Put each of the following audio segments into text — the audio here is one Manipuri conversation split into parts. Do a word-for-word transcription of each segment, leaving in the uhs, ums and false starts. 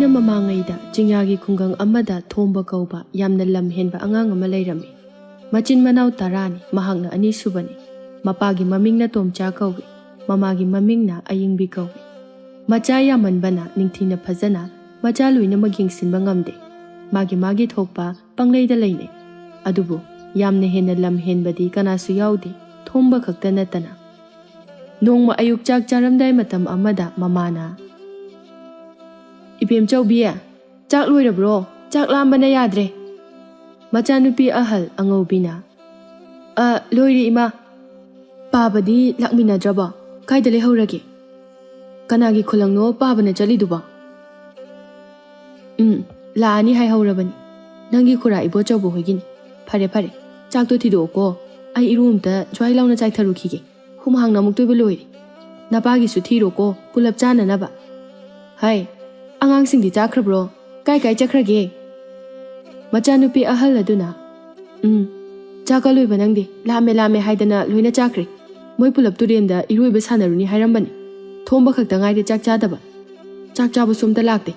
ꯃꯃꯥꯡꯉꯩꯗ ꯆꯤꯡꯌꯥꯒꯤ ꯈꯨꯡꯒꯪ ꯑꯃꯗ ꯊꯣꯝꯕ ꯀꯧꯕ ꯌꯥꯝꯅ ꯂꯝ ꯍꯦꯟꯕ ꯑꯉꯥꯡ ꯑꯃ ꯂꯩꯔꯝꯃꯤ꯫ ꯃꯆꯤꯟ ꯃꯅꯥꯎ ꯇꯔꯥꯅꯤ, ꯃꯍꯥꯛꯅ ꯑꯅꯤꯁꯨꯕꯅꯤ꯫ ꯃꯄꯥꯒꯤ ꯃꯃꯤꯡꯅ ꯇꯣꯝꯆꯥ ꯀꯧꯏ, ꯃꯃꯥꯒꯤ ꯃꯃꯤꯡꯅ ꯑꯌꯤꯡꯕꯤ ꯀꯧꯏ꯫ ꯃꯆꯥ ꯌꯥꯝꯃꯟꯕꯅ ꯅꯤꯡꯊꯤꯅ ꯐꯖꯅ ꯃꯆꯥ ꯂꯣꯏꯅꯃꯛ ꯌꯦꯡꯁꯤꯟꯕ ꯉꯝꯗꯦ꯫ ꯃꯥꯒꯤ ꯃꯥꯒꯤ ꯊꯣꯛꯄ ꯄꯪꯂꯩꯗ ꯂꯩꯅꯩ꯫ ꯑꯗꯨꯕꯨ ꯌꯥꯝꯅ ꯍꯦꯟꯅ ꯂꯝ ꯍꯦꯟꯕꯗꯤ ꯀꯅꯥꯁꯨ ꯌꯥꯎꯗꯦ, ꯊꯣꯝꯕ ꯈꯛꯇ ꯅꯠꯇꯅ꯫ ꯅꯣꯡꯃ ꯑꯌꯨꯛ ꯆꯥꯛ ꯆꯥꯔꯝꯗꯥꯏ ꯃꯇꯝ ꯑꯃꯗ ꯃꯃꯥꯅ, "ꯏꯕꯦꯝꯆꯧꯕꯤ, ꯆꯥꯛ ꯂꯣꯏꯔꯕ꯭ꯔꯣ? ꯆꯥꯛ ꯂꯥꯝꯕꯅ ꯌꯥꯗ꯭ꯔꯦ꯫" ꯃꯆꯥꯅꯨꯄꯤ ꯑꯍꯜ ꯑꯉꯧꯕꯤꯅ, "ꯑ, ꯂꯣꯏꯔꯦ ꯏꯃꯥ꯫ ꯄꯥꯕꯗꯤ ꯂꯥꯛꯃꯤꯟꯅꯗ꯭ꯔꯕꯣ? ꯀꯥꯏꯗ ꯂꯩꯍꯧꯔꯒꯦ? ꯀꯅꯥꯒꯤ ꯈꯨꯂꯪꯅꯣ ꯄꯥꯕꯅ ꯆꯠꯂꯤꯗꯨꯕꯣ?" "ꯎꯝ, ꯂꯥꯛꯑꯅꯤ ꯍꯥꯏꯍꯧꯔꯕꯅꯤ꯫ ꯅꯪꯒꯤ ꯈꯨꯔꯥ ꯏꯕꯣꯆꯧꯕ ꯍꯣꯏꯒꯤꯅꯤ꯫ ꯐꯔꯦ, ꯐꯔꯦ, ꯆꯥꯛꯇꯣ ꯊꯤꯗꯣꯛꯑꯣꯀꯣ꯫ ꯑꯩ ꯏꯔꯨ ꯑꯝꯇ ꯖ꯭ꯋꯥꯏ ꯂꯥꯎꯅ ꯆꯥꯏꯊꯔꯨꯈꯤꯒꯦ꯫ ꯍꯨꯃꯥꯡꯅ ꯑꯃꯨꯛꯇꯣꯏꯕ ꯂꯣꯏꯔꯦ꯫ ꯅꯄꯥꯒꯤꯁꯨ ꯊꯤꯔꯣꯀꯣ, ꯄꯨꯂꯞ ꯆꯥꯅꯅꯕ꯫ ꯍꯥꯏ, ꯑꯉꯥꯡꯁꯤꯡꯗꯤ ꯆꯥꯈ꯭ꯔꯕ꯭ꯔꯣ? ꯀꯥꯏ ꯀꯥꯏ ꯆꯠꯈ꯭ꯔꯒꯦ?" ꯃꯆꯥꯅꯨꯄꯤ ꯑꯍꯜ ꯑꯗꯨꯅ, "ꯎꯝ, ꯆꯥꯛꯀ ꯂꯣꯏꯕ ꯅꯪꯗꯦ, ꯂꯥꯝꯃꯦ ꯂꯥꯝꯃꯦ ꯍꯥꯏꯗꯅ ꯂꯣꯏꯅ ꯆꯥꯈ꯭ꯔꯦ꯫ ꯃꯣꯏ ꯄꯨꯂꯞ ꯇꯨꯔꯦꯟꯗ ꯏꯔꯣꯏꯕ ꯁꯥꯟꯅꯔꯨꯅꯤ ꯍꯥꯏꯔꯝꯕꯅꯤ꯫ ꯊꯣꯝꯕ ꯈꯛꯇ ꯉꯥꯏꯔꯦ ꯆꯥꯛ ꯆꯥꯗꯕ꯫ ꯆꯥꯛ ꯆꯥꯕꯁꯨ ꯑꯝꯇ ꯂꯥꯛꯇꯦ꯫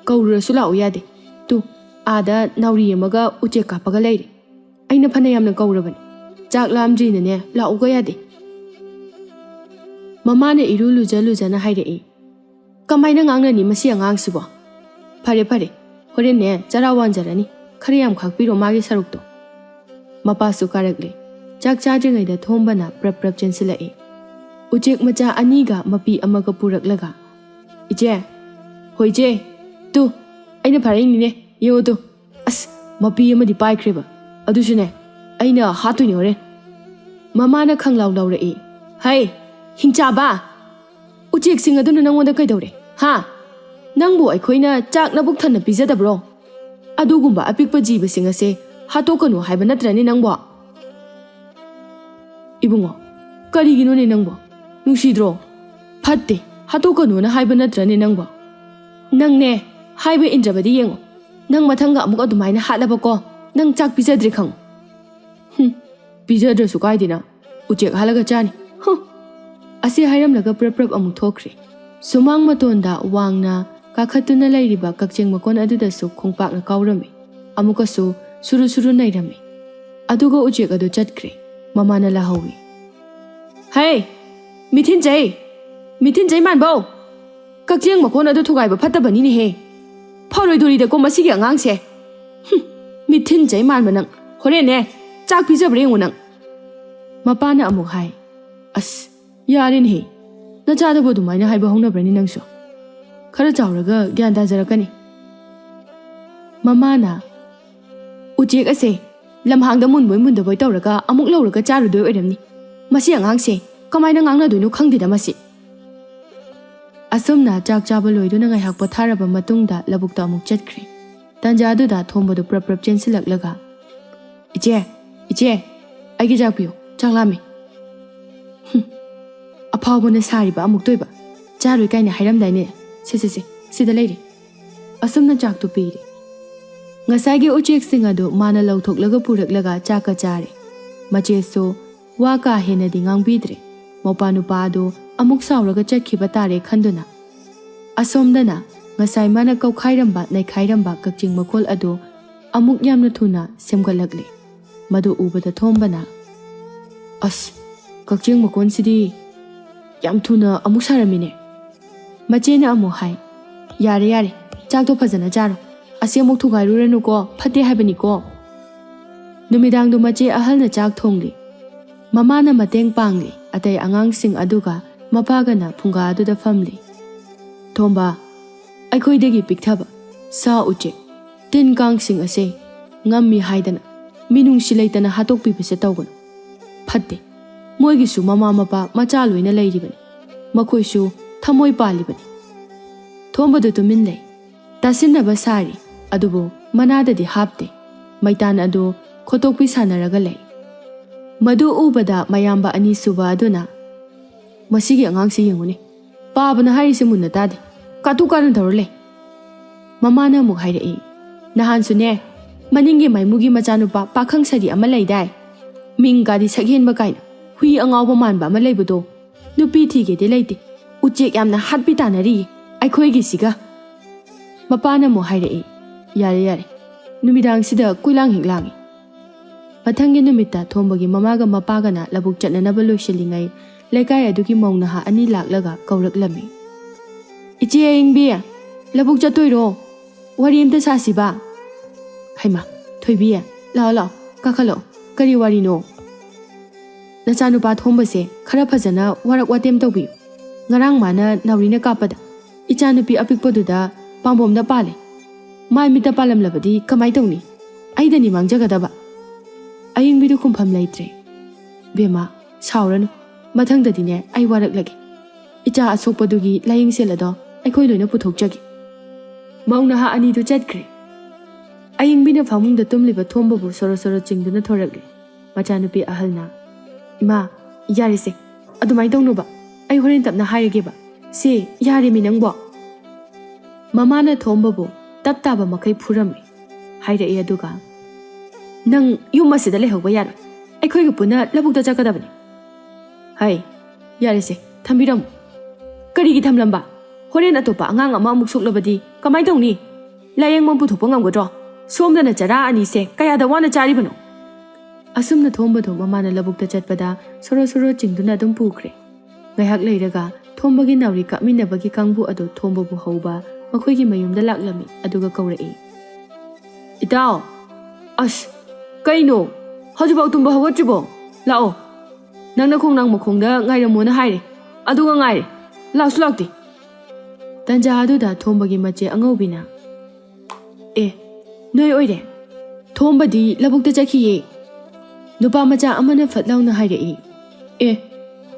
ꯀꯧꯔꯨꯔꯁꯨ ꯂꯥꯛꯎ ꯌꯥꯗꯦ꯫ ꯇꯨ, ꯑꯥꯗ ꯅꯥꯎꯔꯤ ꯑꯃꯒ ꯎꯆꯦꯛ ꯀꯥꯞꯄꯒ ꯂꯩꯔꯦ꯫ ꯑꯩꯅ ꯐꯅ ꯌꯥꯝꯅ ꯀꯧꯔꯕꯅꯤ꯫ ꯆꯥꯛ ꯂꯥꯝꯗ꯭ꯔꯤꯅꯅꯦ ꯂꯥꯛꯎꯒ ꯌꯥꯗꯦ꯫" ꯃꯃꯥꯅ ꯏꯔꯨ ꯂꯨꯖ ꯂꯨꯖꯅ ꯍꯥꯏꯔꯛꯏ, "ꯀꯃꯥꯏꯅ ꯉꯥꯡꯅꯅꯤ ꯃꯁꯤ ꯑꯉꯥꯡꯁꯤꯕꯣ? ꯐꯔꯦ, ꯐꯔꯦ, ꯍꯣꯔꯦꯟꯅꯦ ꯆꯔꯥ ꯋꯥꯟꯖꯔꯅꯤ꯫ ꯈꯔ ꯌꯥꯝ ꯈꯥꯛꯄꯤꯔꯣ ꯃꯥꯒꯤ ꯁꯔꯨꯛꯇꯣ꯫" ꯃꯄꯥꯁꯨ ꯀꯥꯔꯛꯂꯦ꯫ ꯆꯥꯛ ꯆꯥꯗ꯭ꯔꯤꯉꯩꯗ ꯊꯣꯝꯕꯅ ꯄ꯭ꯔꯞ ꯄ꯭ꯔꯞ ꯆꯦꯟꯁꯤꯜꯂꯛꯏ꯫ ꯎꯆꯦꯛ ꯃꯆꯥ ꯑꯅꯤꯒ ꯃꯄꯤ ꯑꯃꯒ ꯄꯨꯔꯛꯂꯒ, "ꯏꯆꯦ, ꯍꯣꯏ ꯏꯆꯦ, ꯇꯨ, ꯑꯩꯅ ꯐꯥꯔꯛꯏꯅꯤꯅꯦ, ꯌꯦꯡꯉꯨ ꯇꯨ꯫ ꯑꯁ, ꯃꯄꯤ ꯑꯃꯗꯤ ꯄꯥꯏꯈ꯭ꯔꯦꯕ꯫ ꯑꯗꯨꯁꯨꯅꯦ, ꯑꯩꯅ ꯍꯥꯠꯇꯣꯏꯅꯦ ꯍꯣꯔꯦꯟ꯫" ꯃꯃꯥꯅ ꯈꯪꯂꯥꯎ ꯂꯥꯎꯔꯛꯏ, "ꯍꯩ, ꯍꯤꯡꯆꯥꯕ! ꯎꯆꯦꯛꯁꯤꯡ ꯑꯗꯨꯅ ꯅꯪꯉꯣꯟꯗ ꯀꯩꯗꯧꯔꯦ? ꯍꯥ? ꯅꯪꯕꯨ ꯑꯩꯈꯣꯏꯅ ꯆꯥꯛ ꯅꯕꯨꯛ ꯊꯟꯅ ꯄꯤꯖꯗꯕ꯭ꯔꯣ? ꯑꯗꯨꯒꯨꯝꯕ ꯑꯄꯤꯛꯄ ꯖꯤꯕꯁꯤꯡ ꯑꯁꯦ ꯍꯥꯠꯇꯣꯛꯀꯅꯨ ꯍꯥꯏꯕ ꯅꯠꯇ꯭ꯔꯅꯦ ꯅꯪꯕꯣ?" "ꯏꯕꯨꯡꯉꯣ, ꯀꯔꯤꯒꯤꯅꯣꯅꯦ ꯅꯪꯕꯣ? ꯅꯨꯡꯁꯤꯗ꯭ꯔꯣ? ꯐꯠꯇꯦ, ꯍꯥꯠꯇꯣꯛꯀꯅꯨꯅ ꯍꯥꯏꯕ ꯅꯠꯇ꯭ꯔꯅꯦ ꯅꯪꯕꯣ? ꯅꯪꯅꯦ, ꯍꯥꯏꯕ ꯏꯟꯗ꯭ꯔꯕꯗꯤ ꯌꯦꯡꯉꯣ꯫ ꯅꯪ ꯃꯊꯪꯒ ꯑꯃꯨꯛ ꯑꯗꯨꯃꯥꯏꯅ ꯍꯥꯠꯂꯕꯀꯣ, ꯅꯪ ꯆꯥꯛ ꯄꯤꯖꯗ꯭ꯔꯦ ꯈꯪꯉꯨ꯫" "ꯍꯨꯝ, ꯄꯤꯖꯗ꯭ꯔꯁꯨ ꯀꯥꯏꯗꯦꯅ, ꯎꯆꯦꯛ ꯍꯥꯠꯂꯒ ꯆꯥꯅꯤ꯫ ꯍꯨꯝ!" ꯑꯁꯤ ꯍꯥꯏꯔꯝꯂꯒ ꯄ꯭ꯔꯞ ꯄ꯭ꯔꯞ ꯑꯃꯨꯛ ꯊꯣꯛꯈ꯭ꯔꯦ꯫ ꯁꯨꯃꯥꯡ ꯃꯇꯣꯟꯗ ꯋꯥꯡꯅ ꯄꯥꯈꯠꯇꯨꯅ ꯂꯩꯔꯤꯕ ꯀꯛꯆꯦꯡ ꯃꯀꯣꯟ ꯑꯗꯨꯗꯁꯨ ꯈꯣꯡꯄꯥꯛꯅ ꯀꯥꯎꯔꯝꯃꯤ꯫ ꯑꯃꯨꯛꯀꯁꯨ ꯁꯨꯔꯨ ꯁꯨꯔꯨ ꯅꯩꯔꯝꯃꯤ꯫ ꯑꯗꯨꯒ ꯎꯆꯦꯛ ꯑꯗꯨ ꯆꯠꯈ꯭ꯔꯦ꯫ ꯃꯃꯥꯅ ꯂꯥꯍꯧꯋꯤ꯫ "ꯍꯩ! ꯃꯤꯊꯤꯟꯖꯩ! ꯃꯤꯊꯤꯟꯖꯩ ꯃꯥꯟꯕꯧ! ꯀꯛꯆꯦꯡ ꯃꯀꯣꯟ ꯑꯗꯨ ꯊꯨꯒꯥꯏꯕ ꯐꯠꯇꯕꯅꯤꯅꯦꯍꯦ! ꯐꯔꯣꯏꯗꯣꯔꯤꯗꯀꯣ ꯃꯁꯤꯒꯤ ꯑꯉꯥꯡꯁꯦ! ꯍꯨꯝ, ꯃꯤꯊꯤꯟꯖꯩ ꯃꯥꯟꯕ ꯅꯪ! ꯍꯣꯔꯦꯟꯅꯦ, ꯆꯥꯛ ꯄꯤꯖꯕ꯭ꯔꯥ ꯌꯦꯡꯉꯨ ꯅꯪ!" ꯃꯄꯥꯅ ꯑꯃꯨꯛ ꯍꯥꯏ꯫ "ꯑꯁ, ꯌꯥꯔꯦꯅꯦꯍꯦ! ꯅꯆꯥꯗꯕꯨ ꯑꯗꯨꯃꯥꯏꯅ ꯍꯥꯏꯕ ꯍꯧꯅꯕ꯭ꯔꯅꯤ ꯅꯪꯁꯨ? ꯈꯔ ꯆꯥꯎꯔꯒ ꯒ꯭ꯌꯥꯟ ꯇꯥꯖꯔꯛꯀꯅꯤ꯫" ꯃꯃꯥꯅ, "ꯎꯆꯦꯛ ꯑꯁꯦ ꯂꯝꯍꯥꯡꯗ ꯃꯨꯟꯕꯣꯏ ꯃꯨꯟꯗꯕꯣꯏ ꯇꯧꯔꯒ ꯑꯃꯨꯛ ꯂꯧꯔꯒ ꯆꯥꯔꯨꯗꯣꯏ ꯑꯣꯏꯔꯝꯅꯤ꯫ ꯃꯁꯤ ꯑꯉꯥꯡꯁꯦ ꯀꯃꯥꯏꯅ ꯉꯥꯡꯅꯗꯣꯏꯅꯣ ꯈꯪꯗꯦꯗ ꯃꯁꯤ꯫" ꯑꯁꯨꯝꯅ ꯆꯥꯛ ꯆꯥꯕ ꯂꯣꯏꯗꯨꯅ ꯉꯥꯏꯍꯥꯛ ꯄꯣꯊꯥꯔꯕ ꯃꯇꯨꯡꯗ ꯂꯧꯕꯨꯛꯇ ꯑꯃꯨꯛ ꯆꯠꯈ꯭ꯔꯦ꯫ ꯇꯥꯟꯖꯥ ꯑꯗꯨꯗ ꯊꯣꯝꯕꯗꯨ ꯄ꯭ꯔꯞ ꯄ꯭ꯔꯞ ꯆꯦꯟꯁꯤꯜꯂꯛꯂꯒ, "ꯏꯆꯦ, ꯏꯆꯦ, ꯑꯩꯒꯤ ꯆꯥꯛ ꯄꯤꯌꯨ, ꯆꯥꯛ ꯂꯥꯝꯃꯦ꯫" "ꯍꯨꯝ, ꯑꯐꯥꯎꯕꯅ ꯁꯥꯔꯤꯕ ꯑꯃꯨꯛꯇꯣꯏꯕ, ꯆꯥꯔꯣꯏ ꯀꯥꯏꯅ ꯍꯥꯏꯔꯝꯗꯥꯏꯅꯦ? ꯁꯦ, ꯁꯦ, ꯁꯦ, ꯁꯤꯗ ꯂꯩꯔꯦ꯫" ꯑꯁꯨꯝꯅ ꯆꯥꯛꯇꯨ ꯄꯤꯔꯦ꯫ ꯉꯁꯥꯏꯒꯤ ꯎꯆꯦꯛꯁꯤꯡ ꯑꯗꯨ ꯃꯥꯅ ꯂꯧꯊꯣꯛꯂꯒ ꯄꯨꯔꯛꯂꯒ ꯆꯥꯛꯀ ꯆꯥꯔꯦ꯫ ꯃꯆꯦꯁꯨ ꯋꯥ ꯀꯥ ꯍꯦꯟꯅꯗꯤ ꯉꯥꯡꯕꯤꯗ꯭ꯔꯦ꯫ ꯃꯧꯄꯥ ꯅꯨꯄꯥ ꯑꯗꯨ ꯑꯃꯨꯛ ꯁꯥꯎꯔꯒ ꯆꯠꯈꯤꯕ ꯇꯥꯔꯦ ꯈꯟꯗꯨꯅ꯫ ꯑꯁꯣꯝꯗꯅ ꯉꯁꯥꯏ ꯃꯥꯅ ꯀꯧꯈꯥꯏꯔꯝꯕ ꯅꯩꯈꯥꯏꯔꯝꯕ ꯀꯛꯆꯤꯡ ꯃꯈꯣꯜ ꯑꯗꯨ ꯑꯃꯨꯛ ꯌꯥꯝꯅ ꯊꯨꯅ ꯁꯦꯝꯒꯠꯂꯛꯂꯦ꯫ ꯃꯗꯨ ꯎꯕꯗ ꯊꯣꯝꯕꯅ, "ꯑꯁ, ꯀꯛꯆꯤꯡ ꯃꯀꯣꯟꯁꯤꯗꯤ ꯌꯥꯝ ꯊꯨꯅ ꯑꯃꯨꯛ ꯁꯥꯔꯝꯃꯤꯅꯦ꯫" ꯃꯆꯦꯅ ꯑꯃꯨꯛ ꯍꯥꯏ, "ꯌꯥꯔꯦ, ꯌꯥꯔꯦ, ꯆꯥꯛꯇꯣ ꯐꯖꯅ ꯆꯥꯔꯣ꯫ ꯑꯁꯤ ꯑꯃꯨꯛ ꯊꯨꯒꯥꯏꯔꯨꯔꯅꯨꯀꯣ, ꯐꯠꯇꯦ ꯍꯥꯏꯕꯅꯤꯀꯣ꯫" ꯅꯨꯃꯤꯗꯥꯡꯗꯨ ꯃꯆꯦ ꯑꯍꯜꯅ ꯆꯥꯛ ꯊꯣꯡꯂꯤ꯫ ꯃꯃꯥꯅ ꯃꯇꯦꯡ ꯄꯥꯡꯂꯤ꯫ ꯑꯇꯩ ꯑꯉꯥꯡꯁꯤꯡ ꯑꯗꯨꯒ ꯃꯄꯥꯒꯅ ꯐꯨꯡꯒꯥ ꯑꯗꯨꯗ ꯐꯝꯂꯤ꯫ "ꯊꯣꯝꯕ, ꯑꯩꯈꯣꯏꯗꯒꯤ ꯄꯤꯛꯊꯕ ꯁꯥ ꯎꯆꯦꯛ, ꯇꯤꯟ ꯀꯥꯡꯁꯤꯡ ꯑꯁꯦ ꯉꯝꯃꯤ ꯍꯥꯏꯗꯅ ꯃꯤꯅꯨꯡꯁꯤ ꯂꯩꯇꯅ ꯍꯥꯠꯇꯣꯛꯄꯤꯕꯁꯦ ꯇꯧꯒꯅꯨ꯫ ꯐꯠꯇꯦ꯫ ꯃꯣꯏꯒꯤꯁꯨ ꯃꯃꯥ ꯃꯄꯥ ꯃꯆꯥ ꯂꯣꯏꯅ ꯂꯩꯔꯤꯕꯅꯤ꯫ ꯃꯈꯣꯏꯁꯨ ꯊꯃꯣꯏ ꯄꯥꯜꯂꯤꯕꯅꯤ꯫" ꯊꯣꯝꯕꯗꯨ ꯇꯨꯃꯤꯟ ꯂꯩ꯫ ꯇꯥꯁꯤꯟꯅꯕ ꯁꯥꯔꯤ, ꯑꯗꯨꯕꯨ ꯃꯅꯥꯗꯗꯤ ꯍꯥꯞꯇꯦ꯫ ꯃꯩꯇꯥꯟ ꯑꯗꯨ ꯈꯣꯠꯇꯣꯛꯄꯤ ꯁꯥꯟꯅꯔꯒ ꯂꯩ꯫ ꯃꯗꯨ ꯎꯕꯗ ꯃꯌꯥꯝꯕ ꯑꯅꯤꯁꯨꯕ ꯑꯗꯨꯅ, "ꯃꯁꯤꯒꯤ ꯑꯉꯥꯡꯁꯤ ꯌꯦꯡꯉꯨꯅꯦ, ꯄꯥꯕꯅ ꯍꯥꯏꯔꯤꯁꯦ ꯃꯨꯟꯅ ꯇꯥꯗꯦ, ꯀꯥꯇꯨ ꯀꯥꯔꯟ ꯇꯧꯔ ꯂꯩ꯫" ꯃꯃꯥꯅ ꯑꯃꯨꯛ ꯍꯥꯏꯔꯛꯏ, "ꯅꯍꯥꯟꯁꯨꯅꯦ, ꯃꯅꯤꯡꯒꯤ ꯃꯥꯏꯃꯨꯒꯤ ꯃꯆꯥꯅꯨꯄꯥ ꯄꯥꯈꯪ ꯁꯥꯔꯤ ꯑꯃ ꯂꯩꯗꯥꯏ? ꯃꯤꯡꯒꯥꯗꯤ ꯁꯛꯍꯦꯟꯕ ꯀꯥꯏꯅ, ꯍꯨꯏ ꯑꯉꯥꯎꯕ ꯃꯥꯟꯕ ꯑꯃ ꯂꯩꯕꯗꯣ, ꯅꯨꯄꯤ ꯊꯤꯒꯦꯗꯤ ꯂꯩꯇꯦ, ꯎꯆꯦꯛ ꯌꯥꯝꯅ ꯍꯥꯠꯄꯤ ꯇꯥꯅꯔꯤꯌꯦ ꯑꯩꯈꯣꯏꯒꯤꯁꯤꯒ꯫ ꯃꯄꯥꯅ ꯑꯃꯨꯛ ꯍꯥꯏꯔꯛꯏ, "ꯌꯥꯔꯦ, ꯌꯥꯔꯦ, ꯅꯨꯃꯤꯗꯥꯡꯁꯤꯗ ꯀꯣꯏꯂꯥꯡ ꯍꯦꯛ ꯂꯥꯡꯉꯤ"꯫ ꯃꯊꯪꯒꯤ ꯅꯨꯃꯤꯠꯇ ꯊꯣꯝꯕꯒꯤ ꯃꯃꯥꯒ ꯃꯄꯥꯒꯅ ꯂꯧꯕꯨꯛ ꯆꯠꯅꯅꯕ ꯂꯣꯏꯁꯤꯜꯂꯤꯉꯩ, ꯂꯩꯀꯥꯏ ꯑꯗꯨꯒꯤ ꯃꯧ ꯅꯍꯥ ꯑꯅꯤ ꯂꯥꯛꯂꯒ ꯀꯧꯔꯛꯂꯝꯃꯤ꯫ "ꯏꯆꯦ ꯑꯌꯤꯡꯕꯤ, ꯂꯧꯕꯨꯛ ꯆꯠꯇꯣꯏꯔꯣ? ꯋꯥꯔꯤ ꯑꯝꯇ ꯁꯥꯁꯤꯕ?" "ꯍꯩꯃꯥ, ꯊꯣꯏꯕꯤ, ꯂꯥꯛꯑꯣ, ꯂꯥꯛꯑꯣ, ꯀꯥꯈꯠꯂꯛꯑꯣ꯫ ꯀꯔꯤ ꯋꯥꯔꯤꯅꯣ?" "ꯅꯆꯥꯅꯨꯄꯥ ꯊꯣꯝꯕꯁꯦ ꯈꯔ ꯐꯖꯅ ꯋꯥꯔꯛ ꯋꯥꯇꯦꯝ ꯇꯧꯕꯤꯌꯨ꯫ ꯉꯔꯥꯡ ꯃꯥꯅ ꯅꯥꯎꯔꯤꯅ ꯀꯥꯞꯄꯗ ꯏꯆꯥꯅꯨꯄꯤ ꯑꯄꯤꯛꯄꯗꯨꯗ ꯄꯥꯝꯕꯣꯝꯗ ꯄꯥꯜꯂꯦ꯫ ꯃꯥꯏ ꯃꯤꯠꯇ ꯄꯥꯜꯂꯝꯂꯕꯗꯤ ꯀꯃꯥꯏ ꯇꯧꯅꯤ? ꯑꯩꯗꯅꯤ ꯃꯥꯡꯖꯒꯗꯕ"꯫ ꯑꯌꯤꯡꯕꯤꯗꯨ ꯈꯨꯝꯐꯝ ꯂꯩꯇ꯭ꯔꯦ꯫ "ꯕꯦꯝꯃ, ꯁꯥꯎꯔꯅꯨ꯫ ꯃꯊꯪꯗꯗꯤꯅꯦ ꯑꯩ ꯋꯥꯔꯛꯂꯒꯦ꯫ ꯏꯆꯥ ꯑꯁꯣꯛꯄꯗꯨꯒꯤ ꯂꯥꯌꯦꯡꯁꯦꯜ ꯑꯗꯣ ꯑꯩꯈꯣꯏ ꯂꯣꯏꯅ ꯄꯨꯊꯣꯛꯆꯒꯦ"꯫ ꯃꯧ ꯅꯍꯥ ꯑꯅꯤꯗꯨ ꯆꯠꯈ꯭ꯔꯦ꯫ ꯑꯌꯤꯡꯕꯤꯅ ꯐꯃꯨꯡꯗ ꯇꯨꯝꯂꯤꯕ ꯊꯣꯝꯕꯕꯨ ꯁꯣꯔꯣ ꯁꯣꯔꯣ ꯆꯤꯡꯗꯨꯅ ꯊꯣꯔꯛꯂꯦ꯫ ꯃꯆꯥꯅꯨꯄꯤ ꯑꯍꯜꯅ, "ꯏꯃꯥ, ꯌꯥꯔꯦꯁꯦ, ꯑꯗꯨꯃꯥꯏꯅ ꯇꯧꯅꯨꯕ꯫ ꯑꯩ ꯍꯣꯔꯦꯟ ꯇꯞꯅ ꯍꯥꯏꯔꯒꯦꯕ꯫ ꯁꯦ, ꯌꯥꯔꯦꯃꯤ ꯅꯪꯕꯣ"꯫ ꯃꯃꯥꯅ ꯊꯣꯝꯕꯕꯨ ꯇꯞ ꯇꯥꯕ ꯃꯈꯩ ꯐꯨꯔꯝꯃꯤ꯫ ꯍꯥꯏꯔꯛꯏ ꯑꯗꯨꯒ, "ꯅꯪ ꯌꯨꯝ ꯑꯁꯤꯗ ꯂꯩꯍꯧꯕ ꯌꯥꯔꯣꯏ꯫ ꯑꯩꯈꯣꯏꯒ ꯄꯨꯟꯅ ꯂꯧꯕꯨꯛꯇ ꯆꯠꯀꯗꯕꯅꯤ"꯫ "ꯍꯩ, ꯌꯥꯔꯦꯁꯦ, ꯊꯝꯕꯤꯔꯝꯃꯨ"꯫ "ꯀꯔꯤꯒꯤ ꯊꯝꯂꯝꯕ? ꯍꯣꯔꯦꯟ ꯑꯇꯣꯞꯄ ꯑꯉꯥꯡ ꯑꯃ ꯑꯃꯨꯛ ꯁꯣꯛꯂꯕꯗꯤ ꯀꯃꯥꯏ ꯇꯧꯅꯤ? ꯂꯥꯌꯦꯡꯕ ꯄꯨꯊꯣꯛꯄ ꯉꯝꯒꯗ꯭ꯔꯣ? ꯁꯣꯝꯗꯅ ꯆꯔꯥ ꯑꯅꯤꯁꯦ ꯀꯌꯥꯗ ꯋꯥꯅ ꯆꯥꯔꯤꯕꯅꯣ"꯫ ꯑꯁꯨꯝꯅ ꯊꯣꯝꯕꯗꯣ ꯃꯃꯥꯅ ꯂꯧꯕꯨꯛꯇ ꯆꯠꯄꯗ ꯁꯣꯔꯣ ꯁꯣꯔꯣ ꯆꯤꯡꯗꯨꯅ ꯑꯗꯨꯝ ꯄꯨꯈ꯭ꯔꯦ꯫ ꯉꯥꯏꯍꯥꯛ ꯂꯩꯔꯒ ꯊꯣꯝꯕꯒꯤ ꯅꯥꯎꯔꯤ ꯀꯥꯞꯃꯤꯟꯅꯕꯒꯤ ꯀꯥꯡꯕꯨ ꯑꯗꯨ ꯊꯣꯝꯕꯕꯨ ꯍꯧꯕ ꯃꯈꯣꯏꯒꯤ ꯃꯌꯨꯝꯗ ꯂꯥꯛꯂꯝꯃꯤ, ꯑꯗꯨꯒ ꯀꯧꯔꯛꯏ, "ꯏꯇꯥꯎ, ꯑꯁ, ꯀꯩꯅꯣ? ꯍꯧꯖꯤꯛꯐꯥꯎ ꯇꯨꯝꯕ ꯍꯧꯒꯠꯇ꯭ꯔꯤꯕꯣ? ꯂꯥꯛꯑꯣ꯫ ꯅꯪꯅ ꯈꯣꯡꯅꯥꯡ ꯃꯈꯣꯡꯗ ꯉꯥꯏꯔꯝꯃꯣꯅ ꯍꯥꯏꯔꯦ, ꯑꯗꯨꯒ ꯉꯥꯏꯔꯦ, ꯂꯥꯛꯁꯨ ꯂꯥꯛꯇꯦ"꯫ ꯇꯟꯖꯥ ꯑꯗꯨꯗ ꯊꯣꯝꯕꯒꯤ ꯃꯆꯦ ꯑꯉꯧꯕꯤꯅ, "ꯑꯦ, ꯅꯣꯏ ꯑꯣꯏꯔꯦ꯫ ꯊꯣꯝꯕꯗꯤ ꯂꯧꯕꯨꯛꯇ ꯆꯠꯈꯤꯌꯦ"꯫ ꯅꯨꯄꯥ ꯃꯆꯥ ꯑꯃꯅ ꯐꯠ ꯂꯥꯎꯅ ꯍꯥꯏꯔꯛꯏ, "ꯑꯦ,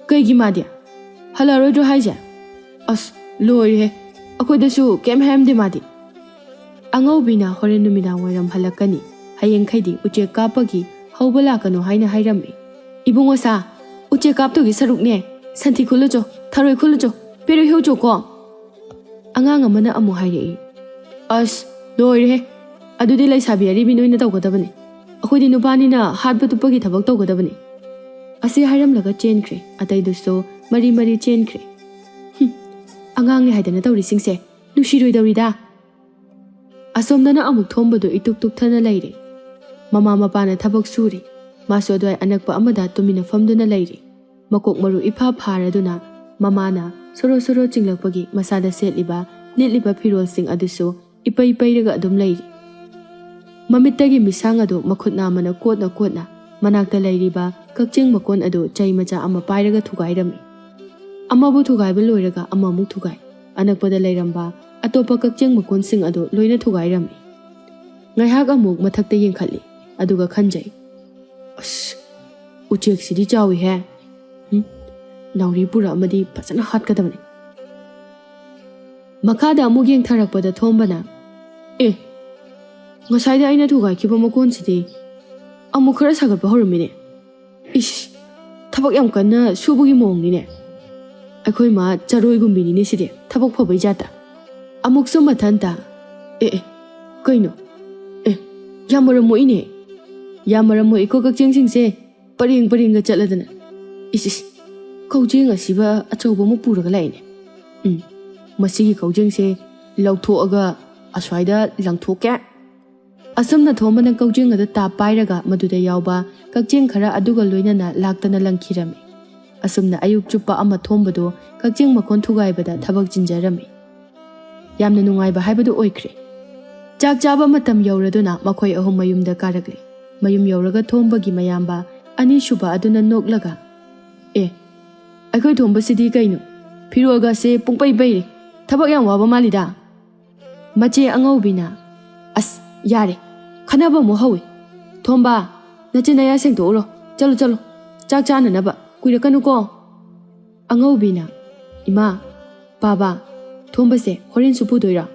ꯀꯩꯒꯤ ꯃꯥꯗꯤ? ꯍꯜꯂꯛꯑꯔꯣꯏꯗ꯭ꯔꯣ ꯍꯥꯏꯁꯦ? ꯑꯁ, ꯂꯣꯏꯔꯦꯍꯦ꯫ ꯑꯩꯈꯣꯏꯗꯁꯨ ꯀꯩꯝ ꯍꯥꯏꯔꯝꯗꯦ ꯃꯥꯗꯤ"꯫ ꯑꯉꯧꯕꯤꯅ ꯍꯣꯔꯦꯟ ꯅꯨꯃꯤꯗꯥꯡ ꯋꯥꯏꯔꯝ ꯍꯜꯂꯛꯀꯅꯤ, ꯍꯌꯦꯡꯈꯩꯗꯤ ꯎꯆꯦꯛ ꯀꯥꯞꯄꯒꯤ ꯍꯧꯕ ꯂꯥꯛꯀꯅꯨ ꯍꯥꯏꯅ ꯍꯥꯏꯔꯝꯃꯤ꯫ "ꯏꯕꯨꯡꯉꯣ ꯁꯥ, ꯎꯆꯦꯛ ꯀꯥꯞꯇꯨꯒꯤ ꯁꯔꯨꯛꯅꯦ, ꯁꯟꯊꯤ ꯈꯨꯜꯂꯨꯆꯣ, ꯊꯔꯣꯏ ꯈꯨꯜꯂꯨꯆꯣ, ꯄꯦꯔꯨꯛ ꯍꯦꯛꯎꯆꯣ ꯀꯣ"꯫ ꯑꯉꯥꯡ ꯑꯃꯅ ꯑꯃꯨꯛ ꯍꯥꯏꯔꯛꯏ, "ꯑꯁ, ꯂꯣꯏꯔꯦꯍꯦ꯫ ꯑꯗꯨꯗꯤ ꯂꯩꯁꯥꯕꯤ ꯑꯔꯤꯕꯤ ꯅꯣꯏꯅ ꯇꯧꯒꯗꯕꯅꯤ꯫ ꯑꯩꯈꯣꯏꯗꯤ ꯅꯨꯄꯥꯅꯤꯅ ꯍꯥꯠꯄ ꯇꯨꯞꯄꯒꯤ ꯊꯕꯛ ꯇꯧꯒꯗꯕꯅꯤ"꯫ ꯑꯁꯤ ꯍꯥꯏꯔꯝꯂꯒ ꯆꯦꯟꯈ꯭ꯔꯦ꯫ ꯑꯇꯩꯗꯨꯁꯨ ꯃꯔꯤ ꯃꯔꯤ ꯆꯦꯟꯈ꯭ꯔꯦ꯫ "ꯍꯨꯝ, ꯑꯉꯥꯡꯅꯤ ꯍꯥꯏꯗꯅ ꯇꯧꯔꯤꯁꯤꯡꯁꯦ ꯅꯨꯡꯁꯤꯔꯣꯏꯗꯧꯔꯤꯗ"꯫ ꯑꯁꯣꯝꯗꯅ ꯑꯃꯨꯛ ꯊꯣꯝꯕꯗꯨ ꯏꯇꯨꯛ ꯇꯨꯛꯊꯅ ꯂꯩꯔꯦ꯫ ꯃꯃꯥ ꯃꯄꯥꯅ ꯊꯕꯛ ꯁꯨꯔꯤ꯫ ꯃꯥꯁꯨ ꯑꯗꯨꯋꯥꯏ ꯑꯅꯛꯄ ꯑꯃꯗ ꯇꯨꯃꯤꯟꯅ ꯐꯝꯗꯨꯅ ꯂꯩꯔꯤ꯫ ꯃꯀꯣꯛ ꯃꯔꯨ ꯏꯐꯥ ꯐꯥꯔꯗꯨꯅ ꯃꯃꯥꯅ ꯁꯣꯔꯣ ꯁꯣꯔꯣ ꯆꯤꯡꯂꯛꯄꯒꯤ ꯃꯁꯥꯗ ꯁꯦꯠꯂꯤꯕ, ꯂꯤꯠꯂꯤꯕ ꯐꯤꯔꯣꯜꯁꯤꯡ ꯑꯗꯨꯁꯨ ꯏꯄꯩ ꯄꯩꯔꯒ ꯑꯗꯨꯝ ꯂꯩꯔꯤ꯫ ꯃꯃꯤꯠꯇꯒꯤ ꯃꯤꯁꯥꯡ ꯑꯗꯨ ꯃꯈꯨꯠ ꯅꯥꯝꯃꯅ ꯀꯣꯠꯅ ꯀꯣꯠꯅ ꯃꯅꯥꯛꯇ ꯂꯩꯔꯤꯕ ꯀꯛꯆꯦꯡ ꯃꯀꯣꯟ ꯑꯗꯨ ꯆꯩ ꯃꯆꯥ ꯑꯃ ꯄꯥꯏꯔꯒ ꯊꯨꯒꯥꯏꯔꯝꯃꯤ꯫ ꯑꯃꯕꯨ ꯊꯨꯒꯥꯏꯕ ꯂꯣꯏꯔꯒ ꯑꯃꯃꯨꯛ ꯊꯨꯒꯥꯏ꯫ ꯑꯅꯛꯄꯗ ꯂꯩꯔꯝꯕ ꯑꯇꯣꯞꯄ ꯀꯛꯆꯦꯡ ꯃꯀꯣꯟꯁꯤꯡ ꯑꯗꯨ ꯂꯣꯏꯅ ꯊꯨꯒꯥꯏꯔꯝꯃꯤ꯫ ꯉꯥꯏꯍꯥꯛ ꯑꯃꯨꯛ ꯃꯊꯛꯇ ꯌꯦꯡꯈꯠꯂꯤ, ꯑꯗꯨꯒ ꯈꯟꯖꯩ, "ꯑꯁ, ꯎꯆꯦꯛꯁꯤꯗꯤ ꯆꯥꯎꯏꯍꯦ꯫ ꯎꯝ, ꯅꯥꯎꯔꯤ ꯄꯨꯔꯛꯑꯃꯗꯤ ꯐꯖꯅ ꯍꯥꯠꯀꯗꯕꯅꯤ"꯫ ꯃꯈꯥꯗ ꯑꯃꯨꯛ ꯌꯦꯡꯊꯔꯛꯄꯗ ꯊꯣꯝꯕꯅ, "ꯑꯦ, ꯉꯁꯥꯏꯗ ꯑꯩꯅ ꯊꯨꯒꯥꯏꯈꯤꯕ ꯃꯀꯣꯟꯁꯤꯗꯤ ꯑꯃꯨꯛ ꯈꯔ ꯁꯥꯒꯠꯄ ꯍꯧꯔꯝꯃꯤꯅꯦ꯫ ꯏꯁ, ꯊꯕꯛ ꯌꯥꯝ ꯀꯟꯅ ꯁꯨꯕꯒꯤ ꯃꯑꯣꯡꯅꯤꯅꯦ꯫ ꯑꯩꯈꯣꯏ ꯃꯥ ꯆꯔꯣꯏꯒꯨꯝꯕꯤꯅꯤꯅꯦ ꯁꯤꯗꯤ, ꯊꯕꯛ ꯐꯕꯩ ꯖꯥꯠꯇ"꯫ ꯑꯃꯨꯛꯁꯨ ꯃꯊꯟꯇ, "ꯑꯦ, ꯑꯦ, ꯀꯩꯅꯣ? ꯑꯦ, ꯌꯥꯝ ꯃꯔꯝ ꯃꯣꯛꯏꯅꯦ꯫ ꯌꯥꯝ ꯃꯔꯝ ꯃꯣꯛꯏꯀꯣ ꯀꯛꯆꯦꯡꯁꯤꯡꯁꯦ, ꯄꯔꯦꯡ ꯄꯔꯦꯡꯒ ꯆꯠꯂꯗꯅ꯫ ꯏꯁ, ꯏꯁ, ꯀꯧꯖꯦꯡ ꯑꯁꯤꯕ ꯑꯆꯧꯕ ꯑꯃ ꯄꯨꯔꯒ ꯂꯥꯛꯏꯅꯦ꯫ ꯎꯝ, ꯃꯁꯤꯒꯤ ꯀꯧꯖꯦꯡꯁꯦ ꯂꯧꯊꯣꯛꯑꯒ ꯑꯁ꯭ꯋꯥꯏꯗ ꯂꯪꯊꯣꯛꯀꯦ"꯫ ꯑꯁꯨꯝꯅ ꯊꯣꯝꯕꯅ ꯀꯧꯖꯦꯡ ꯑꯗꯨ ꯇꯥꯞ ꯄꯥꯏꯔꯒ ꯃꯗꯨꯗ ꯌꯥꯎꯕ ꯀꯛꯆꯦꯡ ꯈꯔ ꯑꯗꯨꯒ ꯂꯣꯏꯅꯅ ꯂꯥꯛꯇꯅ ꯂꯪꯈꯤꯔꯝꯃꯤ꯫ ꯑꯁꯨꯝꯅ ꯑꯌꯨꯛ ꯆꯨꯞꯄ ꯑꯃ ꯊꯣꯝꯕꯗꯨ ꯀꯛꯆꯦꯡ ꯃꯀꯣꯟ ꯊꯨꯒꯥꯏꯕꯗ ꯊꯕꯛ ꯆꯤꯟꯖꯔꯝꯃꯤ꯫ ꯌꯥꯝꯅ ꯅꯨꯡꯉꯥꯏꯕ ꯍꯥꯏꯕꯗꯨ ꯑꯣꯏꯈ꯭ꯔꯦ꯫ ꯆꯥꯛ ꯆꯥꯕ ꯃꯇꯝ ꯌꯧꯔꯗꯨꯅ ꯃꯈꯣꯏ ꯑꯍꯨꯝ ꯃꯌꯨꯝꯗ ꯀꯥꯔꯛꯂꯦ꯫ ꯃꯌꯨꯝ ꯌꯧꯔꯒ ꯊꯣꯝꯕꯒꯤ ꯃꯌꯥꯝꯕ ꯑꯅꯤꯁꯨꯕ ꯑꯗꯨꯅ ꯅꯣꯛꯂꯒ, "ꯑꯦ, ꯑꯩꯈꯣꯏ ꯊꯣꯝꯕꯁꯤꯗꯤ ꯀꯩꯅꯣ? ꯐꯤꯔꯣꯜꯒꯁꯦ ꯄꯨꯡꯄꯩ ꯄꯩꯔꯦ꯫ ꯊꯕꯛ ꯌꯥꯝ ꯋꯥꯕ ꯃꯥꯜꯂꯤꯗ"꯫ ꯃꯆꯦ ꯑꯉꯧꯕꯤꯅ, "ꯑꯁ, ꯌꯥꯔꯦ, ꯈꯟꯅꯕ ꯑꯃꯨꯛ ꯍꯧꯋꯦ꯫ ꯊꯣꯝꯕ, ꯅꯆꯤꯟ ꯅꯌꯥ ꯁꯦꯡꯗꯣꯛꯎꯔꯣ꯫ ꯆꯠꯂꯣ, ꯆꯠꯂꯣ, ꯆꯥꯛ ꯆꯥꯅꯅꯕ꯫ ꯀꯨꯏꯔꯛꯀꯅꯨꯀꯣ"꯫ ꯑꯉꯧꯕꯤꯅ, "ꯏꯃꯥ, ꯄꯥꯕ, ꯊꯣꯝꯕꯁꯦ ꯍꯣꯔꯦꯟꯁꯨ ꯄꯨꯗꯣꯏꯔꯣ?"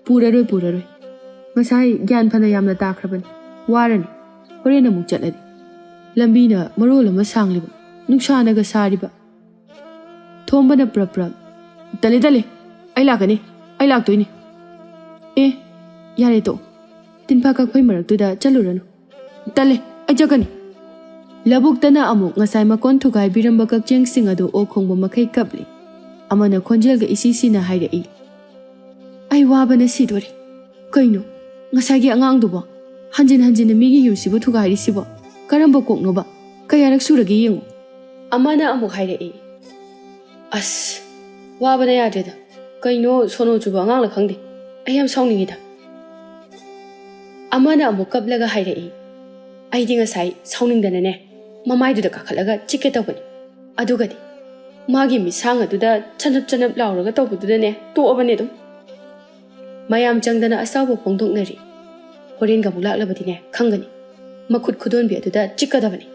"ꯄꯨꯔꯔꯣꯏ, ꯄꯨꯔꯔꯣꯏ꯫ ꯉꯁꯥꯏ ꯒ꯭ꯌꯥꯟ ꯐꯅ ꯌꯥꯝꯅ ꯇꯥꯈ꯭ꯔꯕꯅꯤ꯫ ꯋꯥꯔꯅꯤ꯫ ꯍꯣꯔꯦꯟ ꯑꯃꯨꯛ ꯆꯠꯂꯗꯤ꯫ ꯂꯝꯕꯤꯅ ꯃꯔꯣꯜ ꯑꯃ ꯁꯥꯡꯂꯤꯕ, ꯅꯨꯡꯁꯥꯅꯒ ꯁꯥꯔꯤꯕ"꯫ ꯊꯣꯝꯕꯅ ꯄ꯭ꯔꯞ ꯄ꯭ꯔꯞ, "ꯇꯜꯂꯦ, ꯇꯜꯂꯦ꯫ ꯑꯩ ꯂꯥꯛꯀꯅꯤ꯫ ꯑꯩ ꯂꯥꯛꯇꯣꯏꯅꯤ"꯫ "ꯑꯦ, ꯌꯥꯔꯦ ꯇꯣ꯫ ꯇꯤꯟꯐꯥ ꯀꯛꯐꯩ ꯃꯔꯛꯇꯨꯗ ꯆꯠꯂꯨꯔꯅꯨ"꯫ "ꯇꯜꯂꯦ, ꯑꯩ ꯆꯠꯀꯅꯤ"꯫ ꯂꯧꯕꯨꯛꯇꯅ ꯑꯃꯨꯛ ꯉꯁꯥꯏ ꯃꯀꯣꯟ ꯊꯨꯒꯥꯏꯕꯤꯔꯝꯕ ꯀꯛꯆꯦꯡꯁꯤꯡ ꯑꯗꯨ ꯑꯣꯛ ꯈꯣꯡꯕ ꯃꯈꯩ ꯀꯞꯂꯤ꯫ ꯑꯃꯅ ꯈꯣꯟꯖꯦꯜꯒ ꯏꯁꯤ ꯁꯤꯅ ꯍꯥꯏꯔꯛꯏ, "ꯑꯩ ꯋꯥꯕꯅ ꯁꯤꯗꯣꯔꯦ꯫ "ꯀꯩꯅꯣ, ꯉꯁꯥꯏꯒꯤ ꯑꯉꯥꯡꯗꯨꯕꯣ? ꯍꯟꯖꯤꯟ ꯍꯟꯖꯤꯟꯅ ꯃꯤꯒꯤ ꯌꯨꯝꯁꯤꯕꯨ ꯊꯨꯒꯥꯏꯔꯤꯁꯤꯕꯣ? ꯀꯔꯝꯕ ꯀꯣꯛꯅꯣꯕ? ꯀꯌꯥꯔꯛ ꯁꯨꯔꯒꯦ ꯌꯦꯡꯉꯨ?" ꯑꯃꯅ ꯑꯃꯨꯛ ꯍꯥꯏꯔꯛꯏ, "ꯑꯁ, ꯋꯥꯕꯅ ꯌꯥꯗ꯭ꯔꯦꯗ꯫ ꯀꯩꯅꯣ, ꯁꯣꯅꯣ ꯆꯨꯕ ꯑꯉꯥꯡꯂ ꯈꯪꯗꯦ꯫ ꯑꯩ ꯌꯥꯝ ꯁꯥꯎꯅꯤꯡꯉꯤꯗ꯫" ꯑꯃꯅ ꯑꯃꯨꯛ ꯀꯞꯂꯒ ꯍꯥꯏꯔꯛꯏ, "ꯑꯩꯗꯤ ꯉꯁꯥꯏ ꯁꯥꯎꯅꯤꯡꯗꯅꯅꯦ, ꯃꯃꯥꯏꯗꯨꯗ ꯀꯥꯈꯠꯂꯒ ꯆꯤꯛꯀꯦ ꯇꯧꯕꯅꯤ꯫ ꯑꯗꯨꯒꯗꯤ ꯃꯥꯒꯤ ꯃꯤꯠꯁꯥꯡ ꯑꯗꯨꯗ ꯆꯅꯞ ꯆꯅꯞ ꯂꯥꯎꯔꯒ ꯇꯧꯕꯗꯨꯗꯅꯦ, ꯇꯣꯛꯑꯕꯅꯦ ꯑꯗꯨꯝ꯫" ꯃꯌꯥꯝ ꯆꯪꯗꯅ ꯑꯁꯥꯎꯕ ꯐꯣꯡꯗꯣꯛꯅꯔꯤ꯫ ꯍꯣꯔꯦꯟꯒ ꯑꯃꯨꯛ ꯂꯥꯛꯂꯕꯗꯤꯅꯦ, ꯈꯪꯒꯅꯤ꯫ ꯃꯈꯨꯠ ꯈꯨꯗꯣꯟꯕꯤ ꯑꯗꯨꯗ ꯆꯤꯛꯀꯗꯕꯅꯤ꯫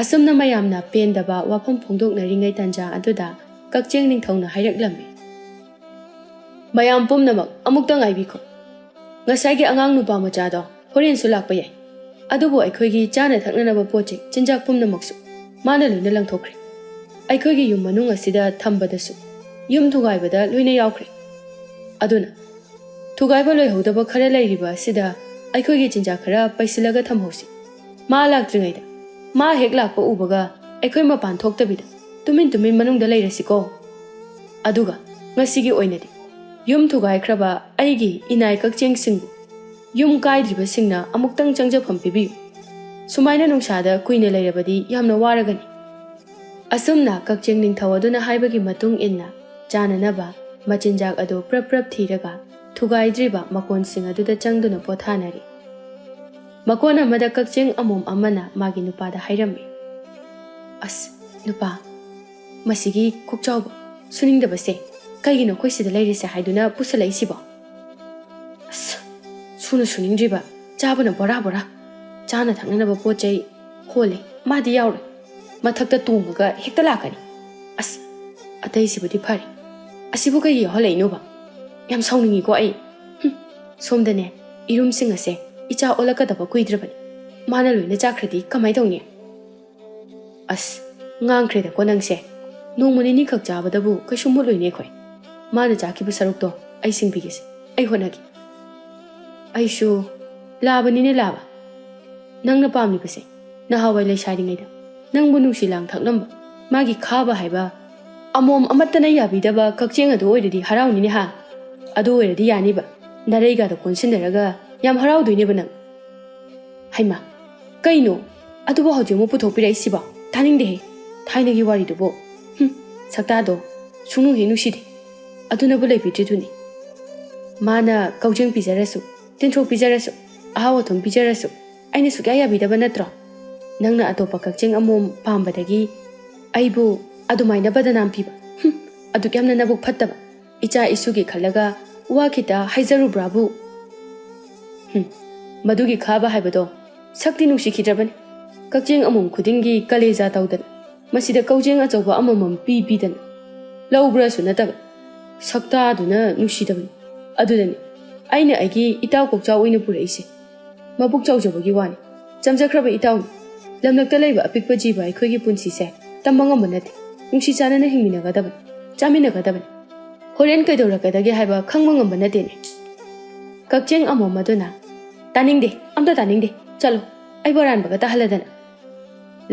ꯑꯁꯨꯝꯅ ꯃꯌꯥꯝꯅ ꯄꯦꯟꯗꯕ ꯋꯥꯐꯝ ꯐꯣꯡꯗꯣꯛꯅꯔꯤꯉꯩ ꯇꯥꯟꯖꯥ ꯑꯗꯨꯗ ꯀꯛꯆꯦꯡ ꯅꯤꯡꯊꯧꯅ ꯍꯥꯏꯔꯛꯂꯝꯃꯤ, "ꯃꯌꯥꯝ ꯄꯨꯝꯅꯃꯛ ꯑꯃꯨꯛꯇ ꯉꯥꯏꯕꯤꯈꯣ꯫ ꯉꯁꯥꯏꯒꯤ ꯑꯉꯥꯡ ꯅꯨꯄꯥ ꯃꯆꯥꯗꯣ ꯍꯣꯔꯦꯟꯁꯨ ꯂꯥꯛꯄ ꯌꯥꯏ꯫ ꯑꯗꯨꯕꯨ ꯑꯩꯈꯣꯏꯒꯤ ꯆꯥꯅ ꯊꯛꯅꯅꯕ ꯄꯣꯠ ꯆꯩ, ꯆꯤꯟꯖꯥꯛ ꯄꯨꯝꯅꯃꯛꯁꯨ ꯃꯥꯅ ꯂꯣꯏꯅ ꯂꯪꯊꯣꯛꯈ꯭ꯔꯦ꯫ ꯑꯩꯈꯣꯏꯒꯤ ꯌꯨꯝ ꯃꯅꯨꯡ ꯑꯁꯤꯗ ꯊꯝꯕꯗꯁꯨ ꯌꯨꯝ ꯊꯨꯒꯥꯏꯕꯗ ꯂꯣꯏꯅ ꯌꯥꯎꯈ꯭ꯔꯦ꯫ ꯑꯗꯨꯅ ꯊꯨꯒꯥꯏꯕ ꯂꯣꯏꯍꯧꯗꯕ ꯈꯔ ꯂꯩꯔꯤꯕ ꯑꯁꯤꯗ ꯑꯩꯈꯣꯏꯒꯤ ꯆꯤꯟꯖꯥꯛ ꯈꯔ ꯄꯩꯁꯤꯜꯂꯒ ꯊꯝꯍꯧꯁꯤ꯫ ꯃꯥ ꯂꯥꯛꯇ꯭ꯔꯤꯉꯩꯗ, ꯃꯥ ꯍꯦꯛ ꯂꯥꯛꯄ ꯎꯕꯒ ꯑꯩꯈꯣꯏ ꯃꯄꯥꯟ ꯊꯣꯛꯇꯕꯤꯗ ꯇꯨꯃꯤꯟ ꯇꯨꯃꯤꯟ ꯃꯅꯨꯡꯗ ꯂꯩꯔꯁꯤꯀꯣ꯫ ꯑꯗꯨꯒ ꯉꯁꯤꯒꯤ ꯑꯣꯏꯅꯗꯤ ꯌꯨꯝ ꯊꯨꯒꯥꯏꯈ꯭ꯔꯕ ꯑꯩꯒꯤ ꯏꯅꯥꯏ ꯀꯛꯆꯦꯡꯁꯤꯡꯕꯨ ꯌꯨꯝ ꯀꯥꯏꯗ꯭ꯔꯤꯕꯁꯤꯡꯅ ꯑꯃꯨꯛꯇꯪ ꯆꯪꯖꯐꯝ ꯄꯤꯕꯤꯌꯨ꯫ ꯁꯨꯃꯥꯏꯅ ꯅꯨꯡꯁꯥꯗ ꯀꯨꯏꯅ ꯂꯩꯔꯕꯗꯤ ꯌꯥꯝꯅ ꯋꯥꯔꯒꯅꯤ꯫" ꯑꯁꯨꯝꯅ ꯀꯛꯆꯦꯡ ꯅꯤꯡꯊꯧ ꯑꯗꯨꯅ ꯍꯥꯏꯕꯒꯤ ꯃꯇꯨꯡ ꯏꯟꯅ ꯆꯥꯅꯅꯕ ꯃꯆꯤꯟꯖꯥꯛ ꯑꯗꯨ ꯄ꯭ꯔꯞ ꯄ꯭ꯔꯞ ꯊꯤꯔꯒ ꯊꯨꯒꯥꯏꯗ꯭ꯔꯤꯕ ꯃꯀꯣꯟꯁꯤꯡ ꯑꯗꯨꯗ ꯆꯪꯗꯨꯅ ꯄꯣꯊꯥꯅꯔꯤ꯫ ꯃꯀꯣꯟ ꯑꯃꯗ ꯀꯛꯆꯦꯡ ꯑꯃꯣꯝ ꯑꯃꯅ ꯃꯥꯒꯤ ꯅꯨꯄꯥꯗ ꯍꯥꯏꯔꯝꯃꯤ, "ꯑꯁ, ꯅꯨꯄꯥ, ꯃꯁꯤꯒꯤ ꯀꯣꯛꯆꯥꯎꯕ ꯁꯨꯅꯤꯡꯗꯕꯁꯦ ꯀꯩꯒꯤꯅꯣ ꯑꯩꯈꯣꯏ ꯁꯤꯗ ꯂꯩꯔꯤꯁꯦ ꯍꯥꯏꯗꯨꯅ ꯄꯨꯁꯜꯂꯛꯏꯁꯤꯕꯣ? ꯑꯁ, ꯁꯨꯅ ꯁꯨꯅꯤꯡꯗ꯭ꯔꯤꯕ, ꯆꯥꯕꯅ ꯕꯣꯔꯥ ꯕꯣꯔꯥ, ꯆꯥꯅ ꯊꯛꯅꯅꯕ ꯄꯣꯠ ꯆꯩ ꯍꯣꯜꯂꯦ, ꯃꯥꯗꯤ ꯌꯥꯎꯔꯣꯏ꯫ ꯃꯊꯛꯇ ꯇꯣꯡꯉꯒ ꯍꯦꯛꯇ ꯂꯥꯛꯀꯅꯤ꯫ ꯑꯁ, ꯑꯇꯩꯁꯤꯕꯨꯗꯤ ꯐꯔꯦ, ꯑꯁꯤꯕꯨ ꯀꯩꯒꯤ ꯌꯥꯎꯍꯜꯂꯛꯏꯅꯣꯕ? ꯌꯥꯝ ꯁꯥꯎꯅꯤꯡꯉꯤꯀꯣ ꯑꯩ꯫ ꯍꯨꯝ, ꯁꯣꯝꯗꯅꯦ, ꯏꯔꯨꯝꯁꯤꯡ ꯑꯁꯦ ꯏꯆꯥ ꯑꯣꯜꯂꯛꯀꯗꯕ ꯀꯨꯏꯗ꯭ꯔꯕꯅꯤ꯫ ꯃꯥꯅ ꯂꯣꯏꯅ ꯆꯥꯈ꯭ꯔꯗꯤ ꯀꯃꯥꯏ ꯇꯧꯅꯤ?" "ꯑꯁ, ꯉꯥꯡꯈ꯭ꯔꯦꯗꯀꯣ ꯅꯪꯁꯦ꯫ ꯅꯣꯡꯃ ꯅꯤꯅꯤꯈꯛ ꯆꯥꯕꯗꯕꯨ ꯀꯩꯁꯨ ꯃꯨꯠꯂꯣꯏꯅꯦ ꯑꯩꯈꯣꯏ꯫ ꯃꯥꯅ ꯆꯥꯈꯤꯕ ꯁꯔꯨꯛꯇꯣ ꯑꯩ ꯁꯤꯡꯕꯤꯒꯦꯁꯦ꯫ ꯑꯩ ꯍꯣꯠꯅꯒꯦ꯫ ꯑꯩꯁꯨ ꯂꯥꯕꯅꯤꯅꯦ ꯂꯥꯕ꯫ ꯅꯪꯅ ꯄꯥꯝꯂꯤꯕꯁꯦ ꯅꯍꯥꯟꯋꯥꯏ ꯂꯩꯁꯥꯔꯤꯉꯩꯗ ꯅꯪꯕꯨ ꯅꯨꯡꯁꯤ ꯂꯥꯡ ꯊꯛꯂꯝꯕ, ꯃꯥꯒꯤ ꯈꯥꯕ ꯍꯥꯏꯕ ꯑꯃꯣꯝ ꯑꯃꯠꯇꯅ ꯌꯥꯕꯤꯗꯕ ꯀꯛꯆꯦꯡ ꯑꯗꯨ ꯑꯣꯏꯔꯗꯤ ꯍꯔꯥꯎꯅꯤꯅꯦ ꯍꯥ? ꯑꯗꯨ ꯑꯣꯏꯔꯗꯤ ꯌꯥꯅꯤꯕ꯫ ꯅꯔꯩꯒꯗꯣ ꯀꯣꯟꯁꯤꯟꯅꯔꯒ ꯌꯥꯝ ꯍꯔꯥꯎꯗꯣꯏꯅꯦꯕ ꯅꯪ꯫ ꯍꯩꯃꯥ, ꯀꯩꯅꯣ? ꯑꯗꯨꯕꯨ ꯍꯧꯖꯤꯛ ꯑꯃꯨꯛ ꯄꯨꯊꯣꯛꯄꯤꯔꯛꯏꯁꯤꯕꯣ? ꯇꯥꯅꯤꯡꯗꯦꯍꯦ꯫ ꯊꯥꯏꯅꯒꯤ ꯋꯥꯔꯤꯗꯨꯕꯨ꯫ ꯍꯨꯝ, ꯁꯛꯇꯥꯗꯣ ꯁꯨꯡꯅꯨ ꯍꯦꯛ ꯅꯨꯡꯁꯤꯗꯦ꯫ ꯑꯗꯨꯅꯕꯨ ꯂꯩꯕꯤꯗ꯭ꯔꯤꯗꯨꯅꯤ꯫ ꯃꯥꯅ ꯀꯧꯖꯦꯡ ꯄꯤꯖꯔꯁꯨ, ꯇꯤꯟꯊ꯭ꯔꯣꯛ ꯄꯤꯖꯔꯁꯨ, ꯑꯍꯥꯎ ꯑꯊꯨꯝ ꯄꯤꯖꯔꯁꯨ, ꯑꯩꯅ ꯁꯨꯛꯌꯥ ꯌꯥꯕꯤꯗꯕ ꯅꯠꯇ꯭ꯔꯣ? ꯅꯪꯅ ꯑꯇꯣꯞꯄ ꯀꯛꯆꯦꯡ ꯑꯃꯣꯝ ꯄꯥꯝꯕꯗꯒꯤ ꯑꯩꯕꯨ ꯑꯗꯨꯃꯥꯏꯅ ꯕꯗꯅꯥꯝ ꯄꯤꯕ꯫ ꯍꯨꯝ, ꯑꯗꯨꯛ ꯌꯥꯝꯅ ꯅꯕꯨꯛ ꯐꯠꯇꯕ꯫ ꯏꯆꯥ ꯏꯁꯨꯒꯤ ꯈꯜꯂꯒ ꯋꯥ ꯈꯤꯇ ꯍꯥꯏꯖꯔꯨꯕ꯭ꯔꯥꯕꯨ? ꯍꯨꯝ, ꯃꯗꯨꯒꯤ ꯈꯥꯕ ꯍꯥꯏꯕꯗꯣ ꯁꯛꯇꯤ ꯅꯨꯡꯁꯤꯈꯤꯗ꯭ꯔꯕꯅꯤ꯫ ꯀꯛꯆꯦꯡ ꯑꯃꯣꯝ ꯈꯨꯗꯤꯡꯒꯤ ꯀꯂꯦꯖꯥ ꯇꯧꯗꯅ, ꯃꯁꯤꯗ ꯀꯧꯖꯦꯡ ꯑꯆꯧꯕ ꯑꯃꯃꯝ ꯄꯤ ꯄꯤꯗꯅ ꯂꯧꯕ꯭ꯔꯥꯁꯨ ꯅꯠꯇꯕ, ꯁꯛꯇꯥꯗꯨꯅ ꯅꯨꯡꯁꯤꯗꯕꯅꯤ꯫ ꯑꯗꯨꯗꯅꯤ ꯑꯩꯅ ꯑꯩꯒꯤ ꯏꯇꯥꯎ ꯀꯣꯛꯆꯥꯎ ꯑꯣꯏꯅ ꯄꯨꯔꯛꯏꯁꯦ꯫ ꯃꯕꯨꯛ ꯆꯥꯎꯖꯕꯒꯤ ꯋꯥꯅꯤ꯫ ꯆꯝꯖꯈ꯭ꯔꯕ ꯏꯇꯥꯎꯅꯤ꯫ ꯂꯝꯂꯛꯇ ꯂꯩꯕ ꯑꯄꯤꯛꯄ ꯖꯤꯕ ꯑꯩꯈꯣꯏꯒꯤ ꯄꯨꯟꯁꯤꯁꯦ ꯇꯝꯕ ꯉꯝꯕ ꯅꯠꯇꯦ꯫ ꯅꯨꯡꯁꯤ ꯆꯥꯟꯅꯅ ꯍꯤꯡꯃꯤꯟꯅꯒꯗꯕꯅꯤ, ꯆꯥꯃꯤꯟꯅꯒꯗꯕꯅꯤ꯫ ꯍꯣꯔꯦꯟ ꯀꯩꯗꯧꯔꯛꯀꯗꯒꯦ ꯍꯥꯏꯕ ꯈꯪꯕ ꯉꯝꯕ ꯅꯠꯇꯦꯅꯦ꯫ ꯀꯛꯆꯦꯡ ꯑꯃꯣꯝ ꯑꯗꯨꯅ, "ꯇꯥꯅꯤꯡꯗꯦ, ꯑꯝꯇ ꯇꯥꯅꯤꯡꯗꯦ꯫ ꯆꯠꯂꯣ, ꯑꯩꯕꯨ ꯑꯔꯥꯟꯕꯒ ꯇꯥꯍꯜꯂꯗꯅ꯫"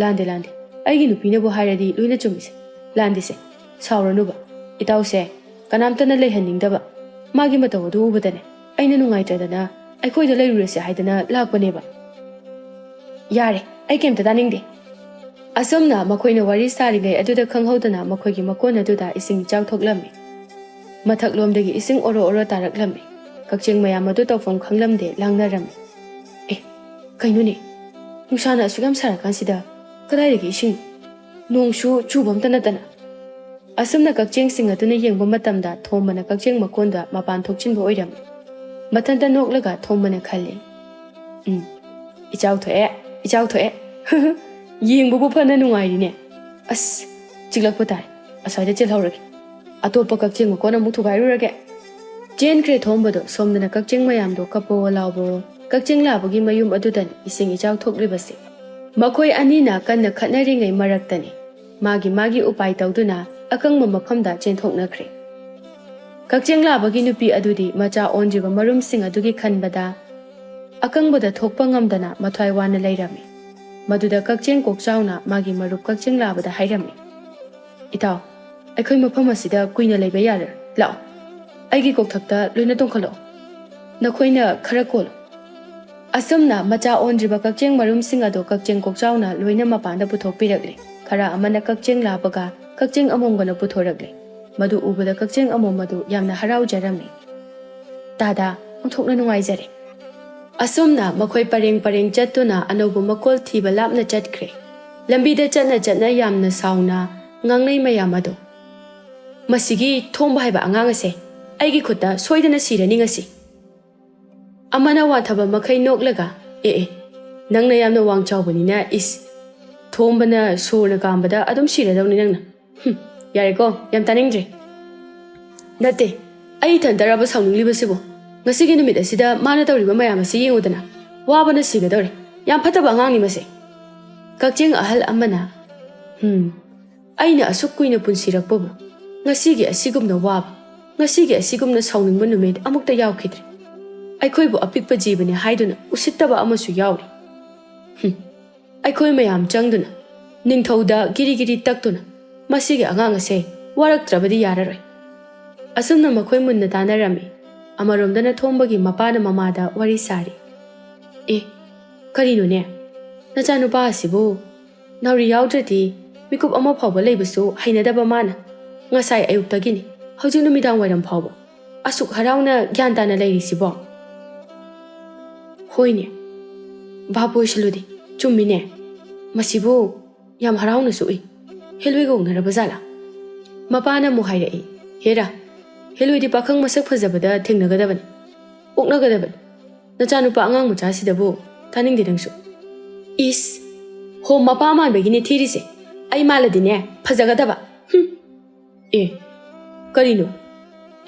"ꯂꯥꯟꯗꯦ, ꯂꯥꯟꯗꯦ꯫ ꯑꯩꯒꯤ ꯅꯨꯄꯤꯅꯕꯨ ꯍꯥꯏꯔꯗꯤ ꯂꯣꯏꯅ ꯆꯨꯝꯃꯤꯁꯦ꯫ ꯂꯥꯟꯗꯦꯁꯦ꯫ ꯁꯥꯎꯔꯅꯨꯕ꯫ ꯏꯇꯥꯎꯁꯦ ꯀꯅꯥꯝꯇꯅ ꯂꯩꯍꯟꯅꯤꯡꯗꯕ꯫ ꯃꯥꯒꯤ ꯃꯇꯧ ꯑꯗꯨ ꯎꯕꯗꯅꯦ, ꯑꯩꯅ ꯅꯨꯡꯉꯥꯏꯇ꯭ꯔꯗꯅ ꯑꯩꯈꯣꯏꯗ ꯂꯩꯔꯨꯔꯁꯦ ꯍꯥꯏꯗꯅ ꯂꯥꯛꯄꯅꯦꯕ꯫" "ꯌꯥꯔꯦ, ꯑꯩ ꯀꯩꯝꯇ ꯇꯥꯅꯤꯡꯗꯦ꯫" ꯑꯁꯨꯝꯅ ꯃꯈꯣꯏꯅ ꯋꯥꯔꯤ ꯁꯥꯔꯤꯉꯩ ꯑꯗꯨꯗ ꯈꯪꯍꯧꯗꯅ ꯃꯈꯣꯏꯒꯤ ꯃꯀꯣꯟ ꯑꯗꯨꯗ ꯏꯁꯤꯡ ꯏꯆꯥꯎ ꯊꯣꯛꯂꯝꯃꯤ꯫ ꯃꯊꯛꯂꯣꯝꯗꯒꯤ ꯏꯁꯤꯡ ꯑꯣꯔꯣ ꯑꯣꯔꯣ ꯇꯥꯔꯛꯂꯝꯃꯤ꯫ ꯀꯛꯆꯦꯡ ꯃꯌꯥꯝ ꯑꯗꯨ ꯇꯧꯐꯝ ꯈꯪꯂꯝꯗꯦ, ꯂꯥꯡꯅꯔꯝꯃꯤ꯫ "ꯑꯦ, ꯀꯩꯅꯣꯅꯦ? ꯅꯨꯡꯁꯥꯅ ꯑꯁꯨꯛ ꯌꯥꯝ ꯁꯥꯔꯀꯥꯟꯁꯤꯗ ꯀꯗꯥꯏꯗꯒꯤ ꯏꯁꯤꯡ? ꯅꯣꯡꯁꯨ ꯆꯨꯕ ꯑꯝꯇ ꯅꯠꯇꯅ꯫" ꯑꯁꯨꯝꯅ ꯀꯛꯆꯦꯡꯁꯤꯡ ꯑꯗꯨꯅ ꯌꯦꯡꯕ ꯃꯇꯝꯗ ꯊꯣꯝꯕꯅ ꯀꯛꯆꯦꯡ ꯃꯀꯣꯟꯗ ꯃꯄꯥꯟ ꯊꯣꯛꯆꯤꯟꯕ ꯑꯣꯏꯔꯝꯃꯤ꯫ ꯃꯊꯟꯇ ꯅꯣꯛꯂꯒ ꯊꯣꯝꯕꯅ ꯈꯜꯂꯤ, "ꯎꯝ, ꯏꯆꯥꯎ ꯊꯣꯛꯑꯦ, ꯏꯆꯥꯎ ꯊꯣꯛꯑꯦ꯫ ꯌꯦꯡꯕꯕꯨ ꯐꯅ ꯅꯨꯡꯉꯥꯏꯔꯤꯅꯦ꯫ ꯑꯁ, ꯆꯤꯛꯂꯛꯄ ꯇꯥꯏ꯫ ꯑꯁ꯭ꯋꯥꯏꯗ ꯆꯦꯜꯍꯧꯔꯒꯦ꯫ ꯑꯇꯣꯞꯄ ꯀꯛꯆꯦꯡ ꯃꯀꯣꯟ ꯑꯃꯨꯛ ꯊꯨꯒꯥꯏꯔꯨꯔꯒꯦ꯫" ꯆꯦꯟꯈ꯭ꯔꯦ ꯊꯣꯝꯕꯗꯣ꯫ ꯁꯣꯝꯗꯅ ꯀꯛꯆꯦꯡ ꯃꯌꯥꯝꯗꯣ ꯀꯞꯄꯋꯣ ꯂꯥꯎꯕꯋꯣ꯫ ꯀꯛꯆꯦꯡ ꯂꯥꯕꯒꯤ ꯃꯌꯨꯝ ꯑꯗꯨꯗꯅꯤ ꯏꯁꯤꯡ ꯏꯆꯥꯎ ꯊꯣꯛꯂꯤꯕꯁꯦ꯫ ꯃꯈꯣꯏ ꯑꯅꯤꯅ ꯀꯟꯅ ꯈꯠꯅꯔꯤꯉꯩ ꯃꯔꯛꯇꯅꯤ ꯃꯥꯒꯤ ꯃꯥꯒꯤ ꯎꯄꯥꯏ ꯇꯧꯗꯨꯅ ꯑꯀꯪꯕ ꯃꯐꯝꯗ ꯆꯦꯟꯊꯣꯛꯅꯈ꯭ꯔꯦ꯫ ꯀꯛꯆꯦꯡ ꯂꯥꯕꯒꯤ ꯅꯨꯄꯤ ꯑꯗꯨꯗꯤ ꯃꯆꯥ ꯑꯣꯟꯗ꯭ꯔꯤꯕ ꯃꯔꯨꯝꯁꯤꯡ ꯑꯗꯨꯒꯤ ꯈꯟꯕꯗ ꯑꯀꯪꯕꯗ ꯊꯣꯛꯄ ꯉꯝꯗꯅ ꯃꯊ꯭ꯋꯥꯏ ꯋꯥꯅ ꯂꯩꯔꯝꯃꯤ꯫ ꯃꯗꯨꯗ ꯀꯛꯆꯦꯡ ꯀꯣꯛꯆꯥꯎꯅ ꯃꯥꯒꯤ ꯃꯔꯨꯞ ꯀꯛꯆꯦꯡ ꯂꯥꯕꯗ ꯍꯥꯏꯔꯝꯃꯤ, "ꯏꯇꯥꯎ, ꯑꯩꯈꯣꯏ ꯃꯐꯝ ꯑꯁꯤꯗ ꯀꯨꯏꯅ ꯂꯩꯕ ꯌꯥꯔꯣꯏ꯫ ꯂꯥꯛꯑꯣ, ꯑꯩꯒꯤ ꯀꯣꯛꯊꯛꯇ ꯂꯣꯏꯅ ꯇꯣꯡꯈꯠꯂꯛꯑꯣ꯫" ꯅꯈꯣꯏꯅ ꯈꯔ ꯀꯣꯜꯂꯨ꯫ ꯑꯁꯨꯝꯅ ꯃꯆꯥ ꯑꯣꯟꯗ꯭ꯔꯤꯕ ꯀꯛꯆꯦꯡ ꯃꯔꯨꯝꯁꯤꯡ ꯑꯗꯨ ꯀꯛꯆꯦꯡ ꯀꯣꯛꯆꯥꯎꯅ ꯂꯣꯏꯅ ꯃꯄꯥꯟꯗ ꯄꯨꯊꯣꯛꯄꯤꯔꯛꯂꯦ꯫ ꯈꯔ ꯑꯃꯅ ꯀꯛꯆꯦꯡ ꯂꯥꯕꯒ ꯀꯛꯆꯦꯡ ꯑꯃꯣꯝꯒꯅ ꯄꯨꯊꯣꯔꯛꯂꯦ꯫ ꯃꯗꯨ ꯎꯕꯗ ꯀꯛꯆꯦꯡ ꯑꯃꯣꯝ ꯑꯗꯨ ꯌꯥꯝꯅ ꯍꯔꯥꯎꯖꯔꯝꯃꯤ꯫ "ꯇꯥꯗꯥ, ꯑꯣꯟꯊꯣꯛꯅ ꯅꯨꯡꯉꯥꯏꯖꯔꯦ꯫" ꯑꯁꯨꯝꯅ ꯃꯈꯣꯏ ꯄꯔꯦꯡ ꯄꯔꯦꯡ ꯆꯠꯇꯨꯅ ꯑꯅꯧꯕ ꯃꯀꯣꯜ ꯊꯤꯕ ꯂꯥꯞꯅ ꯆꯠꯈ꯭ꯔꯦ꯫ ꯂꯝꯕꯤꯗ ꯆꯠꯅ ꯆꯠꯅ ꯌꯥꯝꯅ ꯁꯥꯎꯅ ꯉꯥꯡꯅꯩ ꯃꯌꯥꯝ ꯑꯗꯨ꯫ "ꯃꯁꯤꯒꯤ ꯊꯣꯝꯕ ꯍꯥꯏꯕ ꯑꯉꯥꯡ ꯑꯁꯦ ꯑꯩꯒꯤ ꯈꯨꯠꯇ ꯁꯣꯏꯗꯅ ꯁꯤꯔꯅꯤ ꯉꯁꯤ꯫" ꯑꯃꯅ ꯋꯥꯊꯕ ꯃꯈꯩ ꯅꯣꯛꯂꯒ, "ꯑꯦ ꯑꯦ, ꯅꯪꯅ ꯌꯥꯝꯅ ꯋꯥꯡ ꯆꯥꯎꯕꯅꯤꯅ, ꯏꯁ, ꯊꯣꯝꯕꯅ ꯁꯣꯔꯅ ꯀꯥꯝꯕꯗ ꯑꯗꯨꯝ ꯁꯤꯔꯗꯧꯅꯤ ꯅꯪꯅ꯫ ꯍꯨꯝ, ꯌꯥꯔꯦꯀꯣ, ꯌꯥꯝ ꯇꯥꯅꯤꯡꯗ꯭ꯔꯦ꯫" "ꯅꯠꯇꯦ, ꯑꯩ ꯏꯊꯟꯇꯔꯕ ꯁꯥꯎꯅꯤꯡꯂꯤꯕꯁꯤꯕꯨ? ꯉꯁꯤꯒꯤ ꯅꯨꯃꯤꯠ ꯑꯁꯤꯗ ꯃꯥꯅ ꯇꯧꯔꯤꯕ ꯃꯌꯥꯝ ꯑꯁꯤ ꯌꯦꯡꯉꯨꯗꯅ, ꯋꯥꯕꯅ ꯁꯤꯒꯗꯧꯔꯦ꯫ ꯌꯥꯝ ꯐꯠꯇꯕ ꯑꯉꯥꯡꯅꯤ ꯃꯁꯦ꯫" ꯀꯛꯆꯦꯡ ꯑꯍꯜ ꯑꯃꯅ, "ꯍꯨꯝ, ꯑꯩꯅ ꯑꯁꯨꯛ ꯀꯨꯏꯅ ꯄꯨꯟꯁꯤꯔꯛꯄꯕꯨ ꯉꯁꯤꯒꯤ ꯑꯁꯤꯒꯨꯝꯅ ꯋꯥꯕ, ꯉꯁꯤꯒꯤ ꯑꯁꯤꯒꯨꯝꯅ ꯁꯥꯎꯅꯤꯡꯕ ꯅꯨꯃꯤꯠ ꯑꯃꯨꯛꯇ ꯌꯥꯎꯈꯤꯗ꯭ꯔꯤ꯫ ꯑꯩꯈꯣꯏꯕꯨ ꯑꯄꯤꯛꯄ ꯖꯤꯕꯅꯤ ꯍꯥꯏꯗꯨꯅ ꯎꯁꯤꯠꯇꯕ ꯑꯃꯁꯨ ꯌꯥꯎꯔꯤ꯫ ꯍꯨꯝ, ꯑꯩꯈꯣꯏ ꯃꯌꯥꯝ ꯆꯪꯗꯨꯅ ꯅꯤꯡꯊꯧꯗ ꯒꯤꯔꯤ ꯒꯤꯔꯤ ꯇꯛꯇꯨꯅ ꯃꯁꯤꯒꯤ ꯑꯉꯥꯡ ꯑꯁꯦ ꯋꯥꯔꯛꯇ꯭ꯔꯕꯗꯤ ꯌꯥꯔꯔꯣꯏ꯫" ꯑꯁꯨꯝꯅ ꯃꯈꯣꯏ ꯃꯨꯟꯅ ꯇꯥꯟꯅꯔꯝꯃꯤ꯫ ꯑꯃꯔꯣꯝꯗꯅ ꯊꯣꯝꯕꯒꯤ ꯃꯄꯥꯅ ꯃꯃꯥꯗ ꯋꯥꯔꯤ ꯁꯥꯔꯤ꯫ "ꯑꯦ, ꯀꯔꯤꯅꯣꯅꯦ? ꯅꯆꯥꯅꯨꯄꯥ ꯑꯁꯤꯕꯨ ꯅꯥꯎꯔꯤ ꯌꯥꯎꯗ꯭ꯔꯗꯤ ꯃꯤꯀꯨꯞ ꯑꯃ ꯐꯥꯎꯕ ꯂꯩꯕꯁꯨ ꯍꯩꯅꯗꯕ ꯃꯥꯅ꯫ ꯉꯁꯥꯏ ꯑꯌꯨꯛꯇꯒꯤꯅꯤ ꯍꯧꯖꯤꯛ ꯅꯨꯃꯤꯗꯥꯡ ꯋꯥꯏꯔꯝ ꯐꯥꯎꯕ ꯑꯁꯨꯛ ꯍꯔꯥꯎꯅ ꯒ꯭ꯌꯥꯟ ꯇꯥꯅ ꯂꯩꯔꯤꯁꯤꯕꯣ?" "ꯍꯣꯏꯅꯦ, ꯚꯥꯞ ꯑꯣꯏꯁꯤꯜꯂꯨꯗꯦ꯫ ꯆꯨꯝꯃꯤꯅꯦ꯫ ꯃꯁꯤꯕꯨ ꯌꯥꯝ ꯍꯔꯥꯎꯅꯁꯨ ꯎꯏ꯫ ꯍꯦꯂꯣꯏꯒ ꯑꯣꯛꯅꯔꯕ ꯖꯥꯠꯂꯥ?" ꯃꯄꯥꯅ ꯑꯃꯨꯛ ꯍꯥꯏꯔꯛꯏ, "ꯍꯦꯔꯥ, ꯍꯦꯂꯣꯏꯗꯤ ꯄꯥꯈꯪ ꯃꯁꯛ ꯐꯖꯕꯗ ꯊꯦꯡꯅꯒꯗꯕꯅꯤ, ꯑꯣꯛꯅꯒꯗꯕꯅꯤ꯫ ꯅꯆꯥꯅꯨꯄꯥ ꯑꯉꯥꯡ ꯃꯆꯥꯁꯤꯗꯕꯨ ꯇꯥꯅꯤꯡꯗꯦ ꯅꯪꯁꯨ꯫" "ꯏꯁ, ꯍꯣ, ꯃꯄꯥ ꯃꯥꯟꯕꯒꯤꯅꯦ ꯊꯤꯔꯤꯁꯦ꯫ ꯑꯩ ꯃꯥꯜꯂꯗꯤꯅꯦ, ꯐꯖꯒꯗꯕ꯫ ꯍꯨꯝ꯫" "ꯑꯦ, ꯀꯔꯤꯅꯣ?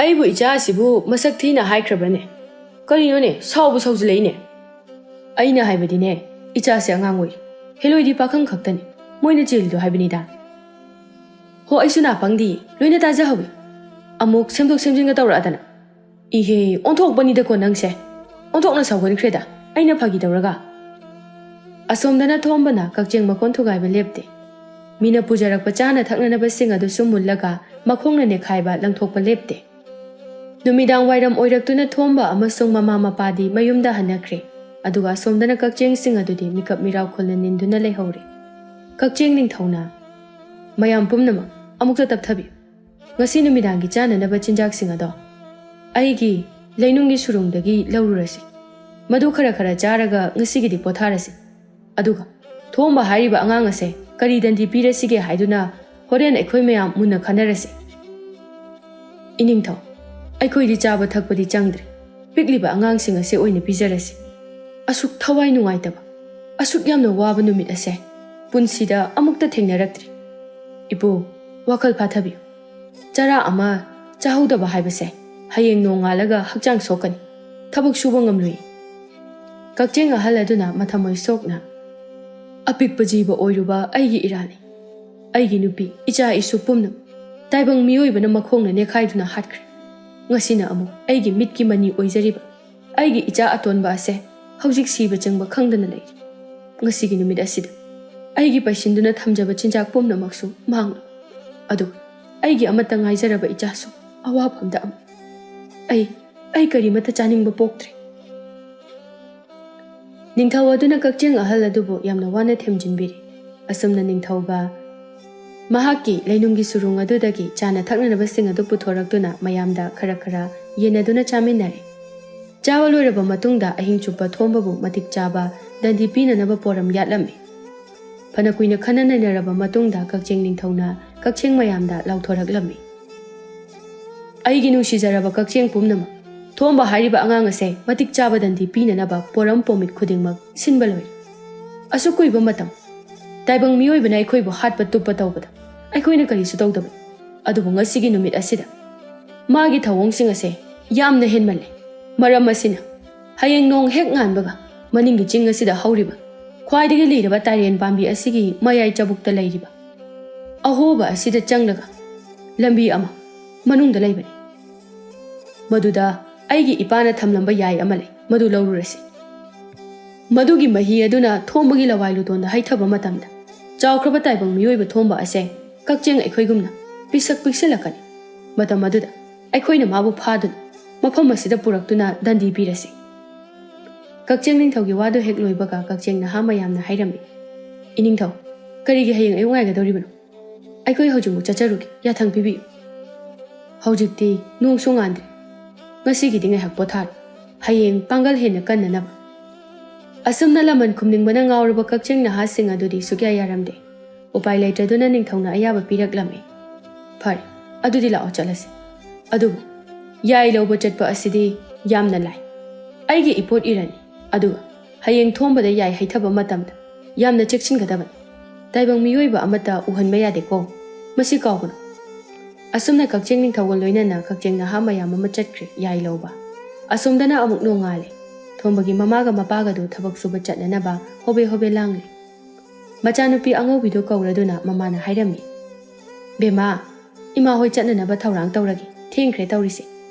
ꯑꯩꯕꯨ ꯏꯆꯥ ꯑꯁꯤꯕꯨ ꯃꯁꯛ ꯊꯤꯅ ꯍꯥꯏꯈ꯭ꯔꯕꯅꯦ? ꯀꯔꯤꯅꯣꯅꯦ, ꯁꯥꯎꯕ ꯁꯥꯎꯖꯤꯜꯂꯛꯏꯅꯦ?" "ꯑꯩꯅ ꯍꯥꯏꯕꯗꯤꯅꯦ, ꯏꯆꯥꯁꯦ ꯑꯉꯥꯡ ꯑꯣꯏꯔꯤ꯫ ꯍꯦꯂꯣꯏꯗꯤ ꯄꯥꯈꯪ ꯈꯛꯇꯅꯤ꯫ ꯃꯣꯏꯅ ꯆꯦꯜꯂꯤꯗꯣ ꯍꯥꯏꯕꯅꯤꯗ꯫" "ꯍꯣ, ꯑꯩꯁꯨ ꯅꯥꯄꯪꯗꯤ ꯂꯣꯏꯅ ꯇꯥꯖꯍꯧꯏ꯫ ꯑꯃꯨꯛ ꯁꯦꯝꯗꯣꯛ ꯁꯦꯝꯖꯤꯟꯒ ꯇꯧꯔꯛꯑꯗꯅ꯫ ꯏꯍꯦ, ꯑꯣꯟꯊꯣꯛꯄꯅꯤꯗꯀꯣ ꯅꯪꯁꯦ꯫ ꯑꯣꯟꯊꯣꯛꯅ ꯁꯥꯎꯒꯟꯈ꯭ꯔꯦꯗ, ꯑꯩꯅ ꯐꯥꯒꯤ ꯇꯧꯔꯒ꯫" ꯑꯁꯣꯝꯗꯅ ꯊꯣꯝꯕꯅ ꯀꯛꯆꯦꯡ ꯃꯀꯣꯟ ꯊꯨꯒꯥꯏꯕ ꯂꯦꯞꯇꯦ꯫ ꯃꯤꯅ ꯄꯨꯖꯔꯛꯄ ꯆꯥꯅ ꯊꯛꯅꯅꯕꯁꯤꯡ ꯑꯗꯨꯁꯨ ꯃꯨꯜꯂꯒ ꯃꯈꯣꯡꯅ ꯅꯦꯠꯈꯥꯏꯕ ꯂꯪꯊꯣꯛꯄ ꯂꯦꯞꯇꯦ꯫ ꯅꯨꯃꯤꯗꯥꯡ ꯋꯥꯏꯔꯝ ꯑꯣꯏꯔꯛꯇꯨꯅ ꯊꯣꯝꯕ ꯑꯃꯁꯨꯡ ꯃꯃꯥ ꯃꯄꯥꯗꯤ ꯃꯌꯨꯝꯗ ꯍꯟꯅꯈ꯭ꯔꯦ, ꯑꯗꯨꯒ ꯑꯁꯣꯝꯗꯅ ꯀꯛꯆꯦꯡꯁꯤꯡ ꯑꯗꯨꯗꯤ ꯃꯤꯀꯞ ꯃꯤꯔꯥꯎꯈꯨꯜꯅ ꯅꯤꯟꯗꯨꯅ ꯂꯩꯍꯧꯔꯦ꯫ ꯀꯛꯆꯦꯡ ꯅꯤꯡꯊꯧꯅ, "ꯃꯌꯥꯝ ꯄꯨꯝꯅꯃꯛ ꯑꯃꯨꯛꯇ ꯇꯞꯊꯕꯤꯌꯨ꯫ ꯉꯁꯤ ꯅꯨꯃꯤꯗꯥꯡꯒꯤ ꯆꯥꯅꯅꯕ ꯆꯤꯟꯖꯥꯛꯁꯤꯡ ꯑꯗꯣ ꯑꯩꯒꯤ ꯂꯩꯅꯨꯡꯒꯤ ꯁꯨꯔꯨꯡꯗꯒꯤ ꯂꯧꯔꯨꯔꯁꯤ꯫ ꯃꯗꯨ ꯈꯔ ꯈꯔ ꯆꯥꯔꯒ ꯉꯁꯤꯒꯤꯗꯤ ꯄꯣꯊꯥꯔꯁꯤ꯫ ꯑꯗꯨꯒ ꯊꯣꯝꯕ ꯍꯥꯏꯔꯤꯕ ꯑꯉꯥꯡ ꯑꯁꯦ ꯀꯔꯤ ꯗꯟꯗꯤ ꯄꯤꯔꯁꯤꯒꯦ ꯍꯥꯏꯗꯨꯅ ꯍꯣꯔꯦꯟ ꯑꯩꯈꯣꯏ ꯃꯌꯥꯝ ꯃꯨꯟꯅ ꯈꯟꯅꯔꯁꯤ꯫ ꯏꯅꯤꯡꯊꯧ, ꯑꯩꯈꯣꯏꯗꯤ ꯆꯥꯕ ꯊꯛꯄꯗꯤ ꯆꯪꯗ꯭ꯔꯦ꯫ ꯄꯤꯛꯂꯤꯕ ꯑꯉꯥꯡꯁꯤꯡ ꯑꯁꯦ ꯑꯣꯏꯅ ꯄꯤꯖꯔꯁꯤ꯫ ꯑꯁꯨꯛ ꯊꯋꯥꯏ ꯅꯨꯡꯉꯥꯏꯇꯕ, ꯑꯁꯨꯛ ꯌꯥꯝꯅ ꯋꯥꯕ ꯅꯨꯃꯤꯠ ꯑꯁꯦ ꯄꯨꯟꯁꯤꯗ ꯑꯃꯨꯛꯇ ꯊꯦꯡꯅꯔꯛꯇ꯭ꯔꯤ꯫ ꯏꯄꯨ, ꯋꯥꯈꯜ ꯐꯥꯊꯕꯤꯌꯨ꯫ ꯆꯔꯥ ꯑꯃ ꯆꯥꯍꯧꯗꯕ ꯍꯥꯏꯕꯁꯦ ꯍꯌꯦꯡ ꯅꯣꯡꯉꯥꯜꯂꯒ ꯍꯛꯆꯥꯡ ꯁꯣꯛꯀꯅꯤ, ꯊꯕꯛ ꯁꯨꯕ ꯉꯝꯂꯣꯏ꯫" ꯀꯛꯆꯦꯡ ꯑꯍꯜ ꯑꯗꯨꯅ ꯃꯊꯃꯣꯏ ꯁꯣꯛꯅ, "ꯑꯄꯤꯛꯄ ꯖꯤꯕ ꯑꯣꯏꯔꯨꯕ ꯑꯩꯒꯤ ꯏꯔꯥꯜꯅꯤ꯫ ꯑꯩꯒꯤ ꯅꯨꯄꯤ, ꯏꯆꯥ ꯏꯁꯨ ꯄꯨꯝꯅꯃꯛ ꯇꯥꯏꯕꯪ ꯃꯤꯑꯣꯏꯕꯅ ꯃꯈꯣꯡꯅ ꯅꯦꯈꯥꯏꯗꯨꯅ ꯍꯥꯠꯈ꯭ꯔꯦ꯫ ꯉꯁꯤꯅ ꯑꯃꯨꯛ ꯑꯩꯒꯤ ꯃꯤꯠꯀꯤ ꯃꯅꯤ ꯑꯣꯏꯖꯔꯤꯕ ꯑꯩꯒꯤ ꯏꯆꯥ ꯑꯇꯣꯟꯕ ꯑꯁꯦ ꯍꯧꯖꯤꯛ ꯁꯤꯕ ꯆꯪꯕ ꯈꯪꯗꯅ ꯂꯩꯔꯤ꯫ ꯉꯁꯤꯒꯤ ꯅꯨꯃꯤꯠ ꯑꯁꯤꯗ ꯑꯩꯒꯤ ꯄꯩꯁꯤꯟꯗꯨꯅ ꯊꯝꯖꯕ ꯆꯤꯟꯖꯥꯛ ꯄꯨꯝꯅꯃꯛꯁꯨ ꯃꯥꯡꯂꯣꯏ꯫ ꯑꯗꯨꯒ ꯑꯩꯒꯤ ꯑꯃꯠꯇ ꯉꯥꯏꯖꯔꯕ ꯏꯆꯥꯁꯨ ꯑꯋꯥꯐꯝꯗ ꯑꯃ꯫ ꯑꯩ, ꯑꯩ ꯀꯔꯤꯃꯠꯇ ꯆꯥꯅꯤꯡꯕ ꯄꯣꯛꯇ꯭ꯔꯦ꯫" ꯅꯤꯡꯊꯧ ꯑꯗꯨꯅ ꯀꯛꯆꯦꯡ ꯑꯍꯜ ꯑꯗꯨꯕꯨ ꯌꯥꯝꯅ ꯋꯥꯅ ꯊꯦꯝꯖꯤꯟꯕꯤꯔꯤ꯫ ꯑꯁꯨꯝꯅ ꯅꯤꯡꯊꯧꯒ ꯃꯍꯥꯛꯀꯤ ꯂꯩꯅꯨꯡꯒꯤ ꯁꯨꯔꯨꯡ ꯑꯗꯨꯗꯒꯤ ꯆꯥꯅ ꯊꯛꯅꯅꯕꯁꯤꯡ ꯑꯗꯨ ꯄꯨꯊꯣꯔꯛꯇꯨꯅ ꯃꯌꯥꯝꯗ ꯈꯔ ꯈꯔ ꯌꯦꯟꯅꯗꯨꯅ ꯆꯥꯃꯤꯟꯅꯔꯦ꯫ ꯆꯥꯕ ꯂꯣꯏꯔꯕ ꯃꯇꯨꯡꯗ ꯑꯍꯤꯡ ꯆꯨꯞꯄ ꯊꯣꯝꯕꯕꯨ ꯃꯇꯤꯛ ꯆꯥꯕ ꯗꯟꯗꯤ ꯄꯤꯅꯅꯕ ꯄꯣꯔꯝ ꯌꯥꯠꯂꯝꯃꯤ꯫ ꯐꯅ ꯀꯨꯏꯅ ꯈꯟꯅ ꯅꯩꯅꯔꯕ ꯃꯇꯨꯡꯗ ꯀꯛꯆꯦꯡ ꯅꯤꯡꯊꯧꯅ ꯀꯛꯆꯦꯡ ꯃꯌꯥꯝꯗ ꯂꯥꯎꯊꯣꯔꯛꯂꯝꯃꯤ, "ꯑꯩꯒꯤ ꯅꯨꯡꯁꯤꯖꯔꯕ ꯀꯛꯆꯦꯡ ꯄꯨꯝꯅꯃꯛ, ꯊꯣꯝꯕ ꯍꯥꯏꯔꯤꯕ ꯑꯉꯥꯡ ꯑꯁꯦ ꯃꯇꯤꯛ ꯆꯥꯕ ꯗꯟꯗꯤ ꯄꯤꯅꯅꯕ ꯄꯣꯔꯝ ꯄꯣꯃꯤꯠ ꯈꯨꯗꯤꯡꯃꯛ ꯁꯤꯟꯕ ꯂꯣꯏꯔꯦ꯫ ꯑꯁꯨꯛ ꯀꯨꯏꯕ ꯃꯇꯝ ꯇꯥꯏꯕꯪ ꯃꯤꯑꯣꯏꯕꯅ ꯑꯩꯈꯣꯏꯕꯨ ꯍꯥꯠꯄ ꯇꯨꯞꯄ ꯇꯧꯕꯗ ꯑꯩꯈꯣꯏꯅ ꯀꯔꯤꯁꯨ ꯇꯧꯗꯕꯅꯤ꯫ ꯑꯗꯨꯕꯨ ꯉꯁꯤꯒꯤ ꯅꯨꯃꯤꯠ ꯑꯁꯤꯗ ꯃꯥꯒꯤ ꯊꯧꯑꯣꯡꯁꯤꯡ ꯑꯁꯦ ꯌꯥꯝꯅ ꯍꯦꯟꯃꯜꯂꯦ꯫ ꯃꯔꯝ ꯑꯁꯤꯅ ꯍꯌꯦꯡ ꯅꯣꯡ ꯍꯦꯛ ꯉꯥꯟꯕꯒ ꯃꯅꯤꯡꯒꯤ ꯆꯤꯡ ꯑꯁꯤꯗ ꯍꯧꯔꯤꯕ ꯈ꯭ꯋꯥꯏꯗꯒꯤ ꯂꯤꯔꯕ ꯇꯥꯏꯔꯦꯟ ꯄꯥꯝꯕꯤ ꯑꯁꯤꯒꯤ ꯃꯌꯥꯏ ꯆꯕꯨꯛꯇ ꯂꯩꯔꯤꯕ ꯑꯍꯣꯕ ꯑꯁꯤꯗ ꯆꯪꯂꯒ ꯂꯝꯕꯤ ꯑꯃ ꯃꯅꯨꯡꯗ ꯂꯩꯕꯅꯤ꯫ ꯃꯗꯨꯗ ꯑꯩꯒꯤ ꯏꯄꯥꯅ ꯊꯝꯂꯝꯕ ꯌꯥꯏ ꯑꯃ ꯂꯩ, ꯃꯗꯨ ꯂꯧꯔꯨꯔꯁꯤ꯫ ꯃꯗꯨꯒꯤ ꯃꯍꯤ ꯑꯗꯨꯅ ꯊꯣꯝꯕꯒꯤ ꯂꯋꯥꯏ ꯂꯨꯇꯣꯟꯗ ꯍꯩꯊꯕ ꯃꯇꯝꯗ ꯆꯥꯎꯈ꯭ꯔꯕ ꯇꯥꯏꯕꯪ ꯃꯤꯑꯣꯏꯕ ꯊꯣꯝꯕ ꯑꯁꯦ ꯀꯛꯆꯦꯡ ꯑꯩꯈꯣꯏꯒꯨꯝꯅ ꯄꯤꯁꯛ ꯄꯤꯛꯁꯤꯜꯂꯛꯀꯅꯤ꯫ ꯃꯇꯝ ꯑꯗꯨꯗ ꯑꯩꯈꯣꯏꯅ ꯃꯥꯕꯨ ꯐꯥꯗꯨꯅ ꯃꯐꯝ ꯑꯁꯤꯗ ꯄꯨꯔꯛꯇꯨꯅ ꯗꯟꯗꯤ ꯄꯤꯔꯁꯤ꯫ ꯀꯛꯆꯦꯡ ꯅꯤꯡꯊꯧꯒꯤ ꯋꯥꯗꯨ ꯍꯦꯛ ꯂꯣꯏꯕꯒ ꯀꯛꯆꯦꯡ ꯅꯍꯥ ꯃꯌꯥꯝꯅ ꯍꯥꯏꯔꯝꯃꯤ, "ꯏꯅꯤꯡꯊꯧ, ꯀꯔꯤꯒꯤ ꯍꯌꯦꯡ ꯑꯌꯨꯛ ꯉꯥꯏꯒꯗꯧꯔꯤꯕꯅꯣ? ꯑꯩꯈꯣꯏ ꯍꯧꯖꯤꯛꯃꯛ ꯆꯠꯆꯔꯨꯒꯦ, ꯌꯥꯊꯪ ꯄꯤꯕꯤꯌꯨ꯫ ꯍꯧꯖꯤꯛꯇꯤ ꯅꯣꯡꯁꯨ ꯉꯥꯟꯗ꯭ꯔꯦ꯫ ꯉꯁꯤꯒꯤꯗꯤ ꯉꯥꯏꯍꯥꯛ ꯄꯣꯊꯥꯔꯣ꯫ ꯍꯌꯦꯡ ꯄꯥꯡꯒꯜ ꯍꯦꯟꯅ ꯀꯟꯅꯅꯕ꯫" ꯑꯁꯨꯝꯅ ꯂꯃꯟ ꯈꯨꯝꯅꯤꯡꯕꯅ ꯉꯥꯎꯔꯕ ꯀꯛꯆꯦꯡ ꯅꯍꯥꯁꯤꯡ ꯑꯗꯨꯗꯤ ꯁꯨꯛꯌꯥ ꯌꯥꯔꯝꯗꯦ꯫ ꯎꯄꯥꯏ ꯂꯩꯇ꯭ꯔꯗꯨꯅ ꯅꯤꯡꯊꯧꯅ ꯑꯌꯥꯕ ꯄꯤꯔꯛꯂꯝꯃꯤ꯫ "ꯐꯔꯦ, ꯑꯗꯨꯗꯤ ꯂꯥꯛꯑꯣ ꯆꯠꯂꯁꯤ꯫ ꯑꯗꯨꯕꯨ ꯌꯥꯏ ꯂꯧꯕ ꯆꯠꯄ ꯑꯁꯤꯗꯤ ꯌꯥꯝꯅ ꯂꯥꯏ꯫ ꯑꯩꯒꯤ ꯏꯄꯣꯠ ꯏꯔꯅꯤ, ꯑꯗꯨꯒ ꯍꯌꯦꯡ ꯊꯣꯝꯕꯗ ꯌꯥꯏ ꯍꯩꯊꯕ ꯃꯇꯝꯗ ꯌꯥꯝꯅ ꯆꯦꯛꯁꯤꯟꯒꯗꯕꯅꯤ꯫ ꯇꯥꯏꯕꯪ ꯃꯤꯑꯣꯏꯕ ꯑꯃꯠꯇ ꯎꯍꯟꯕ ꯌꯥꯗꯦꯀꯣ꯫ ꯃꯁꯤ ꯀꯥꯎꯒꯅꯨ꯫" ꯑꯁꯨꯝꯅ ꯀꯛꯆꯦꯡ ꯅꯤꯡꯊꯧꯒ ꯂꯣꯏꯅꯅ ꯀꯛꯆꯦꯡ ꯅꯍꯥ ꯃꯌꯥꯝ ꯑꯃ ꯆꯠꯈ꯭ꯔꯦ ꯌꯥꯏ ꯂꯧꯕ꯫ ꯑꯁꯣꯝꯗꯅ ꯑꯃꯨꯛ ꯅꯣꯡꯉꯥꯜꯂꯦ꯫ ꯊꯣꯝꯕꯒꯤ ꯃꯃꯥꯒ ꯃꯄꯥꯒꯗꯨ ꯊꯕꯛ ꯁꯨꯕ ꯆꯠꯅꯅꯕ ꯍꯣꯕꯦ ꯍꯣꯕꯦ ꯂꯥꯡꯂꯦ꯫ ꯃꯆꯥꯅꯨꯄꯤ ꯑꯉꯧꯕꯤꯗꯨ ꯀꯧꯔꯗꯨꯅ ꯃꯃꯥꯅ ꯍꯥꯏꯔꯝꯃꯤ, "ꯕꯦꯝꯃꯥ, ꯏꯃꯥ ꯍꯣꯏ ꯆꯠꯅꯅꯕ ꯊꯧꯔꯥꯡ ꯇꯧꯔꯒꯦ꯫ ꯊꯦꯡꯈ꯭ꯔꯦ ꯇꯧꯔꯤꯁꯦ꯫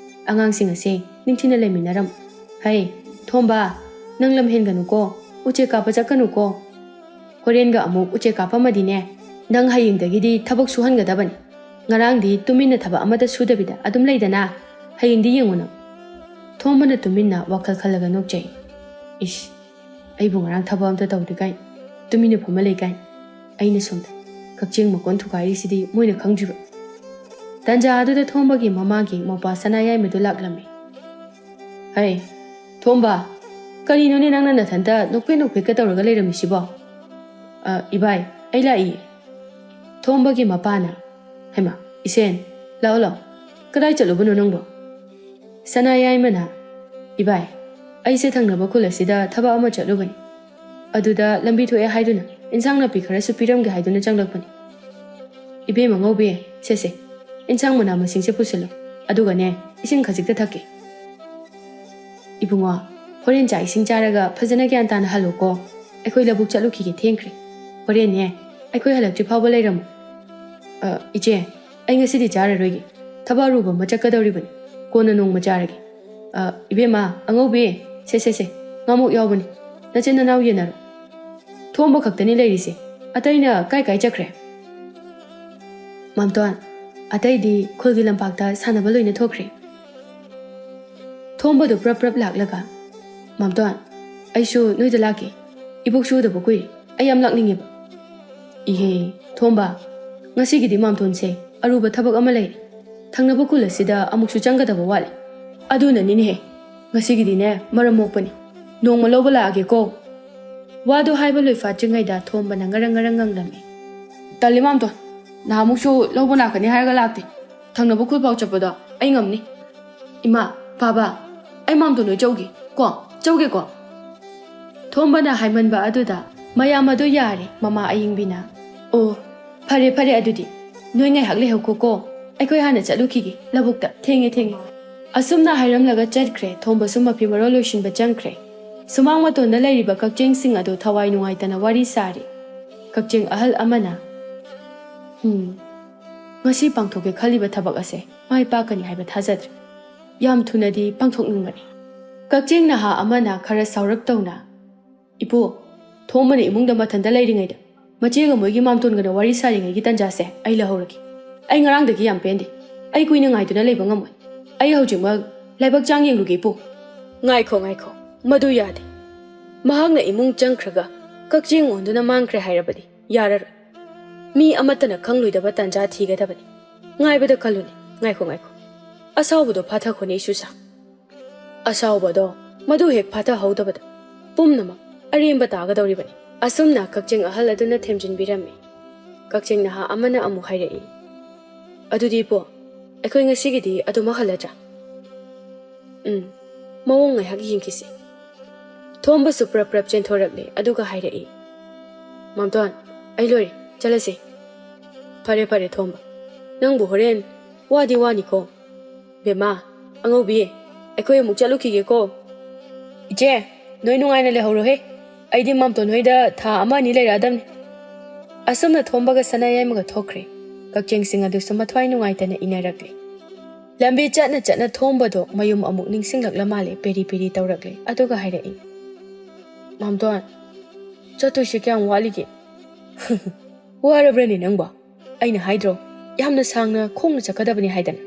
ꯑꯉꯥꯡꯁꯤꯡ ꯑꯁꯦ ꯅꯤꯡꯊꯤꯅ ꯂꯩꯃꯤꯟꯅꯔꯝꯃꯨ꯫ ꯍꯩ, ꯊꯣꯝꯕ, ꯅꯪ ꯂꯝ ꯍꯦꯟꯒꯅꯨꯀꯣ꯫ ꯎꯆꯦꯛ ꯀꯥꯞꯄ ꯆꯠꯀꯅꯨꯀꯣ꯫ ꯍꯣꯔꯦꯟꯒ ꯑꯃꯨꯛ ꯎꯆꯦꯛ ꯀꯥꯞꯄꯝꯃꯗꯤꯅꯦ, ꯅꯪ ꯍꯌꯦꯡꯗꯒꯤꯗꯤ ꯊꯕꯛ ꯁꯨꯍꯟꯒꯗꯕꯅꯤ꯫ ꯉꯔꯥꯡꯗꯤ ꯇꯨꯃꯤꯟꯅ ꯊꯕꯛ ꯑꯃꯠꯇ ꯁꯨꯗꯕꯤꯗ ꯑꯗꯨꯝ ꯂꯩꯗꯅ, ꯍꯌꯦꯡꯗꯤ ꯌꯦꯡꯉꯨ ꯅꯪ꯫" ꯊꯣꯝꯕꯅ ꯇꯨꯃꯤꯟꯅ ꯋꯥꯈꯜ ꯈꯜꯂꯒ ꯅꯣꯛꯆꯩ꯫ "ꯏꯁ, ꯑꯩꯕꯨ ꯉꯔꯥꯡ ꯊꯕꯛ ꯑꯝꯇ ꯇꯧꯗꯦ ꯀꯥꯏꯅ, ꯇꯨꯃꯤꯟꯅ ꯐꯝꯃ ꯂꯩ ꯀꯥꯏꯅ꯫ ꯑꯩꯅ ꯁꯣꯝꯗ ꯀꯛꯆꯦꯡ ꯃꯀꯣꯟ ꯊꯨꯒꯥꯏꯔꯤꯁꯤꯗꯤ ꯃꯣꯏꯅ ꯈꯪꯗ꯭ꯔꯤꯕ?" ꯇꯟꯖꯥ ꯑꯗꯨꯗ ꯊꯣꯝꯕꯒꯤ ꯃꯃꯥꯒꯤ ꯃꯧꯄ꯭ꯋꯥ ꯁꯅꯥꯌꯥꯏꯃꯗꯨ ꯂꯥꯛꯂꯝꯃꯤ꯫ "ꯍꯩ, ꯊꯣꯝꯕ, ꯀꯔꯤꯅꯣꯅꯦ ꯅꯪꯅ ꯅꯊꯟꯇ ꯅꯣꯛꯐꯦꯠ ꯅꯣꯛꯐꯦꯠꯀ ꯇꯧꯔꯒ ꯂꯩꯔꯝꯃꯤꯁꯤꯕꯣ?" "ꯑ, ꯏꯕꯥꯏ, ꯑꯩ ꯂꯥꯛꯏꯌꯦ꯫" ꯊꯣꯝꯕꯒꯤ ꯃꯄꯥꯅ, "ꯍꯩꯃꯥ, ꯏꯁꯦꯟ, ꯂꯥꯛꯑꯣ ꯂꯥꯛꯑꯣ, ꯀꯗꯥꯏ ꯆꯠꯂꯨꯕꯅꯣ ꯅꯪꯕꯣ?" ꯁꯅꯥ ꯌꯥꯏꯃꯅ, "ꯏꯕꯥꯏ, ꯑꯩꯁꯦ ꯊꯪꯅꯕ ꯈꯨꯜ ꯑꯁꯤꯗ ꯊꯕꯛ ꯑꯃ ꯆꯠꯂꯨꯕꯅꯤ꯫ ꯑꯗꯨꯗ ꯂꯝꯕꯤ ꯊꯣꯛꯑꯦ ꯍꯥꯏꯗꯨꯅ ꯏꯟꯁꯥꯡ ꯅꯥꯄꯤ ꯈꯔꯁꯨ ꯄꯤꯔꯝꯒꯦ ꯍꯥꯏꯗꯨꯅ ꯆꯪꯂꯛꯄꯅꯤ꯫ ꯏꯕꯦꯝꯃ ꯉꯧꯕꯤ, ꯁꯦ ꯁꯦ, ꯏꯟꯁꯥꯡ ꯃꯅꯥ ꯃꯁꯤꯡꯁꯦ ꯄꯨꯁꯤꯜꯂꯨ꯫ ꯑꯗꯨꯒꯅꯦ, ꯏꯁꯤꯡ ꯈꯖꯤꯛꯇ ꯊꯛꯀꯦ꯫" "ꯏꯕꯨꯡꯉꯣ, ꯍꯣꯔꯦꯟ ꯆꯥꯛ ꯏꯁꯤꯡ ꯆꯥꯔꯒ ꯐꯖꯅ ꯒ꯭ꯌꯥꯟ ꯇꯥꯅ ꯍꯜꯂꯨꯀꯣ꯫ ꯑꯩꯈꯣꯏ ꯂꯧꯕꯨꯛ ꯆꯠꯂꯨꯈꯤꯒꯦ, ꯊꯦꯡꯈ꯭ꯔꯦ꯫ ꯍꯣꯔꯦꯟꯅꯦ, ꯑꯩꯈꯣꯏ ꯍꯜꯂꯛꯇ꯭ꯔꯤ ꯐꯥꯎꯕ ꯂꯩꯔꯝꯃꯨ꯫" "ꯑ, ꯏꯆꯦ, ꯑꯩ ꯉꯁꯤꯗꯤ ꯆꯥꯔꯔꯣꯏꯒꯦ꯫ ꯊꯕꯛ ꯑꯔꯨꯕ ꯑꯃ ꯆꯠꯀꯗꯧꯔꯤꯕꯅꯤ꯫ ꯀꯣꯟꯅ ꯅꯣꯡꯃ ꯆꯥꯔꯒꯦ꯫ ꯑ, ꯏꯕꯦꯝꯃ, ꯑꯉꯧꯕꯤ, ꯁꯦ, ꯁꯦ, ꯁꯦ, ꯉꯥꯃꯣꯛ ꯌꯥꯎꯕꯅꯤ꯫ ꯅꯆꯤꯟ ꯅꯅꯥꯎ ꯌꯦꯟꯅꯔꯣ꯫ ꯊꯣꯝꯕ ꯈꯛꯇꯅꯤ ꯂꯩꯔꯤꯁꯦ꯫ ꯑꯇꯩꯅ ꯀꯥꯏ ꯀꯥꯏ ꯆꯠꯈ꯭ꯔꯦ?" "ꯃꯥꯝꯇꯣꯟ, ꯑꯇꯩꯗꯤ ꯈꯨꯜꯒꯤ ꯂꯝꯄꯥꯛꯇ ꯁꯥꯟꯅꯕ ꯂꯣꯏꯅ ꯊꯣꯛꯈ꯭ꯔꯦ꯫ ꯊꯣꯝꯕꯗꯨ ꯄ꯭ꯔꯞ ꯄ꯭ꯔꯞ ꯂꯥꯛꯂꯒ, "ꯃꯥꯝꯇꯣꯟ, ꯑꯩꯁꯨ ꯅꯣꯏꯗ ꯂꯥꯛꯀꯦ꯫ ꯏꯕꯣꯛꯁꯨ ꯎꯗꯕ ꯀꯨꯏꯔꯦ꯫ ꯑꯩ ꯌꯥꯝ ꯂꯥꯛꯅꯤꯡꯉꯦꯕ꯫" "ꯏꯍꯦ, ꯊꯣꯝꯕ, ꯉꯁꯤꯒꯤꯗꯤ ꯃꯥꯝꯇꯣꯟꯁꯦ ꯑꯔꯨꯕ ꯊꯕꯛ ꯑꯃ ꯂꯩꯔꯦ꯫ ꯊꯪꯅꯕ ꯈꯨꯜ ꯑꯁꯤꯗ ꯑꯃꯨꯛꯁꯨ ꯆꯪꯒꯗꯕ ꯋꯥꯠꯂꯤ꯫ ꯑꯗꯨꯅꯅꯤꯅꯦꯍꯦ, ꯉꯁꯤꯒꯤꯗꯤꯅꯦ ꯃꯔꯝ ꯃꯣꯛꯄꯅꯤ꯫ ꯅꯣꯡꯃ ꯂꯧꯕ ꯂꯥꯛꯑꯒꯦꯀꯣ꯫" ꯋꯥꯗꯨ ꯍꯥꯏꯕ ꯂꯣꯏꯐꯥꯠꯇ꯭ꯔꯤꯉꯩꯗ ꯊꯣꯝꯕꯅ ꯉꯔꯪ ꯉꯔꯪ ꯉꯪꯂꯝꯃꯤ꯫ "ꯇꯜꯂꯤ ꯃꯥꯝꯇꯣꯟ, ꯅꯍꯥꯟꯃꯨꯛꯁꯨ ꯂꯧꯕ ꯂꯥꯛꯀꯅꯤ ꯍꯥꯏꯔꯒ ꯂꯥꯛꯇꯦ꯫ ꯊꯪꯅꯕ ꯈꯨꯜ ꯐꯥꯎ ꯆꯠꯄꯗꯣ ꯑꯩ ꯉꯝꯅꯤ꯫ ꯏꯃꯥ, ꯄꯥꯕ, ꯑꯩ ꯃꯥꯝꯇꯣꯟ ꯍꯣꯏ ꯆꯧꯒꯦ ꯀꯣ, ꯆꯧꯒꯦꯀꯣ꯫" ꯊꯣꯝꯕꯅ ꯍꯥꯏꯃꯟꯕ ꯑꯗꯨꯗ ꯃꯌꯥꯝ ꯑꯗꯨ ꯌꯥꯔꯦ꯫ ꯃꯃꯥ ꯑꯌꯤꯡꯕꯤꯅ, "ꯑꯣ, ꯐꯔꯦ ꯐꯔꯦ, ꯑꯗꯨꯗꯤ ꯅꯣꯏ ꯉꯥꯏꯍꯥꯛ ꯂꯩꯍꯧꯀꯣꯀꯣ, ꯑꯩꯈꯣꯏ ꯍꯥꯟꯅ ꯆꯠꯂꯨꯈꯤꯒꯦ ꯂꯧꯕꯨꯛꯇ, ꯊꯦꯡꯉꯦ ꯊꯦꯡꯉꯦ꯫" ꯑꯁꯨꯝꯅ ꯍꯥꯏꯔꯝꯂꯒ ꯆꯠꯈ꯭ꯔꯦ꯫ ꯊꯣꯝꯕꯁꯨ ꯃꯐꯤ ꯃꯔꯣꯜ ꯂꯣꯏꯁꯤꯟꯕ ꯆꯪꯈ꯭ꯔꯦ꯫ ꯁꯨꯃꯥꯡ ꯃꯇꯣꯟꯗ ꯂꯩꯔꯤꯕ ꯀꯛꯆꯦꯡꯁꯤꯡ ꯑꯗꯨ ꯊꯋꯥꯏ ꯅꯨꯡꯉꯥꯏꯇꯅ ꯋꯥꯔꯤ ꯁꯥꯔꯤ꯫ ꯀꯛꯆꯦꯡ ꯑꯍꯜ ꯑꯃꯅ, "ꯍꯨꯝ, ꯉꯁꯤ ꯄꯥꯡꯊꯣꯛꯀꯦ ꯈꯜꯂꯤꯕ ꯊꯕꯛ ꯑꯁꯦ ꯃꯥꯏ ꯄꯥꯛꯀꯅꯤ ꯍꯥꯏꯕ ꯊꯥꯖꯗ꯭ꯔꯦ꯫ ꯌꯥꯝ ꯊꯨꯅꯗꯤ ꯄꯥꯡꯊꯣꯛꯅꯤꯡꯕꯅꯤ꯫" ꯀꯛꯆꯦꯡ ꯅꯍꯥ ꯑꯃꯅ ꯈꯔ ꯁꯥꯎꯔꯞ ꯇꯧꯅ, "ꯏꯄꯨ, ꯊꯣꯝꯕꯅ ꯏꯃꯨꯡꯗ ꯃꯊꯟꯇ ꯂꯩꯔꯤꯉꯩꯗ ꯃꯆꯦꯒ ꯃꯣꯏꯒꯤ ꯃꯥꯝꯇꯣꯟꯒꯅ ꯋꯥꯔꯤ ꯁꯥꯔꯤꯉꯩꯒꯤ ꯇꯟꯖꯥꯁꯦ ꯑꯩ ꯂꯧꯍꯧꯔꯒꯦ꯫ ꯑꯩ ꯉꯔꯥꯡꯗꯒꯤ ꯌꯥꯝ ꯄꯦꯟꯗꯦ꯫ ꯑꯩ ꯀꯨꯏꯅ ꯉꯥꯏꯗꯨꯅ ꯂꯩꯕ ꯉꯝꯃꯣꯏ꯫ ꯑꯩ ꯍꯧꯖꯤꯛꯃꯛ ꯂꯥꯏꯕꯛ ꯆꯥꯡ ꯌꯦꯡꯂꯨꯒꯦ, ꯏꯄꯨ꯫" "ꯉꯥꯏꯈꯣ, ꯉꯥꯏꯈꯣ, ꯃꯗꯨ ꯌꯥꯗꯦ꯫ ꯃꯍꯥꯛꯅ ꯏꯃꯨꯡ ꯆꯪꯈ꯭ꯔꯒ ꯀꯛꯆꯦꯡ ꯑꯣꯟꯗꯨꯅ ꯃꯥꯡꯈ꯭ꯔꯦ ꯍꯥꯏꯔꯕꯗꯤ ꯌꯥꯔꯔꯣꯏ꯫ ꯃꯤ ꯑꯃꯠꯇꯅ ꯈꯪꯂꯣꯏꯗꯕ ꯇꯥꯟꯖꯥ ꯊꯤꯒꯗꯕꯅꯤ꯫ ꯉꯥꯏꯕꯗ ꯀꯜꯂꯨꯅꯦ꯫ ꯉꯥꯏꯈꯣ, ꯉꯥꯏꯈꯣ꯫ ꯑꯁꯥꯎꯕꯗꯣ ꯐꯥꯊꯈꯣꯅꯦ, ꯏꯁꯨꯁꯥ꯫ ꯑꯁꯥꯎꯕꯗꯣ ꯃꯗꯨ ꯍꯦꯛ ꯐꯥꯊꯍꯧꯗꯕꯗ ꯄꯨꯝꯅꯃꯛ ꯑꯔꯦꯝꯕ ꯇꯥꯒꯗꯧꯔꯤꯕꯅꯤ꯫" ꯑꯁꯨꯝꯅ ꯀꯛꯆꯦꯡ ꯑꯍꯜ ꯑꯗꯨꯅ ꯊꯦꯝꯖꯤꯟꯕꯤꯔꯝꯃꯤ꯫ ꯀꯛꯆꯦꯡ ꯅꯍꯥ ꯑꯃꯅ ꯑꯃꯨꯛ ꯍꯥꯏꯔꯛꯏ, "ꯑꯗꯨꯗꯤ ꯏꯄꯨ, ꯑꯩꯈꯣꯏ ꯉꯁꯤꯒꯤꯗꯤ ꯑꯗꯨꯃꯛ ꯍꯜꯂꯗ꯭ꯔꯥ?" "ꯎꯝ, ꯃꯑꯣꯡ ꯉꯥꯏꯍꯥꯛ ꯌꯦꯡꯈꯤꯁꯤ꯫" ꯊꯣꯝꯕꯁꯨ ꯄ꯭ꯔꯞ ꯄ꯭ꯔꯞ ꯆꯦꯟꯊꯣꯔꯛꯂꯦ, ꯑꯗꯨꯒ ꯍꯥꯏꯔꯛꯏ, "ꯃꯥꯝꯇꯣꯟ, ꯑꯩ ꯂꯣꯏꯔꯦ, ꯆꯠꯂꯁꯤ꯫" "ꯐꯔꯦ ꯐꯔꯦ ꯊꯣꯝꯕ, ꯅꯪꯕꯨ ꯍꯣꯔꯦꯟ ꯋꯥꯗꯤ ꯋꯥꯅꯤꯀꯣ꯫ ꯕꯦꯝꯃ, ꯑꯉꯧꯕꯤ, ꯑꯩꯈꯣꯏ ꯑꯃꯨꯛ ꯆꯠꯂꯨꯈꯤꯒꯦꯀꯣ꯫" "ꯏꯆꯦ, ꯅꯣꯏ ꯅꯨꯡꯉꯥꯏꯅ ꯂꯩꯍꯧꯔꯣꯍꯦ꯫ ꯑꯩꯗꯤ ꯃꯥꯝꯇꯣꯟ ꯍꯣꯏꯗ ꯊꯥ ꯑꯃ ꯑꯅꯤ ꯂꯩꯔꯛꯑꯗꯝꯅꯤ꯫" ꯑꯁꯨꯝꯅ ꯊꯣꯝꯕꯒ ꯁꯅꯥ ꯌꯥꯏꯃꯒ ꯊꯣꯛꯈ꯭ꯔꯦ꯫ ꯀꯛꯆꯦꯡꯁꯤꯡ ꯑꯗꯨꯁꯨ ꯃꯊ꯭ꯋꯥꯏ ꯅꯨꯡꯉꯥꯏꯇꯅ ꯏꯟꯅꯔꯛꯂꯦ꯫ ꯂꯝꯕꯤ ꯆꯠꯅ ꯆꯠꯅ ꯊꯣꯝꯕꯗꯣ ꯃꯌꯨꯝ ꯑꯃꯨꯛ ꯅꯤꯡꯁꯤꯡꯂꯛꯂ ꯃꯥꯜꯂꯦ, ꯄꯦꯔꯤ ꯄꯦꯔꯤ ꯇꯧꯔꯛꯂꯦ꯫ ꯑꯗꯨꯒ ꯍꯥꯏꯔꯛꯏ, "ꯃꯥꯝꯇꯣꯟ, ꯆꯠꯇꯣꯏꯁꯦ ꯀꯌꯥꯝ ꯋꯥꯠꯂꯤꯒꯦ?" "ꯋꯥꯔꯕ꯭ꯔꯅꯦ ꯅꯪꯕꯣ? ꯑꯩꯅ ꯍꯥꯏꯗ꯭ꯔꯣ, ꯌꯥꯝꯅ ꯁꯥꯡꯅ ꯈꯣꯡꯅ ꯆꯠꯀꯗꯕꯅꯤ ꯍꯥꯏꯗꯅ꯫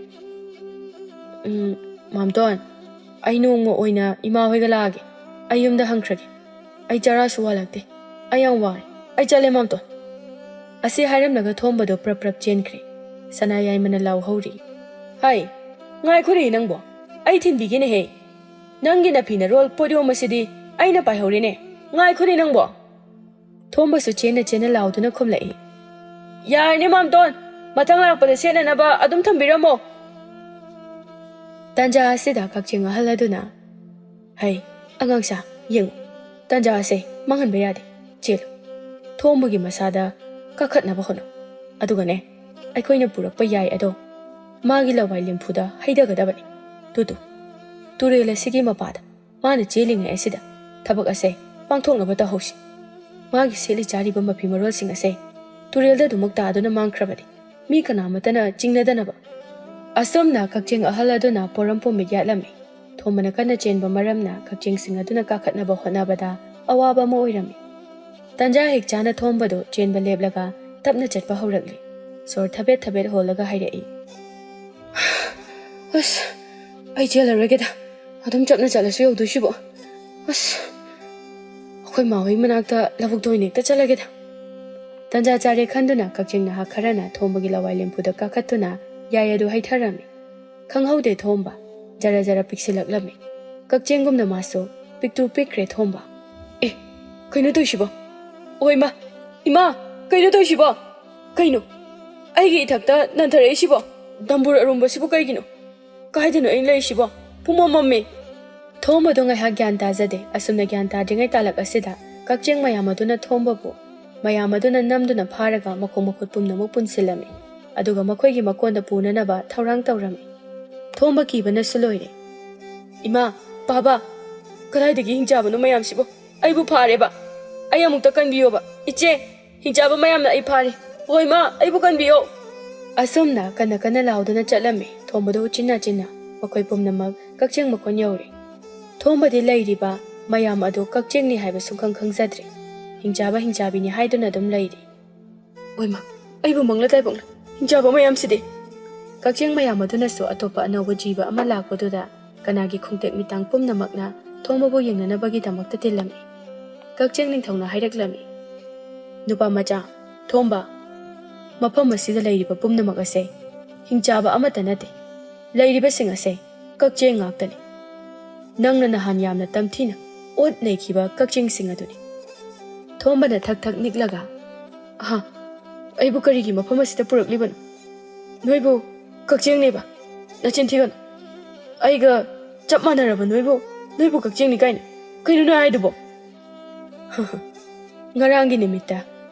"ꯎꯝ, ꯃꯥꯝꯇꯣꯟ, ꯑꯩ ꯅꯣꯡꯃ ꯑꯣꯏꯅ ꯏꯃꯥ ꯍꯣꯏꯒ ꯂꯥꯛꯑꯒꯦ꯫ ꯑꯩ ꯌꯨꯝꯗ ꯍꯟꯈ꯭ꯔꯒꯦ꯫ ꯑꯩ ꯆꯔꯥꯁꯨ ꯋꯥꯜꯂꯛꯇꯦ꯫ ꯑꯩ ꯌꯥꯝ ꯋꯥꯔꯦ꯫ ꯑꯩ ꯆꯠꯂꯦ, ꯃꯥꯝꯇꯣꯟ"꯫ ꯑꯁꯤ ꯍꯥꯏꯔꯝꯂꯒ ꯊꯣꯝꯕꯗꯣ ꯄ꯭ꯔꯞ ꯄ꯭ꯔꯞ ꯆꯦꯟꯈ꯭ꯔꯦ꯫ ꯁꯅꯥ ꯌꯥꯏꯃꯅ ꯂꯥꯎꯍꯧꯔꯤ, "ꯍꯥꯏ, ꯉꯥꯏꯈꯣꯅꯦ ꯅꯪꯕꯣ꯫ ꯑꯩ ꯊꯤꯟꯕꯤꯒꯦꯅꯦꯍꯦ꯫ ꯅꯪꯒꯤ ꯅꯐꯤ ꯅꯔꯣꯜ ꯄꯣꯠꯌꯣꯝ ꯑꯁꯤꯗꯤ ꯑꯩꯅ ꯄꯥꯏꯍꯧꯔꯦꯅꯦ꯫ ꯉꯥꯏꯈꯣꯅꯦ ꯅꯪꯕꯣ"꯫ ꯊꯣꯝꯕꯁꯨ ꯆꯦꯟꯅ ꯆꯦꯟꯅ ꯂꯥꯎꯗꯨꯅ ꯈꯨꯝꯂꯛꯏ, "ꯌꯥꯔꯅꯤ ꯃꯥꯝꯇꯣꯟ, ꯃꯊꯪ ꯂꯥꯛꯄꯗ ꯁꯦꯠꯅꯅꯕ ꯑꯗꯨꯝ ꯊꯝꯕꯤꯔꯝꯃꯣ"꯫ ꯇꯥꯟꯖꯥ ꯑꯁꯤꯗ ꯀꯛꯆꯤꯡ ꯑꯍꯜ ꯑꯗꯨꯅ, "ꯍꯩ, ꯑꯉꯥꯡꯁꯥ, ꯌꯦꯡꯉꯨ, ꯇꯥꯟꯖꯥ ꯑꯁꯦ ꯃꯥꯡꯍꯟꯕ ꯌꯥꯗꯦ꯫ ꯆꯦꯜꯂꯨ, ꯊꯣꯝꯕꯒꯤ ꯃꯁꯥꯗ ꯀꯥꯈꯠꯅꯕ ꯍꯣꯠꯅꯧ꯫ ꯑꯗꯨꯒꯅꯦ, ꯑꯩꯈꯣꯏꯅ ꯄꯨꯔꯛꯄ ꯌꯥꯏ ꯑꯗꯣ ꯃꯥꯒꯤ ꯂꯋꯥꯏ ꯂꯦꯝꯐꯨꯗ ꯍꯩꯊꯒꯗꯕꯅꯤ꯫ ꯇꯨ ꯇꯨ, ꯇꯨꯔꯦꯜ ꯑꯁꯤꯒꯤ ꯃꯄꯥꯗ ꯃꯥꯅ ꯆꯦꯜꯂꯤꯉꯩ ꯑꯁꯤꯗ ꯊꯕꯛ ꯑꯁꯦ ꯄꯥꯡꯊꯣꯛꯅꯕ ꯇꯧꯍꯧꯁꯤ꯫ ꯃꯥꯒꯤ ꯁꯦꯠꯂꯤ ꯆꯥꯔꯤꯕ ꯃꯐꯤ ꯃꯔꯣꯜꯁꯤꯡ ꯑꯁꯦ ꯇꯨꯔꯦꯜꯗ ꯑꯗꯨꯃꯛ ꯇꯥꯗꯨꯅ ꯃꯥꯡꯈ꯭ꯔꯕꯗꯤ ꯃꯤ ꯀꯅꯥꯃꯠꯇꯅ ꯆꯤꯡꯅꯗꯅꯕ"꯫ ꯑꯁꯨꯝꯅ ꯀꯛꯆꯤꯡ ꯑꯍꯜ ꯑꯗꯨꯅ ꯄꯣꯔꯝ ꯄꯨꯝꯃꯤꯠ ꯌꯥꯠꯂꯝꯃꯤ꯫ ꯊꯣꯝꯕꯅ ꯀꯟꯅ ꯆꯦꯟꯕ ꯃꯔꯝꯅ ꯀꯛꯆꯤꯡꯁꯤꯡ ꯑꯗꯨꯅ ꯀꯥꯈꯠꯅꯕ ꯍꯣꯠꯅꯕꯗ ꯑꯋꯥꯕ ꯑꯃ ꯑꯣꯏꯔꯝꯃꯤ꯫ ꯇꯟꯖꯥ ꯍꯦꯛ ꯆꯥꯅ ꯊꯣꯝꯕꯗꯨ ꯆꯦꯟꯕ ꯂꯦꯞꯂꯒ ꯇꯞꯅ ꯆꯠꯄ ꯍꯧꯔꯛꯂꯤ꯫ ꯁꯣꯔ ꯊꯕꯦꯠ ꯊꯕꯦꯠ ꯍꯣꯜꯂꯒ ꯍꯥꯏꯔꯛꯏ, "ꯑꯁ, ꯑꯩ ꯆꯦꯜꯂꯔꯣꯏꯒꯦꯗ꯫ ꯑꯗꯨꯝ ꯆꯞꯅ ꯆꯠꯂꯁꯨ ꯌꯧꯗꯣꯏꯁꯤꯕꯣ꯫ ꯑꯁ, ꯑꯩꯈꯣꯏ ꯃꯥ ꯍꯣꯏ ꯃꯅꯥꯛꯇ ꯂꯧꯕꯨꯛꯇ ꯑꯣꯏꯅ ꯍꯦꯛꯇ ꯆꯠꯂꯒꯦꯗ"꯫ ꯇꯟꯖꯥ ꯆꯥꯔꯦ ꯈꯟꯗꯨꯅ ꯀꯛꯆꯤꯡ ꯅꯍꯥ ꯈꯔꯅ ꯊꯣꯝꯕꯒꯤ ꯂꯋꯥꯏ ꯂꯦꯝꯐꯨꯗ ꯀꯥꯈꯠꯇꯨꯅ ꯌꯥꯏ ꯑꯗꯨ ꯍꯩꯊꯔꯝꯃꯤ꯫ ꯈꯪꯍꯧꯗꯦ ꯊꯣꯝꯕ ꯖꯔ ꯖꯔ ꯄꯤꯛꯁꯤꯜꯂꯛꯂꯝꯃꯤ꯫ ꯀꯛꯆꯤꯡꯒꯨꯝꯅ ꯃꯥꯁꯨ ꯄꯤꯛꯇꯨ ꯄꯤꯛꯈ꯭ꯔꯦ ꯊꯣꯝꯕ꯫ "ꯑꯦ, ꯀꯩꯅꯣ ꯇꯧꯏꯁꯤꯕꯣ? ꯑꯣꯏꯃ, ꯏꯃꯥ, ꯀꯩꯅꯣ ꯇꯧꯏꯁꯤꯕꯣ? ꯀꯩꯅꯣ? ꯑꯩꯒꯤ ꯏꯊꯛꯇ ꯅꯟꯊꯔꯛꯏꯁꯤꯕꯣ? ꯗꯝꯕꯨꯔ ꯑꯔꯨꯝꯕꯁꯤꯕꯨ ꯀꯩꯒꯤꯅꯣ? ꯀꯥꯏꯗꯅꯣ ꯑꯩꯅ ꯂꯩꯔꯤꯁꯤꯕꯣ? ꯄꯨꯝꯃꯝ ꯃꯝꯃꯦ!" ꯊꯣꯝꯕꯗꯨ ꯉꯥꯏꯍꯥꯛ ꯒ꯭ꯌꯥꯟ ꯇꯥꯖꯗꯦ꯫ ꯑꯁꯨꯝꯅ ꯒ꯭ꯌꯥꯟ ꯇꯥꯗ꯭ꯔꯤꯉꯩ ꯇꯥꯂꯛ ꯑꯁꯤꯗ ꯀꯛꯆꯦꯡ ꯃꯌꯥꯝ ꯑꯗꯨꯅ ꯊꯣꯝꯕꯕꯨ, ꯃꯌꯥꯝ ꯑꯗꯨꯅ ꯅꯝꯗꯨꯅ ꯐꯥꯔꯒ ꯃꯈꯣꯡ ꯃꯈꯨꯠ ꯄꯨꯝꯅꯃꯛ ꯄꯨꯟꯁꯤꯜꯂꯝꯃꯤ꯫ ꯑꯗꯨꯒ ꯃꯈꯣꯏꯒꯤ ꯃꯀꯣꯟꯗ ꯄꯨꯅꯅꯕ ꯊꯧꯔꯥꯡ ꯇꯧꯔꯝꯃꯤ꯫ ꯊꯣꯝꯕ ꯀꯤꯕꯅꯁꯨ ꯂꯣꯏꯔꯦ꯫ "ꯏꯃꯥ, ꯄꯥꯕ, ꯀꯗꯥꯏꯗꯒꯤ ꯍꯤꯡꯆꯥꯕꯅꯣ ꯃꯌꯥꯝꯁꯤꯕꯣ? ꯑꯩꯕꯨ ꯐꯥꯔꯦꯕ! ꯑꯩ ꯑꯃꯨꯛꯇ ꯀꯟꯕꯤꯌꯣꯕ! ꯏꯆꯦ, ꯍꯤꯡꯆꯥꯕ ꯃꯌꯥꯝꯅ ꯑꯩ ꯐꯥꯔꯦ! ꯍꯣꯏ, ꯃꯥ, ꯑꯩꯕꯨ ꯀꯟꯕꯤꯌꯣ!" ꯑꯁꯨꯝꯅ ꯀꯟꯅ ꯀꯟꯅ ꯂꯥꯎꯗꯨꯅ ꯆꯠꯂꯝꯃꯤ꯫ ꯊꯣꯝꯕꯗꯨ ꯎꯆꯤꯟ ꯅꯥꯆꯤꯟꯅ ꯃꯈꯣꯏ ꯄꯨꯝꯅꯃꯛ ꯀꯛꯆꯦꯡ ꯃꯀꯣꯟ ꯌꯧꯔꯦ꯫ ꯊꯣꯝꯕꯗꯤ ꯂꯩꯔꯤꯕ ꯃꯌꯥꯝ ꯑꯗꯨ ꯀꯛꯆꯦꯡꯅꯤ ꯍꯥꯏꯕ ꯁꯨꯡꯈꯪ ꯈꯪꯖꯗ꯭ꯔꯦ꯫ ꯍꯤꯡꯆꯥꯕ ꯍꯤꯡꯆꯥꯕꯤꯅꯤ ꯍꯥꯏꯗꯨꯅ ꯑꯗꯨꯝ ꯂꯩꯔꯤ꯫ "ꯑꯣꯏꯃ, ꯑꯩꯕꯨ ꯃꯪꯂ ꯇꯥꯏꯕꯪꯂ ꯍꯤꯡꯆꯥꯕ ꯃꯌꯥꯝꯁꯤꯗꯤ꯫ ꯀꯛꯆꯦꯡ ꯃꯌꯥꯝ ꯑꯗꯨꯅꯁꯨ ꯑꯇꯣꯞꯄ ꯑꯅꯧꯕ ꯖꯤꯕ ꯑꯃ ꯂꯥꯛꯄꯗꯨꯗ ꯀꯅꯥꯒꯤ ꯈꯣꯡꯇꯦꯛ ꯃꯤꯠꯇꯥꯡ ꯄꯨꯝꯅꯃꯛꯅ ꯊꯣꯝꯕꯕꯨ ꯌꯦꯡꯅꯅꯕꯒꯤꯗꯃꯛꯇ ꯇꯤꯜꯂꯝꯃꯤ꯫ ꯀꯛꯆꯦꯡ ꯅꯤꯡꯊꯧꯅ ꯍꯥꯏꯔꯛꯂꯝꯃꯤ, "ꯅꯨꯄꯥ ꯃꯆꯥ, ꯊꯣꯝꯕ, ꯃꯐꯝ ꯑꯁꯤꯗ ꯂꯩꯔꯤꯕ ꯄꯨꯝꯅꯃꯛ ꯑꯁꯦ ꯍꯤꯡꯆꯥꯕ ꯑꯃꯠꯇ ꯅꯠꯇꯦ꯫ ꯂꯩꯔꯤꯕꯁꯤꯡ ꯑꯁꯦ ꯀꯛꯆꯦꯡ ꯉꯥꯛꯇꯅꯤ꯫ ꯅꯪꯅ ꯅꯍꯥꯟ ꯌꯥꯝꯅ ꯇꯝꯊꯤꯅ ꯑꯣꯠ ꯅꯩꯈꯤꯕ ꯀꯛꯆꯦꯡꯁꯤꯡ ꯑꯗꯨꯅꯤ꯫" ꯊꯣꯝꯕꯅ ꯊꯛ ꯊꯛ ꯅꯤꯛꯂꯒ, "ꯑꯍꯥ, ꯑꯩꯕꯨ ꯀꯔꯤꯒꯤ ꯃꯐꯝ ꯑꯁꯤꯗ ꯄꯨꯔꯛꯂꯤꯕꯅꯣ? ꯅꯣꯏꯕꯨ ꯀꯛꯆꯦꯡꯅꯦꯕ? ꯅꯆꯤꯟ ꯊꯤꯒꯅꯨ꯫ ꯑꯩꯒ ꯆꯞ ꯃꯥꯟꯅꯔꯕ ꯅꯣꯏꯕꯨ, ꯅꯣꯏꯕꯨ ꯀꯛꯆꯦꯡꯅꯤ ꯀꯥꯏꯅ? ꯀꯩꯅꯣ ꯅꯣꯏ ꯍꯥꯏꯗꯨꯕꯣ?" "ꯉꯔꯥꯡꯒꯤ ꯅꯨꯃꯤꯠꯇ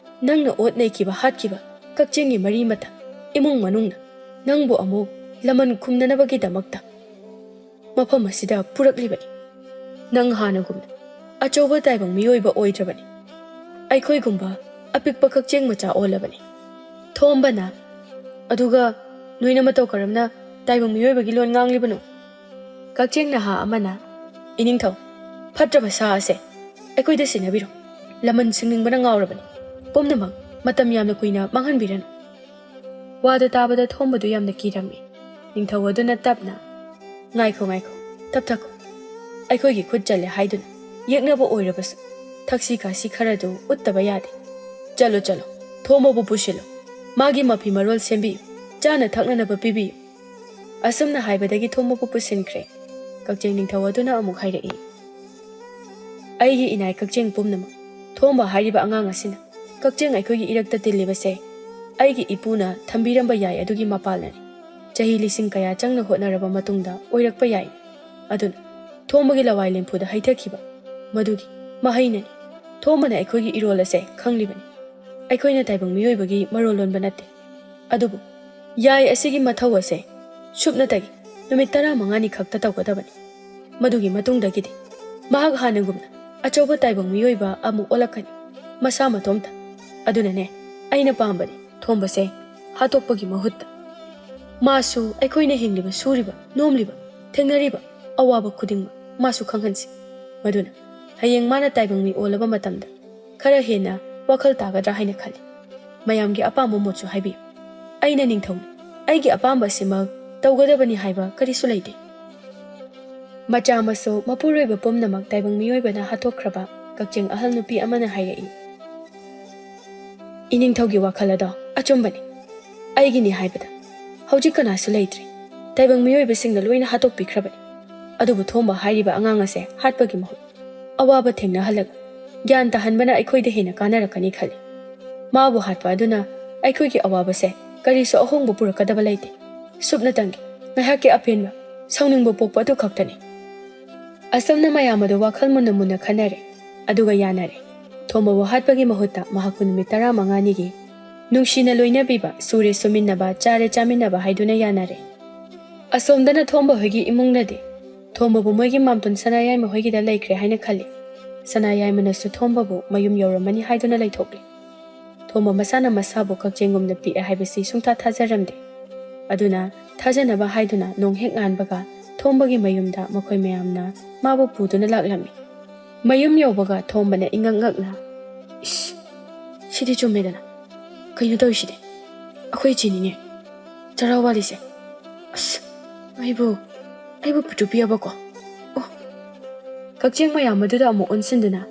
ꯅꯪꯅ ꯑꯣꯠ ꯅꯩꯈꯤꯕ ꯍꯥꯠꯈꯤꯕ ꯀꯛꯆꯦꯡꯒꯤ ꯃꯔꯤ ꯃꯇꯥ ꯏꯃꯨꯡ ꯃꯅꯨꯡꯅ ꯅꯪꯕꯨ ꯑꯃꯨꯛ ꯂꯃꯟ ꯈꯨꯝꯅꯅꯕꯒꯤꯗꯃꯛꯇ ꯃꯐꯝ ꯑꯁꯤꯗ ꯄꯨꯔꯛꯂꯤꯕꯅꯤ꯫ ꯅꯪ ꯍꯥꯟꯅꯒꯨꯝꯅ ꯑꯆꯧꯕ ꯇꯥꯏꯕꯪ ꯃꯤꯑꯣꯏꯕ ꯑꯣꯏꯗ꯭ꯔꯕꯅꯤ꯫ ꯑꯩꯈꯣꯏꯒꯨꯝꯕ ꯑꯄꯤꯛꯄ ꯀꯛꯆꯦꯡ ꯃꯆꯥ ꯑꯣꯜꯂꯕꯅꯤ꯫" ꯊꯣꯝꯕꯅ, "ꯑꯗꯨꯒ ꯅꯣꯏꯅ ꯃꯇꯧ ꯀꯔꯝꯅ ꯇꯥꯏꯕꯪ ꯃꯤꯑꯣꯏꯕꯒꯤ ꯂꯣꯟ ꯉꯥꯡꯂꯤꯕꯅꯣ?" ꯀꯛꯆꯦꯡ ꯅꯍꯥ ꯑꯃꯅ, "ꯏꯅꯤꯡꯊꯧ, ꯐꯠꯇ꯭ꯔꯕ ꯁꯥ ꯑꯁꯦ ꯑꯩꯈꯣꯏꯗ ꯁꯤꯟꯅꯕꯤꯔꯣ꯫ ꯂꯃꯟ ꯁꯤꯡꯅꯤꯡꯕꯅ ꯉꯥꯎꯔꯕꯅꯤ꯫ ꯄꯨꯝꯅꯃꯛ ꯃꯇꯝ ꯌꯥꯝꯅ ꯀꯨꯏꯅ ꯃꯥꯡꯍꯟꯕꯤꯔꯅꯨ꯫" ꯋꯥꯗꯨ ꯇꯥꯕꯗ ꯊꯣꯝꯕꯗꯨ ꯌꯥꯝꯅ ꯀꯤꯔꯝꯃꯤ꯫ ꯅꯤꯡꯊꯧ ꯑꯗꯨꯅ ꯇꯞꯅ, "ꯉꯥꯏꯈꯣ, ꯉꯥꯏꯈꯣ, ꯇꯞꯊꯈꯣ꯫ ꯑꯩꯈꯣꯏꯒꯤ ꯈꯨꯠ ꯆꯠꯂꯦ ꯍꯥꯏꯗꯨꯅ ꯌꯦꯛꯅꯕ ꯑꯣꯏꯔꯕꯁꯨ ꯊꯛꯁꯤ ꯈꯥꯁꯤ ꯈꯔꯗꯨ ꯎꯠꯇꯕ ꯌꯥꯗꯦ꯫ ꯆꯠꯂꯣ, ꯆꯠꯂꯣ, ꯊꯣꯝꯕꯕꯨ ꯄꯨꯁꯤꯜꯂꯨ꯫ ꯃꯥꯒꯤ ꯃꯐꯤ ꯃꯔꯣꯜ ꯁꯦꯝꯕꯤꯌꯨ, ꯆꯥꯅ ꯊꯛꯅꯅꯕ ꯄꯤꯕꯤꯌꯨ꯫" ꯑꯁꯨꯝꯅ ꯍꯥꯏꯕꯗꯒꯤ ꯊꯣꯝꯕꯕꯨ ꯄꯨꯁꯤꯟꯈ꯭ꯔꯦ꯫ ꯀꯛꯆꯦꯡ ꯅꯤꯡꯊꯧ ꯑꯗꯨꯅ ꯑꯃꯨꯛ ꯍꯥꯏꯔꯛꯏ, "ꯑꯩꯒꯤ ꯏꯅꯥꯏ ꯀꯛꯆꯦꯡ ꯄꯨꯝꯅꯃꯛ, ꯊꯣꯝꯕ ꯍꯥꯏꯔꯤꯕ ꯑꯉꯥꯡ ꯑꯁꯤꯅ ꯀꯛꯆꯦꯡ ꯑꯩꯈꯣꯏꯒꯤ ꯏꯔꯛꯇ ꯇꯤꯜꯂꯤꯕꯁꯦ ꯑꯩꯒꯤ ꯏꯄꯨꯅ ꯊꯝꯕꯤꯔꯝꯕ ꯌꯥꯏ ꯑꯗꯨꯒꯤ ꯃꯄꯥꯜꯅꯅꯤ꯫ ꯆꯍꯤ ꯂꯤꯁꯤꯡ ꯀꯌꯥ ꯆꯪꯅ ꯍꯣꯠꯅꯔꯕ ꯃꯇꯨꯡꯗ ꯑꯣꯏꯔꯛꯄ ꯌꯥꯏ꯫ ꯑꯗꯨꯅ ꯊꯣꯝꯕꯒꯤ ꯂꯋꯥꯏ ꯂꯦꯝꯐꯨꯗ ꯍꯩꯊꯈꯤꯕ ꯃꯗꯨꯒꯤ ꯃꯍꯩꯅꯅꯤ꯫ ꯊꯣꯝꯕꯅ ꯑꯩꯈꯣꯏꯒꯤ ꯏꯔꯣꯜ ꯑꯁꯦ ꯈꯪꯂꯤꯕꯅꯤ꯫ ꯑꯩꯈꯣꯏꯅ ꯇꯥꯏꯕꯪ ꯃꯤꯑꯣꯏꯕꯒꯤ ꯃꯔꯣꯜ ꯂꯣꯟꯕ ꯅꯠꯇꯦ꯫ ꯑꯗꯨꯕꯨ ꯌꯥꯏ ꯑꯁꯤꯒꯤ ꯃꯊꯧ ꯑꯁꯦ ꯁꯨꯞꯅꯇꯒꯤ ꯅꯨꯃꯤꯠ ꯇꯔꯥꯃꯉꯥꯅꯤ ꯈꯛꯇ ꯇꯧꯒꯗꯕꯅꯤ꯫ ꯃꯗꯨꯒꯤ ꯃꯇꯨꯡꯗꯒꯤꯗꯤ ꯃꯍꯥꯛ ꯍꯥꯟꯅꯒꯨꯝꯅ ꯑꯆꯧꯕ ꯇꯥꯏꯕꯪ ꯃꯤꯑꯣꯏꯕ ꯑꯃꯨꯛ ꯑꯣꯜꯂꯛꯀꯅꯤ, ꯃꯁꯥ ꯃꯇꯣꯝꯇ꯫ ꯑꯗꯨꯅꯅꯦ ꯑꯩꯅ ꯄꯥꯝꯕꯗꯤ ꯊꯣꯝꯕꯁꯦ ꯍꯥꯠꯇꯣꯛꯄꯒꯤ ꯃꯍꯨꯠꯇ ꯃꯥꯁꯨ ꯑꯩꯈꯣꯏꯅ ꯍꯤꯡꯂꯤꯕ, ꯁꯨꯔꯤꯕ, ꯅꯣꯝꯂꯤꯕ, ꯊꯦꯡꯅꯔꯤꯕ ꯑꯋꯥꯕ ꯈꯨꯗꯤꯡꯃꯛ ꯃꯥꯁꯨ ꯈꯪꯍꯟꯁꯤ꯫ ꯃꯗꯨꯅ ꯍꯌꯦꯡ ꯃꯥꯅ ꯇꯥꯏꯕꯪ ꯃꯤ ꯑꯣꯜꯂꯕ ꯃꯇꯝꯗ ꯈꯔ ꯍꯦꯟꯅ ꯋꯥꯈꯜ ꯇꯥꯒꯗ꯭ꯔꯥ ꯍꯥꯏꯅ ꯈꯜꯂꯤ꯫ ꯃꯌꯥꯝꯒꯤ ꯑꯄꯥꯝꯕ ꯃꯣꯠꯁꯨ ꯍꯥꯏꯕꯤꯌꯨ꯫" ꯑꯩꯅ ꯅꯤꯡꯊꯧꯅꯤ꯫ ꯑꯩꯒꯤ ꯑꯄꯥꯝꯕꯁꯤꯃꯛ ꯇꯧꯒꯗꯕꯅꯤ ꯍꯥꯏꯕ ꯀꯔꯤꯁꯨ ꯂꯩꯇꯦ꯫ ꯃꯆꯥ ꯃꯁꯨ ꯃꯄꯨꯔꯣꯏꯕ ꯄꯨꯝꯅꯃꯛ ꯇꯥꯏꯕꯪ ꯃꯤꯑꯣꯏꯕꯅ ꯍꯥꯠꯇꯣꯛꯈ꯭ꯔꯕ ꯀꯛꯆꯦꯡ ꯑꯍꯜ ꯅꯨꯄꯤ ꯑꯃꯅ ꯍꯥꯏꯔꯛꯏ, "ꯏꯅꯤꯡꯊꯧꯒꯤ ꯋꯥꯈꯜ ꯑꯗꯣ ꯑꯆꯨꯝꯕꯅꯤ꯫ ꯑꯩꯒꯤꯅꯤ ꯍꯥꯏꯕꯗ ꯍꯧꯖꯤꯛ ꯀꯅꯥꯁꯨ ꯂꯩꯇ꯭ꯔꯦ꯫ ꯇꯥꯏꯕꯪ ꯃꯤꯑꯣꯏꯕꯁꯤꯡꯅ ꯂꯣꯏꯅ ꯍꯥꯠꯇꯣꯛꯄꯤꯈ꯭ꯔꯕꯅꯤ꯫ ꯑꯗꯨꯕꯨ ꯊꯣꯝꯕ ꯍꯥꯏꯔꯤꯕ ꯑꯉꯥꯡ ꯑꯁꯦ ꯍꯥꯠꯄꯒꯤ ꯃꯍꯨꯠ ꯑꯋꯥꯕ ꯊꯦꯡꯅꯍꯜꯂꯒ ꯒ꯭ꯌꯥꯟ ꯇꯥꯍꯟꯕꯅ ꯑꯩꯈꯣꯏꯗ ꯍꯦꯟꯅ ꯀꯥꯟꯅꯔꯛꯀꯅꯤ ꯈꯜꯂꯤ꯫ ꯃꯥꯕꯨ ꯍꯥꯠꯄ ꯑꯗꯨꯅ ꯑꯩꯈꯣꯏꯒꯤ ꯑꯋꯥꯕꯁꯦ ꯀꯔꯤꯁꯨ ꯑꯍꯣꯡꯕ ꯄꯨꯔꯛꯀꯗꯕ ꯂꯩꯇꯦ꯫ ꯁꯨꯞꯅꯇꯪꯒꯤ ꯉꯥꯏꯍꯥꯛꯀꯤ ꯑꯄꯦꯟꯕ, ꯁꯥꯎꯅꯤꯡꯕ ꯄꯣꯛꯄ ꯑꯗꯨ ꯈꯛꯇꯅꯤ"꯫ ꯑꯁꯨꯝꯅ ꯃꯌꯥꯝ ꯑꯗꯨ ꯋꯥꯈꯜ ꯃꯨꯟꯅ ꯃꯨꯟꯅ ꯈꯟꯅꯔꯦ, ꯑꯗꯨꯒ ꯌꯥꯅꯔꯦ꯫ ꯊꯣꯝꯕꯕꯨ ꯍꯥꯠꯄꯒꯤ ꯃꯍꯨꯠꯇ ꯃꯍꯥꯛꯄꯨ ꯅꯨꯃꯤꯠ ꯇꯔꯥꯃꯉꯥꯅꯤꯒꯤ ꯅꯨꯡꯁꯤꯅ ꯂꯣꯏꯅꯕꯤꯕ, ꯁꯨꯔꯦ ꯁꯨꯃꯤꯟꯅꯕ, ꯆꯥꯔꯦ ꯆꯥꯃꯤꯟꯅꯕ ꯍꯥꯏꯗꯨꯅ ꯌꯥꯅꯔꯦ꯫ ꯑꯁꯣꯝꯗꯅ ꯊꯣꯝꯕ ꯍꯣꯏꯒꯤ ꯏꯃꯨꯡꯅꯗꯤ ꯊꯣꯝꯕꯕꯨ ꯃꯣꯏꯒꯤ ꯃꯥꯝꯇꯣꯟ ꯁꯅꯥꯌꯥꯏꯃ ꯍꯣꯏꯒꯤꯗ ꯂꯩꯈ꯭ꯔꯦ ꯍꯥꯏꯅ ꯈꯜꯂꯤ꯫ ꯁꯅꯥꯌꯥꯏꯃꯅꯁꯨ ꯊꯣꯝꯕꯕꯨ ꯃꯌꯨꯝ ꯌꯧꯔꯝꯃꯅꯤ ꯍꯥꯏꯗꯨꯅ ꯂꯩꯊꯣꯛꯂꯤ꯫ ꯊꯣꯝꯕ ꯃꯁꯥꯅ ꯃꯁꯥꯕꯨ ꯀꯛꯆꯦꯡꯒꯨꯝꯅ ꯄꯤꯛꯑꯦ ꯍꯥꯏꯕꯁꯤ ꯁꯨꯡꯊꯥ ꯊꯥꯖꯔꯝꯗꯦ꯫ ꯑꯗꯨꯅ ꯊꯥꯖꯅꯕ ꯍꯥꯏꯗꯨꯅ ꯅꯣꯡ ꯍꯦꯛ ꯉꯥꯟꯕꯒ ꯊꯣꯝꯕꯒꯤ ꯃꯌꯨꯝꯗ ꯃꯈꯣꯏ ꯃꯌꯥꯝꯅ ꯃꯥꯕꯨ ꯄꯨꯗꯨꯅ ꯂꯥꯛꯂꯝꯃꯤ꯫ ꯃꯌꯨꯝ ꯌꯧꯕꯒ ꯊꯣꯝꯕꯅ ꯏꯉꯛ ꯉꯛꯅ, "ꯏꯁ, ꯁꯤꯗꯤ ꯆꯨꯝꯃꯦꯗꯅ꯫ ꯀꯩꯅꯣ ꯇꯧꯔꯤꯁꯤꯗꯤ? ꯑꯩꯈꯣꯏ ꯏꯆꯦꯅꯤꯅꯦ ꯆꯔꯥ ꯋꯥꯠꯂꯤꯁꯦ꯫ ꯑꯁ, ꯑꯩꯕꯨ, ꯑꯩꯕꯨ ꯄꯤꯛꯇ꯭ꯔꯨ ꯄꯤꯛꯑꯕꯀꯣ꯫ ꯑꯣ!" ꯀꯛꯆꯦꯡ ꯃꯌꯥꯝ ꯑꯗꯨꯗ ꯑꯃꯨꯛ ꯑꯣꯟꯁꯤꯟꯗꯨꯅ,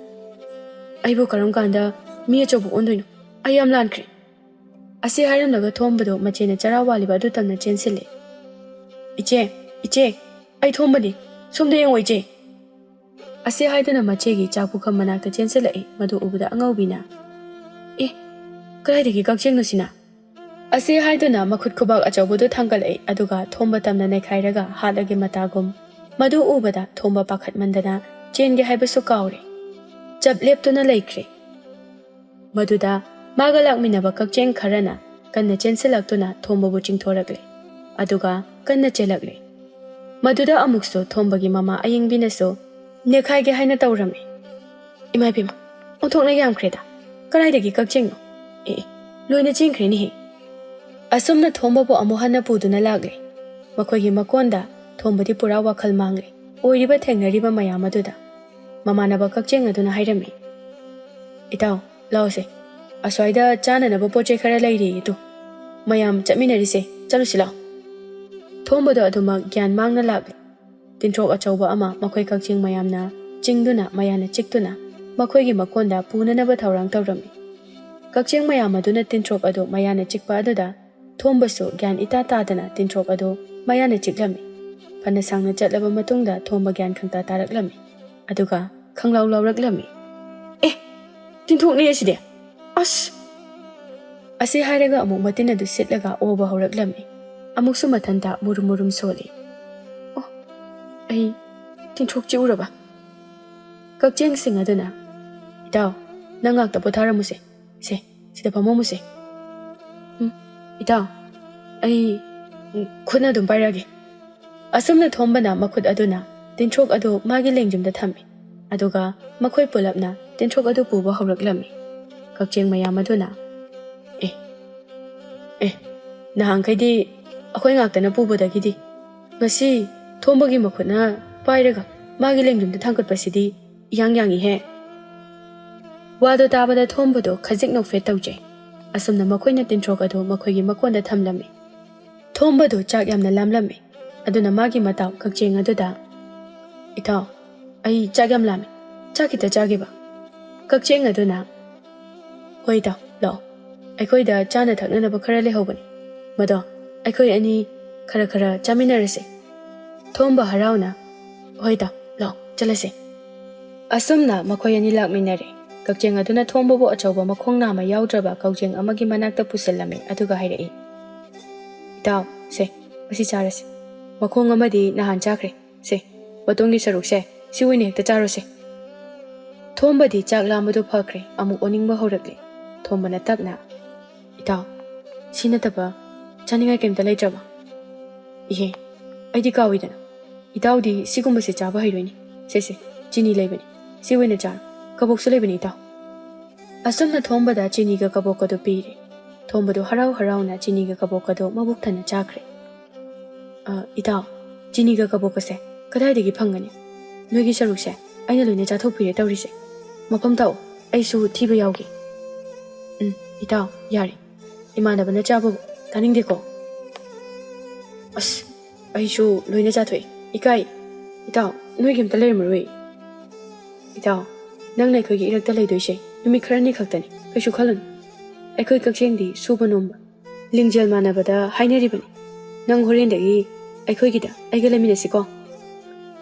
"ꯑꯩꯕꯨ ꯀꯔꯝ ꯀꯥꯟꯗ ꯃꯤ ꯑꯆꯧꯕ ꯑꯣꯟꯗꯣꯏꯅꯣ? ꯑꯩ ꯌꯥꯝ ꯂꯥꯟꯈ꯭ꯔꯦ"꯫ ꯑꯁꯤ ꯍꯥꯏꯔꯝꯂꯒ ꯊꯣꯝꯕꯗꯨ ꯃꯆꯦꯅ ꯆꯔꯥ ꯋꯥꯠꯂꯤꯕ ꯑꯗꯨ ꯇꯝꯅ ꯆꯦꯟꯁꯤꯜꯂꯦ꯫ "ꯏꯆꯦ, ꯏꯆꯦ, ꯑꯩ ꯊꯣꯝꯕꯅꯤ꯫ ꯁꯣꯝꯗ ꯌꯦꯡꯉꯣ, ꯏꯆꯦ!" ꯑꯁꯤ ꯍꯥꯏꯗꯨꯅ ꯃꯆꯦꯒꯤ ꯆꯥꯛ ꯄꯨꯈꯝ ꯃꯅꯥꯛꯇ ꯆꯦꯟꯁꯤꯜꯂꯛꯏ꯫ ꯃꯗꯨ ꯎꯕꯗ ꯑꯉꯧꯕꯤꯅ, "ꯑꯦ, ꯀꯗꯥꯏꯗꯒꯤ ꯀꯛꯆꯦꯡꯅꯣ ꯁꯤꯅ?" ꯑꯁꯤ ꯍꯥꯏꯗꯨꯅ ꯃꯈꯨꯠ ꯈꯨꯕꯥꯛ ꯑꯆꯧꯕꯗꯨ ꯊꯥꯡꯒꯠꯂꯛꯏ, ꯑꯗꯨꯒ ꯊꯣꯝꯕ ꯇꯝꯅ ꯅꯩꯈꯥꯏꯔꯒ ꯍꯥꯠꯂꯒꯦ ꯃꯇꯥꯒꯨꯝ ꯃꯗꯨ ꯎꯕꯗ ꯊꯣꯝꯕ ꯄꯥꯈꯠꯃꯟꯗꯅ ꯆꯦꯟꯒꯦ ꯍꯥꯏꯕꯁꯨ ꯀꯥꯎꯔꯦ꯫ ꯆꯞ ꯂꯦꯞꯇꯨꯅ ꯂꯩꯈ꯭ꯔꯦ꯫ ꯃꯗꯨꯗ ꯃꯥꯒ ꯂꯥꯛꯃꯤꯟꯅꯕ ꯀꯛꯆꯦꯡ ꯈꯔꯅ ꯀꯟꯅ ꯆꯦꯟꯁꯤꯜꯂꯛꯇꯨꯅ ꯊꯣꯝꯕꯕꯨ ꯆꯤꯡꯊꯣꯔꯛꯂꯦ, ꯑꯗꯨꯒ ꯀꯟꯅ ꯆꯦꯜꯂꯛꯂꯦ꯫ ꯃꯗꯨꯗ ꯑꯃꯨꯛꯁꯨ ꯊꯣꯝꯕꯒꯤ ꯃꯃꯥ ꯑꯌꯤꯡꯕꯤꯅꯁꯨ ꯅꯦꯈꯥꯏꯒꯦ ꯍꯥꯏꯅ ꯇꯧꯔꯝꯃꯤ꯫ "ꯏꯃꯥ ꯏꯕꯦꯝꯃ, ꯑꯣꯟꯊꯣꯛꯅ ꯌꯥꯝꯈ꯭ꯔꯦꯗ꯫ ꯀꯗꯥꯏꯗꯒꯤ ꯀꯛꯆꯦꯡꯅꯣ? ꯑꯦ, ꯑꯦ, ꯂꯣꯏꯅ ꯆꯦꯟꯈ꯭ꯔꯦꯅꯦꯍꯦ!" ꯑꯁꯨꯝꯅ ꯊꯣꯝꯕꯕꯨ ꯑꯃꯨꯛ ꯍꯟꯅ ꯄꯨꯗꯨꯅ ꯂꯥꯛꯂꯦ꯫ ꯃꯈꯣꯏꯒꯤ ꯃꯀꯣꯟꯗ ꯊꯣꯝꯕꯗꯤ ꯄꯨꯔꯥ ꯋꯥꯈꯜ ꯃꯥꯡꯂꯦ꯫ ꯑꯣꯏꯔꯤꯕ ꯊꯦꯡꯅꯔꯤꯕ ꯃꯌꯥꯝ ꯑꯗꯨꯗ ꯃꯃꯥꯟꯅꯕ ꯀꯛꯆꯦꯡ ꯑꯗꯨꯅ ꯍꯥꯏꯔꯝꯃꯤ, "ꯏꯇꯥꯎ, ꯂꯥꯎꯁꯦ, ꯑꯁ꯭ꯋꯥꯏꯗ ꯆꯥꯅꯅꯕ ꯄꯣꯠ ꯆꯩ ꯈꯔ ꯂꯩꯔꯤꯌꯦ ꯇꯨ꯫ ꯃꯌꯥꯝ ꯆꯠꯃꯤꯟꯅꯔꯤꯁꯦ, ꯆꯠꯂꯨꯁꯤ ꯂꯥꯛꯑꯣ꯫ ꯊꯣꯝꯕꯗꯣ ꯑꯗꯨꯃꯛ ꯒ꯭ꯌꯥꯟ ꯃꯥꯡꯅ ꯂꯥꯛꯂꯦ꯫ ꯇꯤꯟꯊ꯭ꯔꯣꯛ ꯑꯆꯧꯕ ꯑꯃ ꯃꯈꯣꯏ ꯀꯛꯆꯦꯡ ꯃꯌꯥꯝꯅ ꯆꯤꯡꯗꯨꯅ, ꯃꯌꯥꯅ ꯆꯤꯛꯇꯨꯅ ꯃꯈꯣꯏꯒꯤ ꯃꯀꯣꯟꯗ ꯄꯨꯅꯅꯕ ꯊꯧꯔꯥꯡ ꯇꯧꯔꯝꯃꯤ꯫ ꯀꯛꯆꯦꯡ ꯃꯌꯥꯝ ꯑꯗꯨꯅ ꯇꯤꯟꯊ꯭ꯔꯣꯛ ꯑꯗꯨ ꯃꯌꯥꯅ ꯆꯤꯛꯄ ꯑꯗꯨꯗ ꯊꯣꯝꯕꯁꯨ ꯒ꯭ꯌꯥꯟ ꯏꯇꯥ ꯇꯥꯗꯅ ꯇꯤꯟꯊ꯭ꯔꯣꯛ ꯑꯗꯨ ꯃꯌꯥꯅ ꯆꯤꯛꯂꯝꯃꯤ꯫ ꯐꯅ ꯁꯥꯡꯅ ꯆꯠꯂꯕ ꯃꯇꯨꯡꯗ ꯊꯣꯝꯕ ꯒ꯭ꯌꯥꯟ ꯈꯪꯇꯥ ꯇꯥꯔꯛꯂꯝꯃꯤ꯫ ꯑꯗꯨꯒ ꯈꯪꯂꯥꯎ ꯂꯥꯎꯔꯛꯂꯝꯃꯤ꯫ "ꯑꯦ, ꯇꯤꯟꯊ꯭ꯔꯣꯛꯅꯦ ꯑꯁꯤꯗꯤ! ꯑꯁ!" ꯑꯁꯤ ꯍꯥꯏꯔꯒ ꯑꯃꯨꯛ ꯃꯇꯤꯟ ꯑꯗꯨ ꯁꯤꯠꯂꯒ ꯑꯣꯕ ꯍꯧꯔꯛꯂꯝꯃꯤ꯫ ꯑꯃꯨꯛꯁꯨ ꯃꯊꯟꯇ ꯃꯨꯔꯨꯝ ꯃꯨꯔꯨꯝ ꯁꯣꯜꯂꯤ꯫ "ꯑꯣ, ꯑꯩ ꯇꯤꯟꯊ꯭ꯔꯣꯛ ꯆꯤꯛꯎꯔꯕ?" ꯀꯛꯆꯦꯡꯁꯤꯡ ꯑꯗꯨꯅ, "ꯏꯇꯥꯎ, ꯅꯪ ꯉꯥꯛꯇ ꯄꯣꯊꯥꯔꯝꯃꯨꯁꯦ꯫ ꯁꯦ, ꯁꯤꯗ ꯐꯝꯃꯝꯃꯨꯁꯦ꯫ ꯎꯝ, ꯏꯇꯥꯎ, ꯑꯩ, ꯎꯝ, ꯈꯨꯠꯅ ꯑꯗꯨꯝ ꯄꯥꯏꯔꯛꯑꯒꯦ꯫" ꯑꯁꯨꯝꯅ ꯊꯣꯝꯕꯅ ꯃꯈꯨꯠ ꯑꯗꯨꯅ ꯇꯤꯟꯊ꯭ꯔꯣꯛ ꯑꯗꯨ ꯃꯥꯒꯤ ꯂꯦꯡꯖꯨꯝꯗ ꯊꯝꯃꯤ꯫ ꯑꯗꯨꯒ ꯃꯈꯣꯏ ꯄꯨꯂꯞꯅ ꯇꯤꯟꯊ꯭ꯔꯣꯛ ꯑꯗꯨ ꯄꯨꯕ ꯍꯧꯔꯛꯂꯝꯃꯤ꯫ ꯀꯛꯆꯦꯡ ꯃꯌꯥꯝ ꯑꯗꯨꯅ, "ꯑꯦ, ꯑꯦ, ꯅꯍꯥꯟꯈꯩꯗꯤ ꯑꯩꯈꯣꯏ ꯉꯥꯛꯇꯅ ꯄꯨꯕꯗꯒꯤꯗꯤ ꯉꯁꯤ ꯊꯣꯝꯕꯒꯤ ꯃꯈꯨꯠꯅ ꯄꯥꯏꯔꯒ ꯃꯥꯒꯤ ꯂꯦꯡꯖꯨꯝꯗ ꯊꯥꯡꯒꯠꯄꯁꯤꯗꯤ ꯏꯌꯥꯡ ꯌꯥꯡꯏꯍꯦ꯫" ꯋꯥꯗꯣ ꯇꯥꯕꯗ ꯊꯣꯝꯕꯗꯣ ꯈꯖꯤꯛ ꯅꯣꯛꯐꯦꯠ ꯇꯧꯖꯩ꯫ ꯑꯁꯨꯝꯅ ꯃꯈꯣꯏꯅ ꯇꯤꯟꯊ꯭ꯔꯣꯛ ꯑꯗꯨ ꯃꯈꯣꯏꯒꯤ ꯃꯀꯣꯟꯗ ꯊꯝꯂꯝꯃꯤ꯫ ꯊꯣꯝꯕꯗꯨ ꯆꯥꯛ ꯌꯥꯝꯅ ꯂꯥꯝꯂꯝꯃꯤ꯫ ꯑꯗꯨꯅ ꯃꯥꯒꯤ ꯃꯇꯥꯎ ꯀꯛꯆꯦꯡ ꯑꯗꯨꯗ, "ꯏꯇꯥꯎ, ꯑꯩ ꯆꯥꯛ ꯌꯥꯝ ꯂꯥꯝꯃꯤ꯫ ꯆꯥꯛ ꯈꯤꯇ ꯆꯥꯒꯦꯕ꯫" ꯀꯛꯆꯦꯡ ꯑꯗꯨꯅ, "ꯍꯣꯏ ꯏꯇꯥꯎ, ꯂꯥꯛꯑꯣ꯫ ꯑꯩꯈꯣꯏꯗ ꯆꯥꯅ ꯊꯛꯅꯅꯕ ꯈꯔ ꯂꯩꯍꯧꯕꯅꯤ꯫ ꯃꯗꯣ ꯑꯩꯈꯣꯏ ꯑꯅꯤ ꯈꯔ ꯈꯔ ꯆꯥꯃꯤꯟꯅꯔꯁꯦ꯫" ꯊꯣꯝꯕ ꯍꯔꯥꯎꯅ, "ꯍꯣꯏ ꯏꯇꯥꯎ, ꯂꯥꯛꯑꯣ, ꯆꯠꯂꯁꯦ꯫" ꯑꯁꯨꯝꯅ ꯃꯈꯣꯏ ꯑꯅꯤ ꯂꯥꯛꯃꯤꯟꯅꯔꯦ꯫ ꯀꯛꯆꯦꯡ ꯑꯗꯨꯅ ꯊꯣꯝꯕꯕꯨ ꯑꯆꯧꯕ ꯃꯈꯣꯡ ꯅꯥꯝꯃ ꯌꯥꯎꯗ꯭ꯔꯕ ꯀꯛꯆꯦꯡ ꯑꯃꯒꯤ ꯃꯅꯥꯛꯇ ꯄꯨꯁꯤꯜꯂꯝꯃꯤ, ꯑꯗꯨꯒ ꯍꯥꯏꯔꯛꯏ, "ꯏꯇꯥꯎ, ꯁꯦ, ꯃꯁꯤ ꯆꯥꯔꯁꯤ꯫ ꯃꯈꯣꯡ ꯑꯃꯗꯤ ꯅꯍꯥꯟ ꯆꯥꯈ꯭ꯔꯦ꯫ ꯁꯦ, ꯃꯇꯣꯟꯒꯤ ꯁꯔꯨꯛꯁꯦ, ꯁꯤ ꯑꯣꯏꯅ ꯍꯦꯛꯇ ꯆꯥꯔꯣꯁꯦ꯫" ꯊꯣꯝꯕꯗꯤ ꯆꯥꯛ ꯂꯥꯝꯕꯗꯨ ꯐꯈ꯭ꯔꯦ, ꯑꯃꯨꯛ ꯑꯣꯅꯤꯡꯕ ꯍꯧꯔꯛꯂꯦ꯫ ꯊꯣꯝꯕꯅ ꯇꯞꯅ, "ꯏꯇꯥꯎ, ꯁꯤ ꯅꯠꯇꯕ ꯆꯥꯅꯤꯡꯉꯥꯏ ꯀꯩꯝꯇ ꯂꯩꯇ꯭ꯔꯕ?" "ꯏꯍꯦ, ꯑꯩꯗꯤ ꯀꯥꯎꯏꯗꯅ꯫ ꯏꯇꯥꯎꯗꯤ ꯁꯤꯒꯨꯝꯕꯁꯦ ꯆꯥꯕ ꯍꯩꯔꯣꯏꯅꯦ꯫ ꯁꯦ, ꯁꯦ, ꯆꯤꯅꯤ ꯂꯩꯕꯅꯤ, ꯁꯤ ꯑꯣꯏꯅ ꯆꯥꯔꯣ꯫ ꯀꯕꯣꯛꯁꯨ ꯂꯩꯕꯅꯤ, ꯏꯇꯥꯎ꯫" ꯑꯁꯨꯝꯅ ꯊꯣꯝꯕꯗ ꯆꯤꯅꯤꯒ ꯀꯕꯣꯛꯀꯗꯨ ꯄꯤꯔꯦ꯫ ꯊꯣꯝꯕꯗꯨ ꯍꯔꯥꯎ ꯍꯔꯥꯎꯅ ꯆꯤꯅꯤꯒ ꯀꯕꯣꯛꯀꯗꯨ ꯃꯕꯨꯛ ꯊꯟꯅ ꯆꯥꯈ꯭ꯔꯦ꯫ "ꯑ, ꯏꯇꯥꯎ, ꯆꯤꯅꯤꯒ ꯀꯕꯣꯛꯀꯁꯦ ꯀꯗꯥꯏꯗꯒꯤ ꯐꯪꯒꯅꯤ? ꯅꯣꯏꯒꯤ ꯁꯔꯨꯛꯁꯦ ꯑꯩꯅ ꯂꯣꯏꯅ ꯆꯥꯊꯣꯛꯄꯤꯔꯦ ꯇꯧꯔꯤꯁꯦ꯫ ꯃꯐꯝ ꯇꯥꯛꯑꯣ, ꯑꯩꯁꯨ ꯊꯤꯕ ꯌꯥꯎꯒꯦ꯫" "ꯎꯝ, ꯏꯇꯥꯎ, ꯌꯥꯔꯦ꯫ ꯏꯃꯥꯟꯅꯕꯅ ꯆꯥꯕꯕꯨ ꯇꯥꯅꯤꯡꯗꯦꯀꯣ꯫ ꯑꯁ, ꯑꯩꯁꯨ ꯂꯣꯏꯅ ꯆꯥꯊꯣꯛꯏ꯫ ꯏꯀꯥꯏ꯫ ꯏꯇꯥꯎ, ꯅꯣꯏꯒꯤ ꯑꯝꯇ ꯂꯩꯔꯝꯃꯔꯣꯏ꯫ ꯏꯇꯥꯎ, ꯅꯪꯅ ꯑꯩꯈꯣꯏꯒꯤ ꯏꯔꯛꯇ ꯂꯩꯗꯣꯏꯁꯦ ꯅꯨꯃꯤꯠ ꯈꯔꯅꯤ ꯈꯛꯇꯅꯤ, ꯀꯩꯁꯨ ꯈꯜꯂꯨꯅꯨ꯫ ꯑꯩꯈꯣꯏ ꯀꯛꯆꯦꯡꯗꯤ ꯁꯨꯕ ꯅꯣꯝꯕ, ꯂꯤꯡꯖꯦꯜ ꯃꯥꯟꯅꯕꯗ ꯍꯥꯏꯅꯔꯤꯕꯅꯤ꯫ ꯅꯪ ꯍꯣꯔꯦꯟꯗꯒꯤ ꯑꯩꯈꯣꯏꯒꯤꯗ ꯑꯩꯒ ꯂꯩꯃꯤꯟꯅꯁꯤꯀꯣ꯫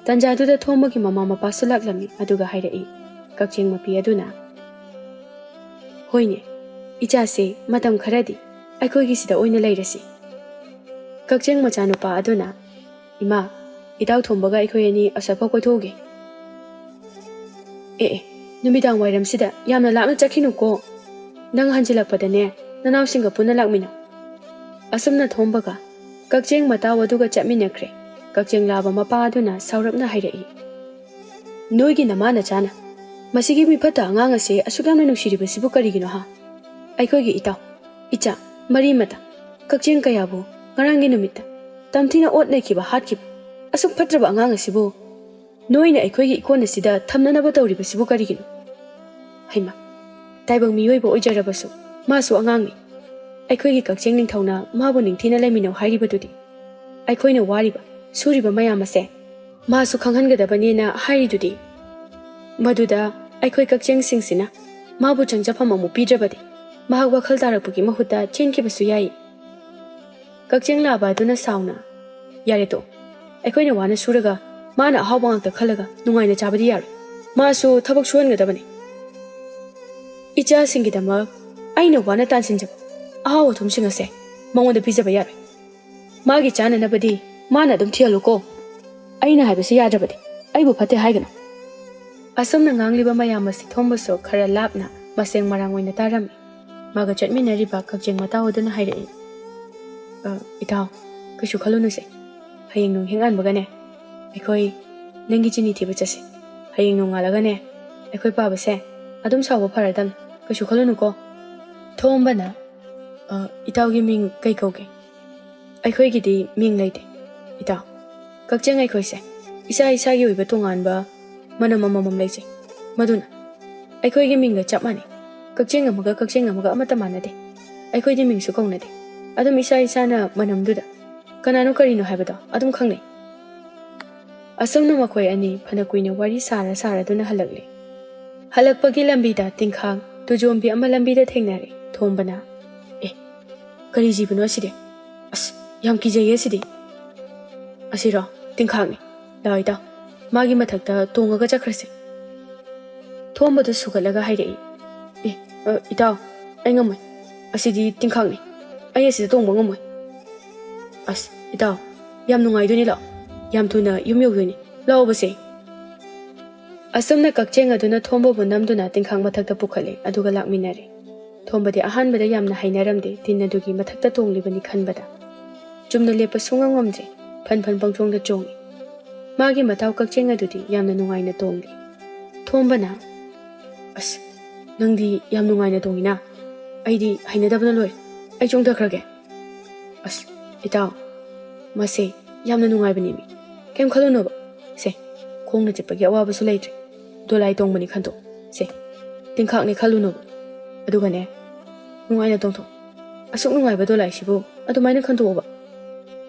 ꯇꯟꯖꯥꯗꯨꯗ ꯊꯣꯝꯕꯒꯤ ꯃꯃꯥ ꯃꯄꯥꯁꯨ ꯂꯥꯛꯂꯝꯃꯤ, ꯑꯗꯨꯒ ꯍꯥꯏꯔꯛꯏ ꯀꯛꯆꯦꯡ ꯃꯄꯤ ꯑꯗꯨꯅ, "ꯍꯣꯏꯅꯦ, ꯏꯆꯥꯁꯦ ꯃꯇꯝ ꯈꯔꯗꯤ ꯑꯩꯈꯣꯏꯒꯤꯁꯤꯗ ꯑꯣꯏꯅ ꯂꯩꯔꯁꯤ"꯫ ꯀꯛꯆꯦꯡ ꯃꯆꯥꯅꯨꯄꯥ ꯑꯗꯨꯅ, "ꯏꯃꯥ, ꯏꯇꯥꯎ ꯊꯣꯝꯕꯒ ꯑꯩꯈꯣꯏ ꯑꯅꯤ ꯑꯁ꯭ꯋꯥꯏꯐꯥꯎ ꯀꯣꯏꯊꯣꯛꯎꯒꯦ꯫ ꯑꯦ ꯑꯦ, ꯅꯨꯃꯤꯗꯥꯡ ꯋꯥꯏꯔꯝꯁꯤꯗ ꯌꯥꯝꯅ ꯂꯥꯞꯅ ꯆꯠꯈꯤꯅꯨꯀꯣ꯫ ꯅꯪ ꯍꯟꯖꯤꯜꯂꯛꯄꯗꯅꯦ, ꯅꯅꯥꯎꯁꯤꯡꯒ ꯄꯨꯟꯅ ꯂꯥꯛꯃꯤꯟꯅꯧ"꯫ ꯑꯁꯨꯝꯅ ꯊꯣꯝꯕꯒ ꯀꯛꯆꯦꯡ ꯃꯇꯥꯎ ꯑꯗꯨꯒ ꯆꯠꯃꯤꯟꯅꯈ꯭ꯔꯦ꯫ ꯀꯛꯆꯦꯡ ꯂꯥꯕ ꯃꯄꯥ ꯑꯗꯨꯅ ꯁꯥꯎꯔꯞꯅ ꯍꯥꯏꯔꯛꯏ, "ꯅꯣꯏꯒꯤ ꯅꯃꯥ ꯅꯆꯥꯅ ꯃꯁꯤꯒꯤ ꯃꯤꯐꯠꯇ ꯑꯉꯥꯡ ꯑꯁꯦ ꯑꯁꯨꯛ ꯌꯥꯝꯅ ꯅꯨꯡꯁꯤꯔꯤꯕꯁꯤꯕꯨ ꯀꯔꯤꯒꯤꯅꯣ ꯍꯥ? ꯑꯩꯈꯣꯏꯒꯤ ꯏꯇꯥꯎ, ꯏꯆꯥ, ꯃꯔꯤ ꯃꯇꯥ, ꯀꯛꯆꯦꯡ ꯀꯌꯥꯕꯨ ꯉꯔꯥꯡꯒꯤ ꯅꯨꯃꯤꯠꯇ ꯇꯝꯊꯤꯅ ꯑꯣꯠ ꯅꯩꯈꯤꯕ, ꯍꯥꯠꯈꯤꯕ ꯑꯁꯨꯛ ꯐꯠꯇ꯭ꯔꯕ ꯑꯉꯥꯡ ꯑꯁꯤꯕꯨ ꯅꯣꯏꯅ ꯑꯩꯈꯣꯏꯒꯤ ꯏꯀꯣꯟ ꯑꯁꯤꯗ ꯊꯝꯅꯅꯕ ꯇꯧꯔꯤꯕꯁꯤꯕꯨ ꯀꯔꯤꯒꯤꯅꯣ? ꯍꯩꯃꯥ, ꯇꯥꯏꯕꯪ ꯃꯤꯑꯣꯏꯕ ꯑꯣꯏꯖꯔꯕꯁꯨ ꯃꯥꯁꯨ ꯑꯉꯥꯡꯅꯤ꯫ ꯑꯩꯈꯣꯏꯒꯤ ꯀꯛꯆꯦꯡ ꯅꯤꯡꯊꯧꯅ ꯃꯥꯕꯨ ꯅꯤꯡꯊꯤꯅ ꯂꯩꯃꯤꯟꯅꯧ ꯍꯥꯏꯔꯤꯕꯗꯨꯗꯤ꯫ ꯑꯩꯈꯣꯏꯅ ꯋꯥꯔꯤꯕ, ꯁꯨꯔꯤꯕ ꯃꯌꯥꯝ ꯑꯁꯦ ꯃꯥꯁꯨ ꯈꯪꯍꯟꯒꯗꯕꯅꯦꯅ ꯍꯥꯏꯔꯤꯗꯨꯗꯤ꯫ ꯃꯗꯨꯗ ꯑꯩꯈꯣꯏ ꯀꯛꯆꯦꯡꯁꯤꯡꯁꯤꯅ ꯃꯥꯕꯨ ꯆꯪꯖꯐꯝ ꯑꯃꯨꯛ ꯄꯤꯗ꯭ꯔꯕꯗꯤ ꯃꯍꯥꯛ ꯋꯥꯈꯜ ꯇꯥꯔꯛꯄꯒꯤ ꯃꯍꯨꯠꯇ ꯆꯦꯟꯈꯤꯕꯁꯨ ꯌꯥꯏ"꯫ ꯀꯛꯆꯦꯡ ꯂꯥꯕ ꯑꯗꯨꯅ ꯁꯥꯎꯅ, "ꯌꯥꯔꯦ ꯇꯣꯛꯑꯣ꯫ ꯑꯩꯈꯣꯏꯅ ꯋꯥꯅ ꯁꯨꯔꯒ ꯃꯥꯅ ꯑꯍꯥꯎꯕ ꯉꯥꯛꯇ ꯈꯜꯂꯒ ꯅꯨꯡꯉꯥꯏꯅ ꯆꯥꯕꯗꯤ ꯌꯥꯔꯣꯏ꯫ ꯃꯥꯁꯨ ꯊꯕꯛ ꯁꯨꯍꯟꯒꯗꯕꯅꯤ꯫ ꯏꯆꯥꯁꯤꯡꯒꯤꯗꯃꯛ ꯑꯩꯅ ꯋꯥꯅ ꯇꯥꯟꯁꯤꯟꯖꯕ ꯑꯍꯥꯎ ꯑꯊꯨꯝꯁꯤꯡ ꯑꯁꯦ ꯃꯉꯣꯟꯗ ꯄꯤꯖꯕ ꯌꯥꯔꯣꯏ꯫ ꯃꯥꯒꯤ ꯆꯥꯅꯅꯕꯗꯤ ꯃꯥꯅ ꯑꯗꯨꯝ ꯊꯤꯍꯜꯂꯨꯀꯣ꯫ ꯑꯩꯅ ꯍꯥꯏꯕꯁꯤ ꯌꯥꯗ꯭ꯔꯕꯗꯤ ꯑꯩꯕꯨ ꯐꯠꯇꯦ ꯍꯥꯏꯒꯅꯨ"꯫ ꯑꯁꯨꯝꯅ ꯉꯥꯡꯂꯤꯕ ꯃꯌꯥꯝ ꯑꯁꯤ ꯊꯣꯝꯕꯁꯨ ꯈꯔ ꯂꯥꯞꯅ ꯃꯁꯦꯡ ꯃꯔꯥꯡ ꯑꯣꯏꯅ ꯇꯥꯔꯝꯃꯤ꯫ ꯃꯥꯒ ꯆꯠꯃꯤꯟꯅꯔꯤꯕ ꯀꯛꯆꯦꯡ ꯃꯇꯥꯎ ꯑꯗꯨꯅ ꯍꯥꯏꯔꯛꯏ, "ꯑ, ꯏꯇꯥꯎ, ꯀꯩꯁꯨ ꯈꯜꯂꯨꯅꯨꯁꯦ꯫ ꯍꯌꯦꯡ ꯅꯨꯡꯍꯦꯛ ꯉꯥꯟꯕꯒꯅꯦ, ꯑꯩꯈꯣꯏ ꯅꯪꯒꯤ ꯆꯤꯅꯤ ꯊꯤꯕ ꯆꯠꯁꯦ꯫ ꯍꯌꯦꯡ ꯅꯣꯡꯉꯥꯜꯂꯒꯅꯦ, ꯑꯩꯈꯣꯏ ꯄꯥꯕꯁꯦ ꯑꯗꯨꯝ ꯁꯥꯎꯕ ꯐꯔꯗꯝꯅꯤ꯫ ꯀꯩꯁꯨ ꯈꯜꯂꯨꯅꯨꯀꯣ"꯫ ꯊꯣꯝꯕꯅ, "ꯑ, ꯏꯇꯥꯎꯒꯤ ꯃꯤꯡ ꯀꯩ ꯀꯧꯒꯦ?" "ꯑꯩꯈꯣꯏꯒꯤꯗꯤ ꯃꯤꯡ ꯂꯩꯇꯦ, ꯏꯇꯥꯎ꯫ ꯀꯛꯆꯦꯡ ꯑꯩꯈꯣꯏꯁꯦ ꯏꯁꯥ ꯏꯁꯥꯒꯤ ꯑꯣꯏꯕ ꯇꯣꯉꯥꯟꯕ ꯃꯅꯝ ꯑꯃꯃꯝ ꯂꯩꯖꯩ꯫ ꯃꯗꯨꯅ ꯑꯩꯈꯣꯏꯒꯤ ꯃꯤꯡꯒ ꯆꯞ ꯃꯥꯟꯅꯩ꯫ ꯀꯛꯆꯦꯡ ꯑꯃꯒ ꯀꯛꯆꯦꯡ ꯑꯃꯒ ꯑꯃꯠꯇ ꯃꯥꯟꯅꯗꯦ꯫ ꯑꯩꯈꯣꯏꯗꯤ ꯃꯤꯡꯁꯨ ꯀꯧꯅꯗꯦ"꯫ ꯑꯗꯨꯝ ꯏꯁꯥ ꯏꯁꯥꯅ ꯃꯅꯝꯗꯨꯗ꯫ ꯀꯅꯥꯅꯣ ꯀꯔꯤꯅꯣ ꯍꯥꯏꯕꯗꯣ ꯑꯗꯨꯝ ꯈꯪꯅꯩ꯫ ꯑꯁꯨꯝꯅ ꯃꯈꯣꯏ ꯑꯅꯤ ꯐꯅ ꯀꯨꯏꯅ ꯋꯥꯔꯤ ꯁꯥꯔ ꯁꯥꯔꯗꯨꯅ ꯍꯜꯂꯛꯂꯦ꯫ ꯍꯜꯂꯛꯄꯒꯤ ꯂꯝꯕꯤꯗ ꯇꯤꯡꯈꯥꯡ ꯇꯨꯖꯣꯝꯕꯤ ꯑꯃ ꯂꯝꯕꯤꯗ ꯊꯦꯡꯅꯔꯦ꯫ ꯊꯣꯝꯕꯅ, "ꯑꯦ, ꯀꯔꯤ ꯖꯤꯕꯅꯣ ꯑꯁꯤꯗꯤ? ꯑꯁ, ꯌꯥꯝ ꯀꯤꯖꯩꯌꯦ ꯑꯁꯤꯗꯤ꯫ ꯑꯁꯤꯔꯣ? ꯇꯤꯡꯈꯥꯡꯅꯤ꯫ ꯂꯥꯛꯑꯣ ꯏꯇꯥꯎ, ꯃꯥꯒꯤ ꯃꯊꯛꯇ ꯇꯣꯡꯉꯒ ꯆꯠꯈ꯭ꯔꯁꯦ꯫" ꯊꯣꯝꯕꯗꯨ ꯁꯨꯒꯠꯂꯒ ꯍꯥꯏꯔꯛꯏ, "ꯑꯦ, ꯑ, ꯏꯇꯥꯎ, ꯑꯩ ꯉꯝꯃꯣꯏ꯫ ꯑꯁꯤꯗꯤ ꯇꯤꯡꯈꯥꯡꯅꯤ꯫ ꯑꯩ ꯑꯁꯤꯗ ꯇꯣꯡꯕ ꯉꯝꯃꯣꯏ꯫" "ꯑꯁ, ꯏꯇꯥꯎ, ꯌꯥꯝ ꯅꯨꯡꯉꯥꯏꯗꯣꯏꯅꯤ, ꯂꯥꯛꯑꯣ꯫ ꯌꯥꯝ ꯊꯨꯅ ꯌꯨꯝ ꯌꯧꯗꯣꯏꯅꯤ꯫ ꯂꯥꯛꯑꯣꯕꯁꯦ꯫" ꯑꯁꯨꯝꯅ ꯀꯛꯆꯦꯡ ꯑꯗꯨꯅ ꯊꯣꯝꯕꯕꯨ ꯅꯝꯗꯨꯅ ꯇꯤꯡꯈꯥꯡ ꯃꯊꯛꯇ ꯄꯨꯈꯠꯂꯦ, ꯑꯗꯨꯒ ꯂꯥꯛꯃꯤꯟꯅꯔꯦ꯫ ꯊꯣꯝꯕꯗꯤ ꯑꯍꯥꯟꯕꯗ ꯌꯥꯝꯅ ꯍꯩꯅꯔꯝꯗꯦ, ꯇꯤꯟ ꯑꯗꯨꯒꯤ ꯃꯊꯛꯇ ꯇꯣꯡꯂꯤꯕꯅꯤ ꯈꯟꯕꯗ꯫ ꯆꯨꯝꯅ ꯂꯦꯞꯄ ꯁꯨꯡꯉꯝ ꯉꯝꯗ꯭ꯔꯦ, ꯐꯟ ꯐꯟ ꯄꯪꯆꯣꯡꯗ ꯆꯣꯡꯏ꯫ ꯃꯥꯒꯤ ꯃꯇꯥꯎ ꯀꯛꯆꯦꯡ ꯑꯗꯨꯗꯤ ꯌꯥꯝꯅ ꯅꯨꯡꯉꯥꯏꯅ ꯇꯣꯡꯂꯤ꯫ ꯊꯣꯝꯕꯅ, "ꯑꯁ, ꯅꯪꯗꯤ ꯌꯥꯝ ꯅꯨꯡꯉꯥꯏꯅ ꯇꯣꯡꯉꯤꯅ꯫ ꯑꯩꯗꯤ ꯍꯩꯅꯗꯕꯅ ꯂꯣꯏꯔꯦ꯫ ꯑꯩ ꯆꯣꯡꯊꯈ꯭ꯔꯒꯦ꯫" "ꯑꯁ, ꯏꯇꯥꯎ, ꯃꯁꯦ ꯌꯥꯝꯅ ꯅꯨꯡꯉꯥꯏꯕꯅꯦꯃꯤ꯫ ꯀꯩꯝ ꯈꯜꯂꯨꯅꯣꯕ꯫ ꯁꯦ, ꯈꯣꯡꯅ ꯆꯠꯄꯒꯤ ꯑꯋꯥꯕꯁꯨ ꯂꯩꯇ꯭ꯔꯦ꯫ ꯗꯣꯂꯥꯏ ꯇꯣꯡꯕꯅꯤ ꯈꯟꯗꯣꯛ꯫ ꯁꯦ, ꯇꯤꯡꯈꯥꯛꯅꯦ ꯈꯜꯂꯨꯅꯣꯕ꯫ ꯑꯗꯨꯒꯅꯦ, ꯅꯨꯡꯉꯥꯏꯅ ꯇꯣꯡꯊꯣꯛ꯫ ꯑꯁꯨꯛ ꯅꯨꯡꯉꯥꯏꯕ ꯗꯣꯂꯥꯏꯁꯤꯕꯨ ꯑꯗꯨꯃꯥꯏꯅ ꯈꯟꯗꯣꯛꯑꯣꯕ꯫"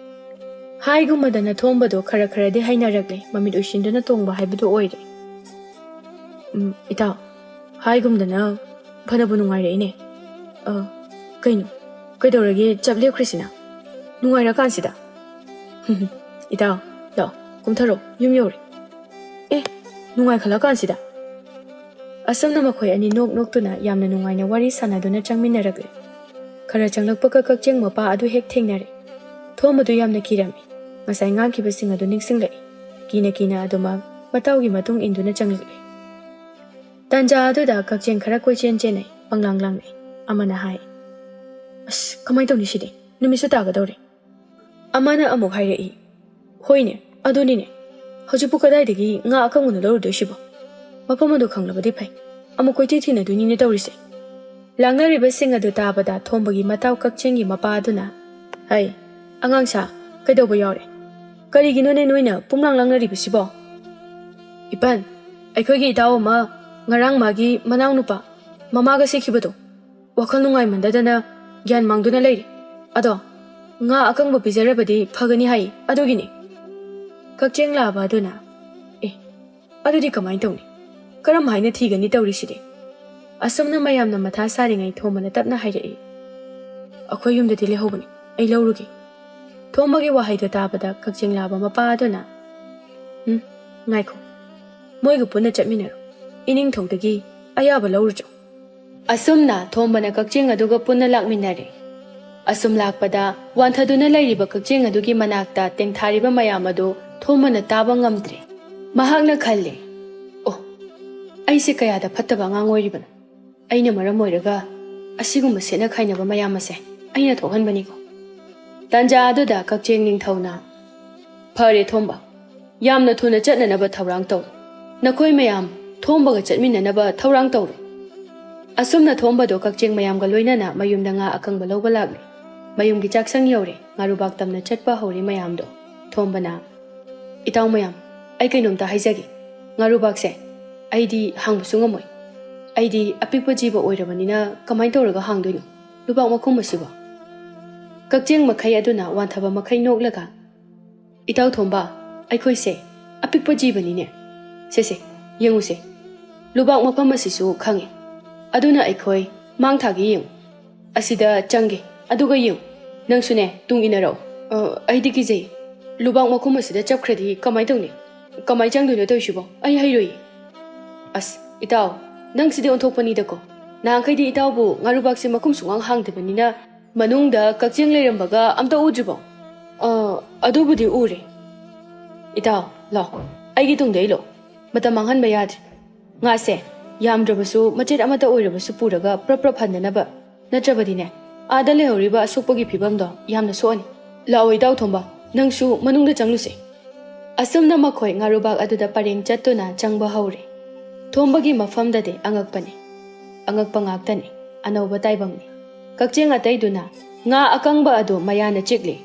ꯍꯥꯏꯒꯨꯝꯃꯗꯅ ꯊꯣꯝꯕꯗꯣ ꯈꯔ ꯈꯔꯗꯤ ꯍꯩꯅꯔꯛꯂꯦ, ꯃꯃꯤꯠ ꯎꯏꯁꯤꯟꯗꯨꯅ ꯇꯣꯡꯕ ꯍꯥꯏꯕꯗꯨ ꯑꯣꯏꯔꯦ꯫ "ꯎꯝ, ꯏꯇꯥꯎ, ꯍꯥꯏꯒꯨꯝꯗꯅ ꯐꯅꯕꯨ ꯅꯨꯡꯉꯥꯏꯔꯛꯏꯅꯦ꯫ ꯑ, ꯀꯩꯅꯣ? ꯀꯩꯗꯧꯔꯒꯦ ꯆꯞ ꯂꯦꯞꯈ꯭ꯔꯤꯁꯤꯅ? ꯅꯨꯡꯉꯥꯏꯔꯀꯥꯟꯁꯤꯗ?" "ꯏꯇꯥꯎ, ꯂꯥꯛꯑꯣ, ꯀꯨꯝꯊꯔꯣ, ꯌꯨꯝ ꯌꯧꯔꯦ꯫" "ꯑꯦ, ꯅꯨꯡꯉꯥꯏꯈꯠꯂꯀꯥꯟꯁꯤꯗ?" ꯑꯁꯨꯝꯅ ꯃꯈꯣꯏ ꯑꯅꯤ ꯅꯣꯛ ꯅꯣꯛꯇꯨꯅ ꯌꯥꯝꯅ ꯅꯨꯡꯉꯥꯏꯅ ꯋꯥꯔꯤ ꯁꯥꯟꯅꯗꯨꯅ ꯆꯪꯃꯤꯟꯅꯔꯛꯂꯦ꯫ ꯈꯔ ꯆꯪꯂꯛꯄꯒ ꯀꯛꯆꯦꯡ ꯃꯄꯥ ꯑꯗꯨ ꯍꯦꯛ ꯊꯦꯡꯅꯔꯦ꯫ ꯊꯣꯝꯕꯗꯨ ꯌꯥꯝꯅ ꯀꯤꯔꯝꯃꯤ꯫ ꯉꯁꯥꯏ ꯉꯥꯡꯈꯤꯕꯁꯤꯡ ꯑꯗꯨ ꯅꯤꯡꯁꯤꯡꯂꯛꯏ꯫ ꯀꯤꯅ ꯀꯤꯅ ꯑꯗꯨꯃꯛ ꯃꯇꯥꯎꯒꯤ ꯃꯇꯨꯡ ꯏꯟꯗꯨꯅ ꯆꯪꯂꯛꯂꯦ꯫ ꯇꯥꯟꯖꯥ ꯑꯗꯨꯗ ꯀꯛꯆꯦꯡ ꯈꯔ ꯀꯣꯏꯆꯦꯟ ꯆꯦꯟꯅꯩ, ꯄꯪꯂꯥꯡ ꯂꯥꯡꯅꯩ꯫ ꯑꯃꯅ ꯍꯥꯏ, "ꯑꯁ, ꯀꯃꯥꯏꯅ ꯇꯧꯅꯤ ꯁꯤꯗꯤ? ꯅꯨꯃꯤꯠꯁꯨ ꯇꯥꯒꯗꯧꯔꯦ꯫" ꯑꯃꯅ ꯑꯃꯨꯛ ꯍꯥꯏꯔꯛꯏ, "ꯍꯣꯏꯅꯦ, ꯑꯗꯨꯅꯤꯅꯦ꯫ ꯍꯧꯖꯤꯛꯄꯨ ꯀꯗꯥꯏꯗꯒꯤ ꯉꯥ ꯑꯀꯪꯕꯅꯣ ꯂꯧꯔꯨꯗꯣꯏꯁꯤꯕꯣ? ꯃꯐꯝ ꯑꯗꯨ ꯈꯪꯂꯕꯗꯤ ꯐꯩ꯫ ꯑꯃꯨꯛ ꯀꯣꯏꯊꯤ ꯊꯤꯅꯗꯣꯏꯅꯤꯅꯦ ꯇꯧꯔꯤꯁꯦ꯫" ꯂꯥꯡꯅꯔꯤꯕꯁꯤꯡ ꯑꯗꯨ ꯇꯥꯕꯗ ꯊꯣꯝꯕꯒꯤ ꯃꯇꯥꯎ ꯀꯛꯆꯦꯡꯒꯤ ꯃꯄꯥ ꯑꯗꯨꯅ, "ꯍꯩ, ꯑꯉꯥꯡꯁꯥ, ꯀꯩꯗꯧꯕ ꯌꯥꯎꯔꯦ? ꯀꯔꯤꯒꯤꯅꯣꯅꯦ ꯅꯣꯏꯅ ꯄꯨꯝꯂꯥꯡ ꯂꯥꯡꯅꯔꯤꯕꯁꯤꯕꯣ?" "ꯏꯄꯟ, ꯑꯩꯈꯣꯏꯒꯤ ꯏꯇꯥꯎ ꯑꯃ ꯉꯔꯥꯡ ꯃꯥꯒꯤ ꯃꯅꯥꯎꯅꯨꯄꯥ ꯃꯃꯥꯒ ꯁꯤꯈꯤꯕꯗꯣ, ꯋꯥꯈꯜ ꯅꯨꯡꯉꯥꯏꯃꯟꯗꯗꯅ ꯒ꯭ꯌꯥꯟ ꯃꯥꯡꯗꯨꯅ ꯂꯩꯔꯦ꯫ "ꯑꯗꯣ ꯉꯥ ꯑꯀꯪꯕ ꯄꯤꯖꯔꯕꯗꯤ ꯐꯒꯅꯤ ꯍꯥꯏ, ꯑꯗꯨꯒꯤꯅꯤ꯫" ꯀꯛꯆꯦꯡ ꯂꯥꯕ ꯑꯗꯨꯅ, "ꯑꯦ, ꯑꯗꯨꯗꯤ ꯀꯃꯥꯏꯅ ꯇꯧꯅꯤ? ꯀꯔꯝ ꯍꯥꯏꯅ ꯊꯤꯒꯅꯤ ꯇꯧꯔꯤꯁꯤꯗꯤ?" ꯑꯁꯨꯝꯅ ꯃꯌꯥꯝꯅ ꯃꯊꯥ ꯁꯥꯔꯤꯉꯩ ꯊꯣꯝꯕꯅ ꯇꯞꯅ ꯍꯥꯏꯔꯛꯏ, "ꯑꯩꯈꯣꯏ ꯌꯨꯝꯗꯗꯤ ꯂꯩꯍꯧꯕꯅꯤ, ꯑꯩ ꯂꯧꯔꯨꯒꯦ꯫" ꯊꯣꯝꯕꯒꯤ ꯋꯥꯍꯩꯗꯣ ꯇꯥꯕꯗ ꯀꯛꯆꯦꯡ ꯂꯥꯕ ꯃꯄꯥ ꯑꯗꯨꯅ, "ꯎꯝ, ꯉꯥꯏꯈꯣ, ꯃꯣꯏꯒ ꯄꯨꯟꯅ ꯆꯠꯃꯤꯟꯅꯔꯣ, ꯏꯅꯤꯡꯊꯧꯗꯒꯤ ꯑꯌꯥꯕ ꯂꯧꯔꯨꯆꯣ꯫" ꯑꯁꯨꯝꯅ ꯊꯣꯝꯕꯅ ꯀꯛꯆꯦꯡ ꯑꯗꯨꯒ ꯄꯨꯟꯅ ꯂꯥꯛꯃꯤꯟꯅꯔꯦ꯫ ꯑꯁꯨꯝ ꯂꯥꯛꯄꯗ ꯋꯥꯟꯊꯗꯨꯅ ꯂꯩꯔꯤꯕ ꯀꯛꯆꯦꯡ ꯑꯗꯨꯒꯤ ꯃꯅꯥꯛꯇ ꯇꯦꯡꯊꯥꯔꯤꯕ ꯃꯌꯥꯝ ꯑꯗꯨ ꯊꯣꯝꯕꯅ ꯇꯥꯕ ꯉꯝꯗ꯭ꯔꯦ꯫ ꯃꯍꯥꯛꯅ ꯈꯜꯂꯦ, "ꯑꯣ, ꯑꯩꯁꯦ ꯀꯌꯥꯗ ꯐꯠꯇꯕ ꯑꯉꯥꯡ ꯑꯣꯏꯔꯤꯕꯅꯣ? ꯑꯩꯅ ꯃꯔꯝ ꯑꯣꯏꯔꯒ ꯑꯁꯤꯒꯨꯝꯕ ꯁꯦꯠꯅ ꯈꯥꯏꯅꯕ ꯃꯌꯥꯝ ꯑꯁꯦ ꯑꯩꯅ ꯊꯣꯛꯍꯟꯕꯅꯤꯀꯣ꯫" ꯇꯥꯟꯖꯥ ꯑꯗꯨꯗ ꯀꯛꯆꯦꯡ ꯅꯤꯡꯊꯧꯅ, "ꯐꯔꯦ ꯊꯣꯝꯕ, ꯌꯥꯝꯅ ꯊꯨꯅ ꯆꯠꯅꯅꯕ ꯊꯧꯔꯥꯡ ꯇꯧ꯫ ꯅꯈꯣꯏ ꯃꯌꯥꯝ ꯊꯣꯝꯕꯒ ꯆꯠꯃꯤꯟꯅꯅꯕ ꯊꯧꯔꯥꯡ ꯇꯧꯔꯣ꯫" ꯑꯁꯨꯝꯅ ꯊꯣꯝꯕꯗꯣ ꯀꯛꯆꯦꯡ ꯃꯌꯥꯝꯒ ꯂꯣꯏꯅꯅ ꯃꯌꯨꯝꯗ ꯉꯥ ꯑꯀꯪꯕ ꯂꯧꯕ ꯂꯥꯛꯂꯦ꯫ ꯃꯌꯨꯝꯒꯤ ꯆꯥꯛꯁꯪ ꯌꯧꯔꯦ꯫ ꯉꯥꯔꯨꯕꯥꯛ ꯇꯝꯅ ꯆꯠꯄ ꯍꯧꯔꯦ ꯃꯌꯥꯝꯗꯣ꯫ ꯊꯣꯝꯕꯅ, "ꯏꯇꯥꯎ ꯃꯌꯥꯝ, ꯑꯩ ꯀꯩꯅꯣꯝꯇ ꯍꯥꯏꯖꯒꯦ꯫ ꯉꯥꯔꯨꯕꯥꯛꯁꯦ ꯑꯩꯗꯤ ꯍꯥꯡꯕꯁꯨ ꯉꯝꯃꯣꯏ꯫ ꯑꯩꯗꯤ ꯑꯄꯤꯛꯄ ꯖꯤꯕ ꯑꯣꯏꯔꯕꯅꯤꯅ ꯀꯃꯥꯏꯅ ꯇꯧꯔꯒ ꯍꯥꯡꯗꯣꯏꯅꯣ ꯂꯨꯕꯥꯛ ꯃꯈꯨꯝ ꯑꯁꯤꯕꯣ?" ꯀꯛꯆꯦꯡ ꯃꯈꯩ ꯑꯗꯨꯅ ꯋꯥꯟꯊꯕ ꯃꯈꯩ ꯅꯣꯛꯂꯒ, "ꯏꯇꯥꯎ ꯊꯣꯝꯕ, ꯑꯩꯈꯣꯏꯁꯦ ꯑꯄꯤꯛꯄ ꯖꯤꯕꯅꯤꯅꯦ꯫ ꯁꯦ ꯁꯦ, ꯌꯦꯡꯉꯨꯁꯦ, ꯂꯨꯕꯥꯛ ꯃꯐꯝ ꯑꯁꯤꯁꯨ ꯈꯪꯉꯦ꯫ ꯑꯗꯨꯅ ꯑꯩꯈꯣꯏ ꯃꯥꯡ ꯊꯥꯒꯦ ꯌꯦꯡꯉꯨ꯫ ꯑꯁꯤꯗ ꯆꯪꯒꯦ, ꯑꯗꯨꯒ ꯌꯦꯡꯉꯨ꯫ ꯅꯪꯁꯨꯅꯦ, ꯇꯨꯡ ꯏꯟꯅꯔꯛꯑꯣ꯫" "ꯑ, ꯑꯩꯗꯤ ꯀꯤꯖꯩ꯫ ꯂꯨꯕꯥꯛ ꯃꯈꯨꯝ ꯑꯁꯤꯗ ꯆꯞꯈ꯭ꯔꯗꯤ ꯀꯃꯥꯏ ꯇꯧꯅꯤ? ꯀꯃꯥꯏ ꯆꯪꯗꯣꯏꯅꯣ ꯇꯧꯔꯤꯁꯤꯕꯣ? ꯑꯩ ꯍꯩꯔꯣꯏꯌꯦ꯫" "ꯑꯁ, ꯏꯇꯥꯎ, ꯅꯪꯁꯤꯗꯤ ꯑꯣꯟꯊꯣꯛꯄꯅꯤꯗꯀꯣ꯫ ꯅꯍꯥꯟꯈꯩꯗꯤ ꯏꯇꯥꯎꯕꯨ ꯉꯥꯔꯨꯕꯥꯛꯁꯦ ꯃꯈꯨꯝ ꯁꯨꯡꯍꯥꯡ ꯍꯥꯡꯗꯕꯅꯤꯅ ꯃꯅꯨꯡꯗ ꯀꯛꯆꯦꯡ ꯂꯩꯔꯝꯕꯒ ꯑꯝꯇ ꯎꯗ꯭ꯔꯤꯕꯣ?" "ꯑ, ꯑꯗꯨꯕꯨꯗꯤ ꯎꯔꯦ꯫ ꯏꯇꯥꯎ, ꯂꯥꯎ, ꯑꯩꯒꯤ ꯇꯨꯡꯗ ꯏꯜꯂꯣ꯫ ꯃꯇꯝ ꯃꯥꯡꯍꯟꯕ ꯌꯥꯗ꯭ꯔꯦ꯫ ꯉꯥꯁꯦ ꯌꯥꯝꯗ꯭ꯔꯕꯁꯨ ꯃꯆꯦꯠ ꯑꯃꯠꯇ ꯑꯣꯏꯔꯕꯁꯨ ꯄꯨꯔꯒ ꯄ꯭ꯔꯞ ꯄ꯭ꯔꯞ ꯍꯟꯅꯅꯕ, ꯅꯠꯇ꯭ꯔꯕꯗꯤꯅꯦ, ꯑꯥꯗ ꯂꯩꯍꯧꯔꯤꯕ ꯑꯁꯣꯛꯄꯒꯤ ꯐꯤꯕꯝꯗꯣ ꯌꯥꯝꯅ ꯁꯣꯛꯑꯅꯤ꯫ ꯂꯥꯛꯑꯣ ꯏꯇꯥꯎ ꯊꯣꯝꯕ, ꯅꯪꯁꯨ ꯃꯅꯨꯡꯗ ꯆꯪꯂꯨꯁꯦ꯫" ꯑꯁꯨꯝꯅ ꯃꯈꯣꯏ ꯉꯥꯔꯨꯕꯥꯛ ꯑꯗꯨꯗ ꯄꯔꯦꯡ ꯆꯠꯇꯨꯅ ꯆꯪꯕ ꯍꯧꯔꯦ꯫ ꯊꯣꯝꯕꯒꯤ ꯃꯐꯝꯗꯗꯤ ꯑꯉꯛꯄꯅꯤ꯫ ꯑꯉꯛꯄ ꯉꯥꯛꯇꯅꯤ꯫ ꯑꯅꯧꯕ ꯇꯥꯏꯕꯪꯅꯤ꯫ ꯀꯛꯆꯦꯡ ꯑꯇꯩꯗꯨꯅ ꯉꯥ ꯑꯀꯪꯕ ꯑꯗꯨ ꯃꯌꯥꯅ ꯆꯤꯛꯂꯤ꯫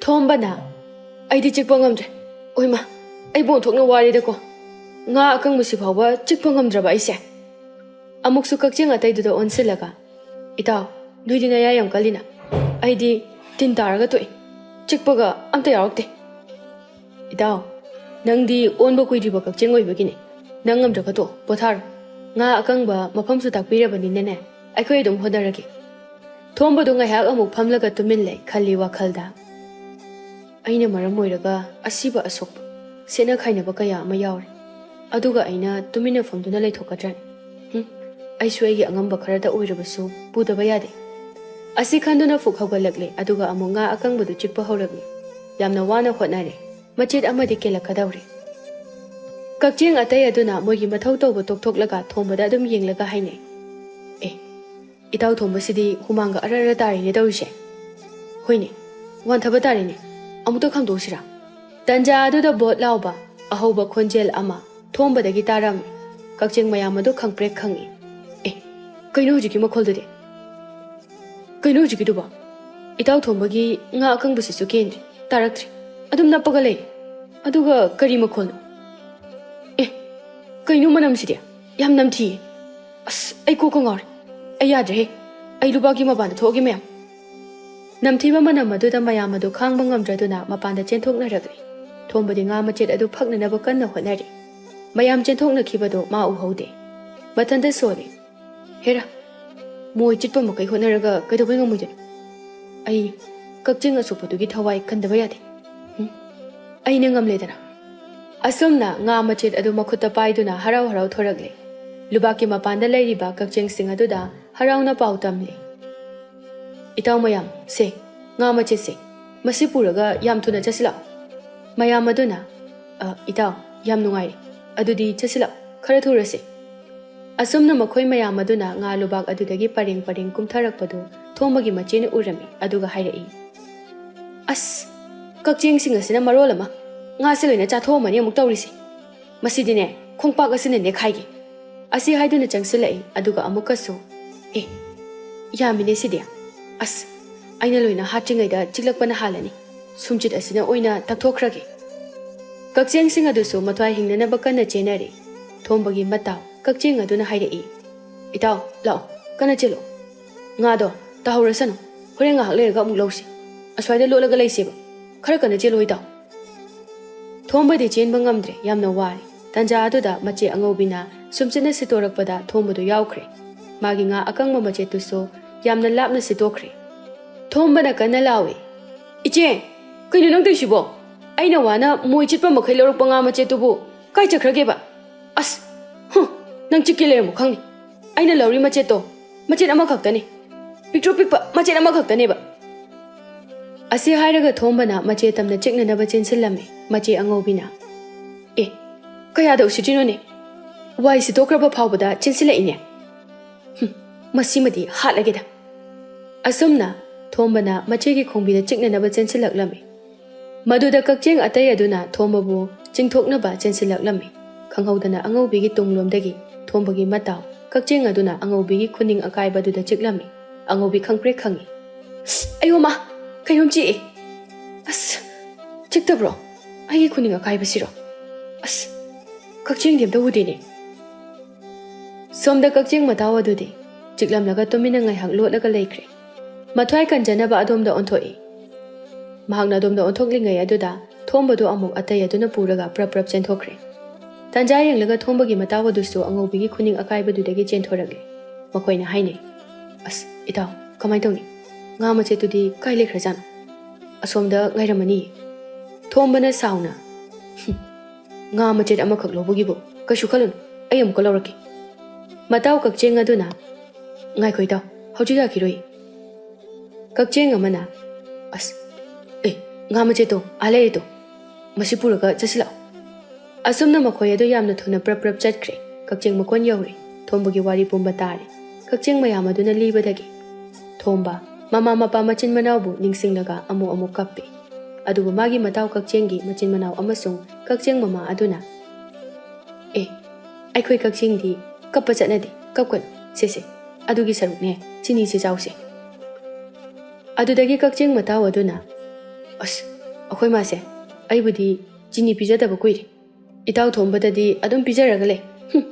ꯊꯣꯝꯕꯅ, "ꯑꯩꯗꯤ ꯆꯤꯛꯄ ꯉꯝꯗ꯭ꯔꯦ꯫ ꯑꯣꯏꯃꯥ, ꯑꯩꯕꯨ ꯑꯣꯟꯊꯣꯛꯅ ꯋꯥꯔꯦꯗꯀꯣ꯫ ꯉꯥ ꯑꯀꯪꯕꯁꯤ ꯐꯥꯎꯕ ꯆꯤꯛꯄ ꯉꯝꯗ꯭ꯔꯕ ꯑꯩꯁꯦ꯫" ꯑꯃꯨꯛꯁꯨ ꯀꯛꯆꯦꯡ ꯑꯇꯩꯗꯨꯗ ꯑꯣꯟꯁꯤꯜꯂꯒ, "ꯏꯇꯥꯎ, ꯅꯣꯏꯗꯤ ꯅꯌꯥ ꯌꯥꯝ ꯀꯜꯂꯤꯅ꯫ ꯑꯩꯗꯤ ꯇꯤꯟ ꯇꯥꯔꯒ ꯇꯣꯛꯏ꯫ ꯆꯤꯛꯄꯒ ꯑꯝꯇ ꯌꯥꯎꯔꯛꯇꯦ꯫ ꯏꯇꯥꯎ, ꯅꯪꯗꯤ ꯑꯣꯟꯕ ꯀꯨꯏꯗ꯭ꯔꯤꯕ ꯀꯛꯆꯦꯡ ꯑꯣꯏꯕꯒꯤꯅꯦ꯫ ꯅꯪ ꯉꯝꯗ꯭ꯔꯒ ꯇꯣꯛꯑꯣ, ꯄꯣꯊꯥꯔꯣ꯫ ꯉꯥ ꯑꯀꯪꯕ ꯃꯐꯝꯁꯨ ꯇꯥꯛꯄꯤꯔꯕꯅꯤꯅꯅꯦ, ꯑꯩꯈꯣꯏ ꯑꯗꯨꯝ ꯍꯣꯠꯅꯔꯒꯦ꯫ ꯊꯣꯝꯕꯗꯣ ꯉꯥꯏꯍꯥꯛ ꯑꯃꯨꯛ ꯐꯝꯂꯒ ꯇꯨꯃꯤꯟ ꯂꯩ, ꯈꯜꯂꯤ ꯋꯥꯈꯜꯗ꯫ ꯑꯩꯅ ꯃꯔꯝ ꯑꯣꯏꯔꯒ ꯑꯁꯤꯕ ꯑꯁꯣꯛꯄ, ꯁꯦꯠꯅ ꯈꯥꯏꯅꯕ ꯀꯌꯥ ꯑꯃ ꯌꯥꯎꯔꯦ꯫ ꯑꯗꯨꯒ ꯑꯩꯅ ꯇꯨꯃꯤꯟꯅ ꯐꯝꯗꯨꯅ ꯂꯩꯊꯣꯛꯀꯗ꯭ꯔꯅꯦ? ꯍꯨꯝ, ꯑꯩꯁꯨ ꯑꯩꯒꯤ ꯑꯉꯝꯕ ꯈꯔꯗ ꯑꯣꯏꯔꯕꯁꯨ ꯄꯨꯗꯕ ꯌꯥꯗꯦ꯫ ꯑꯁꯤ ꯈꯟꯗꯨꯅ ꯐꯨꯛ ꯍꯧꯒꯠꯂꯛꯂꯦ, ꯑꯗꯨꯒ ꯑꯃꯨꯛ ꯉꯥ ꯑꯀꯪꯕꯗꯨ ꯆꯤꯛꯄ ꯍꯧꯔꯛꯂꯦ꯫ ꯌꯥꯝꯅ ꯋꯥꯅ ꯍꯣꯠꯅꯔꯦ꯫ ꯃꯆꯦꯠ ꯑꯃꯗꯤ ꯀꯦꯜꯂꯛꯀꯗꯧꯔꯦ꯫ ꯀꯛꯆꯦꯡ ꯑꯇꯩ ꯑꯗꯨꯅ ꯃꯣꯏꯒꯤ ꯃꯊꯧ ꯇꯧꯕ ꯇꯣꯛꯊꯣꯛꯂꯒ ꯊꯣꯝꯕꯗ ꯑꯗꯨꯝ ꯌꯦꯡꯂꯒ ꯍꯥꯏꯅꯩ, "ꯑꯦ, ꯏꯇꯥꯎ ꯊꯣꯝꯕꯁꯤꯗꯤ ꯍꯨꯃꯥꯡꯒ ꯑꯔ ꯑꯔ ꯇꯥꯔꯤꯅꯦ ꯇꯧꯔꯤꯁꯦ꯫ ꯍꯣꯏꯅꯦ, ꯋꯥꯟꯊꯕ ꯇꯥꯔꯦꯅꯦ꯫ ꯑꯃꯨꯛꯇ ꯈꯥꯝꯗꯣꯛꯁꯤꯔꯥ?" ꯇꯟꯖꯥ ꯑꯗꯨꯗ ꯕꯣꯠ ꯂꯥꯎꯕ ꯑꯍꯧꯕ ꯈꯣꯟꯖꯦꯜ ꯑꯃ ꯊꯣꯝꯕꯗꯒꯤ ꯇꯥꯔꯝꯃꯤ꯫ ꯀꯛꯆꯦꯡ ꯃꯌꯥꯝ ꯑꯗꯨ ꯈꯪꯄ꯭ꯔꯦꯛ ꯈꯪꯉꯤ꯫ "ꯑꯦ, ꯀꯩꯅꯣ ꯍꯧꯖꯤꯛꯀꯤ ꯃꯈꯣꯜꯗꯨꯗꯤ? ꯀꯩꯅꯣ ꯍꯧꯖꯤꯛꯀꯤꯗꯨꯕꯣ? ꯏꯇꯥꯎ ꯊꯣꯝꯕꯒꯤ ꯉꯥ ꯑꯀꯪꯕꯁꯤꯁꯨ ꯀꯦꯟꯗ꯭ꯔꯤ, ꯇꯥꯔꯛꯇ꯭ꯔꯤ꯫ ꯑꯗꯨꯝ ꯅꯞꯄꯒ ꯂꯩꯔꯤ꯫ ꯑꯗꯨꯒ ꯀꯔꯤ ꯃꯈꯣꯜꯅꯣ? ꯑꯦ, ꯀꯩꯅꯣ ꯃꯅꯝꯁꯤꯗꯤ? ꯌꯥꯝ ꯅꯝꯊꯤꯌꯦ꯫ ꯑꯁ, ꯑꯩ ꯀꯣꯛꯀ ꯉꯥꯎꯔꯦ꯫ ꯑꯩ ꯌꯥꯗ꯭ꯔꯦꯍꯦ꯫ ꯑꯩ ꯂꯨꯕꯥꯛꯀꯤ ꯃꯄꯥꯟꯗ ꯊꯣꯛꯑꯒꯦ ꯃꯌꯥꯝ꯫" ꯅꯝꯊꯤꯕ ꯃꯅꯝ ꯑꯗꯨꯗ ꯃꯌꯥꯝ ꯑꯗꯨ ꯈꯥꯡꯕ ꯉꯝꯗ꯭ꯔꯗꯨꯅ ꯃꯄꯥꯟꯗ ꯆꯦꯟꯊꯣꯛꯅꯔꯛꯂꯤ꯫ ꯊꯣꯝꯕꯗꯤ ꯉꯥ ꯃꯆꯦꯠ ꯑꯗꯨ ꯐꯛꯅꯅꯕ ꯀꯟꯅ ꯍꯣꯠꯅꯔꯤ꯫ ꯃꯌꯥꯝ ꯆꯦꯟꯊꯣꯛꯅꯈꯤꯕꯗꯨ ꯃꯥ ꯎꯍꯧꯗꯦ꯫ ꯃꯊꯟꯇ ꯁꯣꯜꯂꯤ꯫ "ꯍꯦꯔꯥ, ꯃꯣꯏ ꯆꯤꯠꯄ ꯃꯈꯩ ꯍꯣꯠꯅꯔꯒ ꯀꯩꯗꯧꯕꯩ ꯉꯝꯃꯣꯏꯗꯣꯏꯅꯣ? ꯑꯩ ꯀꯛꯆꯦꯡ ꯑꯁꯣꯛꯄꯗꯨꯒꯤ ꯊꯋꯥꯏ ꯀꯟꯗꯕ ꯌꯥꯗꯦ꯫ ꯎꯝ, ꯑꯩꯅ ꯉꯝꯂꯦꯗꯅ꯫" ꯑꯁꯨꯝꯅ ꯉꯥ ꯃꯆꯦꯠ ꯑꯗꯨ ꯃꯈꯨꯠꯇ ꯄꯥꯏꯗꯨꯅ ꯍꯔꯥꯎ ꯍꯔꯥꯎ ꯊꯣꯔꯛꯂꯦ꯫ ꯂꯨꯕꯥꯛꯀꯤ ꯃꯄꯥꯟꯗ ꯂꯩꯔꯤꯕ ꯀꯛꯆꯦꯡꯁꯤꯡ ꯑꯗꯨꯗ ꯍꯔꯥꯎꯅ ꯄꯥꯎ ꯇꯝꯂꯦ꯫ "ꯏꯇꯥꯎ ꯃꯌꯥꯝ, ꯁꯦ, ꯉꯥ ꯃꯆꯦꯠꯁꯦ, ꯃꯁꯤ ꯄꯨꯔꯒ ꯌꯥꯝ ꯊꯨꯅ ꯆꯠꯁꯤ ꯂꯥꯛꯑꯣ꯫" ꯃꯌꯥꯝ ꯑꯗꯨꯅ, "ꯑ, ꯏꯇꯥꯎ, ꯌꯥꯝ ꯅꯨꯡꯉꯥꯏꯔꯦ꯫ ꯑꯗꯨꯗꯤ ꯆꯠꯁꯤ ꯂꯥꯛꯑꯣ, ꯈꯔ ꯊꯨꯔꯁꯦ꯫" ꯑꯁꯨꯝꯅ ꯃꯈꯣꯏ ꯃꯌꯥꯝ ꯑꯗꯨꯅ ꯉꯥ ꯂꯨꯕꯥꯛ ꯑꯗꯨꯗꯒꯤ ꯄꯔꯦꯡ ꯄꯔꯦꯡ ꯀꯨꯝꯊꯔꯛꯄꯗꯨ ꯊꯣꯝꯕꯒꯤ ꯃꯆꯦꯅ ꯎꯔꯝꯃꯤ, ꯑꯗꯨꯒ ꯍꯥꯏꯔꯛꯏ, "ꯑꯁ, ꯀꯛꯆꯦꯡꯁꯤꯡ ꯑꯁꯤꯅ ꯃꯔꯣꯜ ꯑꯃ ꯉꯥꯁꯦ ꯂꯣꯏꯅ ꯆꯥꯊꯣꯛꯑꯝꯃꯅꯤ ꯑꯃꯨꯛ ꯇꯧꯔꯤꯁꯦ꯫ ꯃꯁꯤꯗꯤꯅꯦ, ꯈꯣꯡꯄꯥꯛ ꯑꯁꯤꯅ ꯅꯦꯛꯈꯥꯏꯒꯦ꯫" ꯑꯁꯤ ꯍꯥꯏꯗꯨꯅ ꯆꯪꯁꯤꯜꯂꯛꯏ, ꯑꯗꯨꯒ ꯑꯃꯨꯛꯀꯁꯨ, "ꯑꯦ, ꯌꯥꯝꯃꯤꯅꯦ ꯁꯤꯗꯤ꯫ ꯑꯁ, ꯑꯩꯅ ꯂꯣꯏꯅ ꯍꯥꯠꯇ꯭ꯔꯤꯉꯩꯗ ꯆꯤꯛꯂꯛꯄꯅ ꯍꯥꯜꯂꯅꯤ꯫ ꯁꯨꯝꯆꯤꯠ ꯑꯁꯤꯅ ꯑꯣꯏꯅ ꯇꯛꯊꯣꯛꯈ꯭ꯔꯒꯦ꯫" ꯀꯛꯆꯦꯡꯁꯤꯡ ꯑꯗꯨꯁꯨ ꯃꯊ꯭ꯋꯥꯏ ꯍꯤꯡꯅꯅꯕ ꯀꯟꯅ ꯆꯦꯟꯅꯔꯤ꯫ ꯊꯣꯝꯕꯒꯤ ꯃꯇꯥꯎ ꯀꯛꯆꯦꯡ ꯑꯗꯨꯅ ꯍꯥꯏꯔꯛꯏ, "ꯏꯇꯥꯎ, ꯂꯥꯛꯑꯣ, ꯀꯟꯅ ꯆꯦꯜꯂꯣ꯫ ꯉꯥꯗꯣ ꯇꯥꯍꯧꯔꯁꯅꯨ, ꯍꯣꯔꯦꯟ ꯉꯥꯏꯍꯥꯛ ꯂꯩꯔꯒ ꯑꯃꯨꯛ ꯂꯧꯁꯤ꯫ ꯑꯁ꯭ꯋꯥꯏꯗ ꯂꯣꯠꯂꯒ ꯂꯩꯁꯦꯕ꯫ ꯈꯔ ꯀꯟꯅ ꯆꯦꯜꯂꯣꯏ ꯇꯥꯎ꯫ ꯊꯣꯝꯕꯗꯤ ꯆꯦꯟꯕ ꯉꯝꯗ꯭ꯔꯦ, ꯌꯥꯝꯅ ꯋꯥꯔꯦ꯫ ꯇꯥꯟꯖꯥ ꯑꯗꯨꯗ ꯃꯆꯦ ꯑꯉꯧꯕꯤꯅ ꯁꯨꯝꯆꯤꯠꯅ ꯁꯤꯠꯇꯣꯔꯛꯄꯗ ꯊꯣꯝꯕꯗꯨ ꯌꯥꯎꯈ꯭ꯔꯦ꯫ ꯃꯥꯒꯤ ꯉꯥ ꯑꯀꯪꯕ ꯃꯆꯦꯠꯇꯨꯁꯨ ꯌꯥꯝꯅ ꯂꯥꯞꯅ ꯁꯤꯠꯇꯣꯛꯈ꯭ꯔꯦ꯫ ꯊꯣꯝꯕꯅ ꯀꯟꯅ ꯂꯥꯎꯏ, "ꯏꯆꯦ, ꯀꯩꯅꯣ ꯅꯪ ꯇꯧꯏꯁꯤꯕꯣ? ꯑꯩꯅ ꯋꯥꯅ ꯃꯣꯏ ꯆꯤꯠꯄ ꯃꯈꯩ ꯂꯧꯔꯛꯄ ꯉꯥ ꯃꯆꯦꯠꯇꯨꯕꯨ ꯀꯥꯏ ꯆꯠꯈ꯭ꯔꯒꯦꯕ? ꯑꯁ, ꯍꯨ, ꯅꯪ ꯆꯤꯠꯀꯦ ꯂꯩꯔꯝꯃꯣ ꯈꯪꯅꯤ꯫ ꯑꯩꯅ ꯂꯧꯔꯤ ꯃꯆꯦꯠꯇꯣ ꯃꯆꯦꯠ ꯑꯃꯈꯛꯇꯅꯤ꯫ ꯄꯤꯛꯇ꯭ꯔꯨ ꯄꯤꯛꯄ ꯃꯆꯦꯠ ꯑꯃꯈꯛꯇꯅꯦꯕ꯫" ꯑꯁꯤ ꯍꯥꯏꯔꯒ ꯊꯣꯝꯕꯅ ꯃꯆꯦ ꯇꯝꯅ ꯆꯤꯛꯅꯅꯕ ꯆꯦꯟꯁꯤꯜꯂꯝꯃꯤ꯫ ꯃꯆꯦ ꯑꯉꯧꯕꯤꯅ, "ꯑꯦ, ꯀꯌꯥꯗ ꯎꯁꯤꯠꯇ꯭ꯔꯤꯅꯣꯅꯦ? ꯋꯥꯏ ꯁꯤꯠꯇꯣꯛꯈ꯭ꯔꯕ ꯐꯥꯎꯕꯗ ꯆꯦꯟꯁꯤꯜꯂꯛꯏꯅꯦ꯫ ꯍꯨꯝ, ꯃꯁꯤꯃꯗꯤ ꯍꯥꯠꯂꯒꯦꯗ꯫" ꯑꯁꯨꯝꯅ ꯊꯣꯝꯕꯅ ꯃꯆꯦꯒꯤ ꯈꯣꯡꯕꯤꯗ ꯆꯤꯛꯅꯅꯕ ꯆꯦꯟꯁꯤꯜꯂꯛꯂꯝꯃꯤ꯫ ꯃꯗꯨꯗ ꯀꯛꯆꯦꯡ ꯑꯇꯩ ꯑꯗꯨꯅ ꯊꯣꯝꯕꯕꯨ ꯆꯤꯡꯊꯣꯛꯅꯕ ꯆꯦꯟꯁꯤꯜꯂꯛꯂꯝꯃꯤ꯫ ꯈꯪꯍꯧꯗꯅ ꯑꯉꯧꯕꯤꯒꯤ ꯇꯨꯡꯂꯣꯝꯗꯒꯤ ꯊꯣꯝꯕꯒꯤ ꯃꯇꯥꯎ ꯀꯛꯆꯦꯡ ꯑꯗꯨꯅ ꯑꯉꯧꯕꯤꯒꯤ ꯈꯨꯅꯤꯡ ꯑꯀꯥꯏꯕꯗꯨꯗ ꯆꯤꯛꯂꯝꯃꯤ꯫ ꯑꯉꯧꯕꯤ ꯈꯪꯄ꯭ꯔꯦꯛ ꯈꯪꯉꯤ꯫ "ꯑꯌꯣ ꯃꯥ, ꯀꯩꯅꯣꯝ ꯆꯤꯛꯑꯦ꯫ ꯑꯁ, ꯆꯤꯛꯇꯕ꯭ꯔꯣ? ꯑꯩꯒꯤ ꯈꯨꯅꯤꯡ ꯑꯀꯥꯏꯕꯁꯤꯔꯣ? ꯑꯁ, ꯀꯛꯆꯦꯡꯗꯤ ꯑꯝꯇ ꯎꯗꯦꯅꯦ꯫" ꯁꯣꯝꯗ ꯀꯛꯆꯦꯡ ꯃꯇꯥꯎ ꯑꯗꯨꯗꯤ ꯆꯤꯛꯂꯝꯂꯒ ꯇꯨꯃꯤꯟꯅ ꯉꯥꯏꯍꯥꯛ ꯂꯣꯠꯂꯒ ꯂꯩꯈ꯭ꯔꯦ꯫ ꯃꯊ꯭ꯋꯥꯏ ꯀꯟꯖꯅꯕ ꯑꯗꯣꯝꯗ ꯑꯣꯟꯊꯣꯛꯏ꯫ ꯃꯍꯥꯛꯅ ꯑꯗꯣꯝꯗ ꯑꯣꯟꯊꯣꯛꯂꯤꯉꯩ ꯑꯗꯨꯗ ꯊꯣꯝꯕꯗꯨ ꯑꯃꯨꯛ ꯑꯇꯩ ꯑꯗꯨꯅ ꯄꯨꯔꯒ ꯄ꯭ꯔꯞ ꯄ꯭ꯔꯞ ꯆꯦꯟꯊꯣꯛꯈ꯭ꯔꯦ꯫ ꯇꯥꯟꯖꯥ ꯌꯦꯡꯂꯒ ꯊꯣꯝꯕꯒꯤ ꯃꯇꯥꯎ ꯑꯗꯨꯁꯨ ꯑꯉꯧꯕꯤꯒꯤ ꯈꯨꯅꯤꯡ ꯑꯀꯥꯏꯕꯗꯨꯗꯒꯤ ꯆꯦꯟꯊꯣꯔꯛꯂꯦ꯫ ꯃꯈꯣꯏꯅ ꯍꯥꯏꯅꯩ, "ꯑꯁ, ꯏꯇꯥꯎ, ꯀꯃꯥꯏ ꯇꯧꯅꯤ? ꯉꯥ ꯃꯆꯦꯠꯇꯨꯗꯤ ꯀꯥꯏ ꯂꯩꯈ꯭ꯔꯖꯥꯠꯅꯣ? ꯑꯁꯣꯝꯗ ꯉꯥꯏꯔꯝꯃꯅꯤ꯫" ꯊꯣꯝꯕꯅ ꯁꯥꯎꯅ, "ꯍꯨꯝ, ꯉꯥ ꯃꯆꯦꯠ ꯑꯃꯈꯛ ꯂꯧꯕꯒꯤꯕꯨ ꯀꯩꯁꯨ ꯈꯜꯂꯨꯅꯨ, ꯑꯩ ꯑꯃꯨꯛꯀ ꯂꯧꯔꯛꯀꯦ꯫" ꯃꯇꯥꯎ ꯀꯛꯆꯦꯡ ꯑꯗꯨꯅ, "ꯉꯥꯏꯈꯣ ꯏꯇꯥꯎ, ꯍꯧꯖꯤꯛ ꯌꯥꯈꯤꯔꯣꯏ꯫" ꯀꯛꯆꯦꯡ ꯑꯃꯅ, "ꯑꯁ, ꯑꯦ, ꯉꯥ ꯃꯆꯦꯠꯇꯣ ꯑꯥ ꯂꯩꯔꯦ ꯇꯣ, ꯃꯁꯤ ꯄꯨꯔꯒ ꯆꯠꯁꯤꯜꯂꯛꯑꯣ꯫" ꯑꯁꯨꯝꯅ ꯃꯈꯣꯏ ꯑꯗꯨ ꯌꯥꯝꯅ ꯊꯨꯅ ꯄ꯭ꯔꯞ ꯄ꯭ꯔꯞ ꯆꯠꯈ꯭ꯔꯦ꯫ ꯀꯛꯆꯦꯡ ꯃꯀꯣꯟ ꯌꯧꯔꯦ꯫ ꯊꯣꯝꯕꯒꯤ ꯋꯥꯔꯤ ꯄꯨꯝꯕ ꯇꯥꯔꯦ꯫ ꯀꯛꯆꯦꯡ ꯃꯌꯥꯝ ꯑꯗꯨꯅ ꯂꯤꯕꯗꯒꯤ ꯊꯣꯝꯕ, ꯃꯃꯥ ꯃꯄꯥ ꯃꯆꯤꯟ ꯃꯅꯥꯎꯕꯨ ꯅꯤꯡꯁꯤꯡꯂꯒ ꯑꯃꯨꯛ ꯑꯃꯨꯛ ꯀꯞꯄꯤ꯫ ꯑꯗꯨꯕꯨ ꯃꯥꯒꯤ ꯃꯇꯥꯎ ꯀꯛꯆꯦꯡꯒꯤ ꯃꯆꯤꯟ ꯃꯅꯥꯎ ꯑꯃꯁꯨꯡ ꯀꯛꯆꯦꯡ ꯃꯃꯥ ꯑꯗꯨꯅ, "ꯑꯦ, ꯑꯩꯈꯣꯏ ꯀꯛꯆꯦꯡꯗꯤ ꯀꯞꯄ ꯆꯠꯅꯗꯦ, ꯀꯞꯀꯅꯨ, ꯁꯦ ꯁꯦ, ꯑꯗꯨꯒꯤ ꯁꯔꯨꯛꯅꯦ, ꯆꯤꯅꯤꯁꯦ ꯆꯥꯎꯁꯦ꯫" ꯑꯗꯨꯗꯒꯤ ꯀꯛꯆꯦꯡ ꯃꯇꯥꯎ ꯑꯗꯨꯅ, "ꯑꯁ, ꯑꯩꯈꯣꯏ ꯃꯥꯁꯦ ꯑꯩꯕꯨꯗꯤ ꯆꯤꯅꯤ ꯄꯤꯖꯗꯕ ꯀꯨꯏꯔꯦ꯫ ꯏꯇꯥꯎ ꯊꯣꯝꯕꯗꯗꯤ ꯑꯗꯨꯝ ꯄꯤꯖꯔꯒ ꯂꯩ꯫ ꯍꯨꯝ꯫"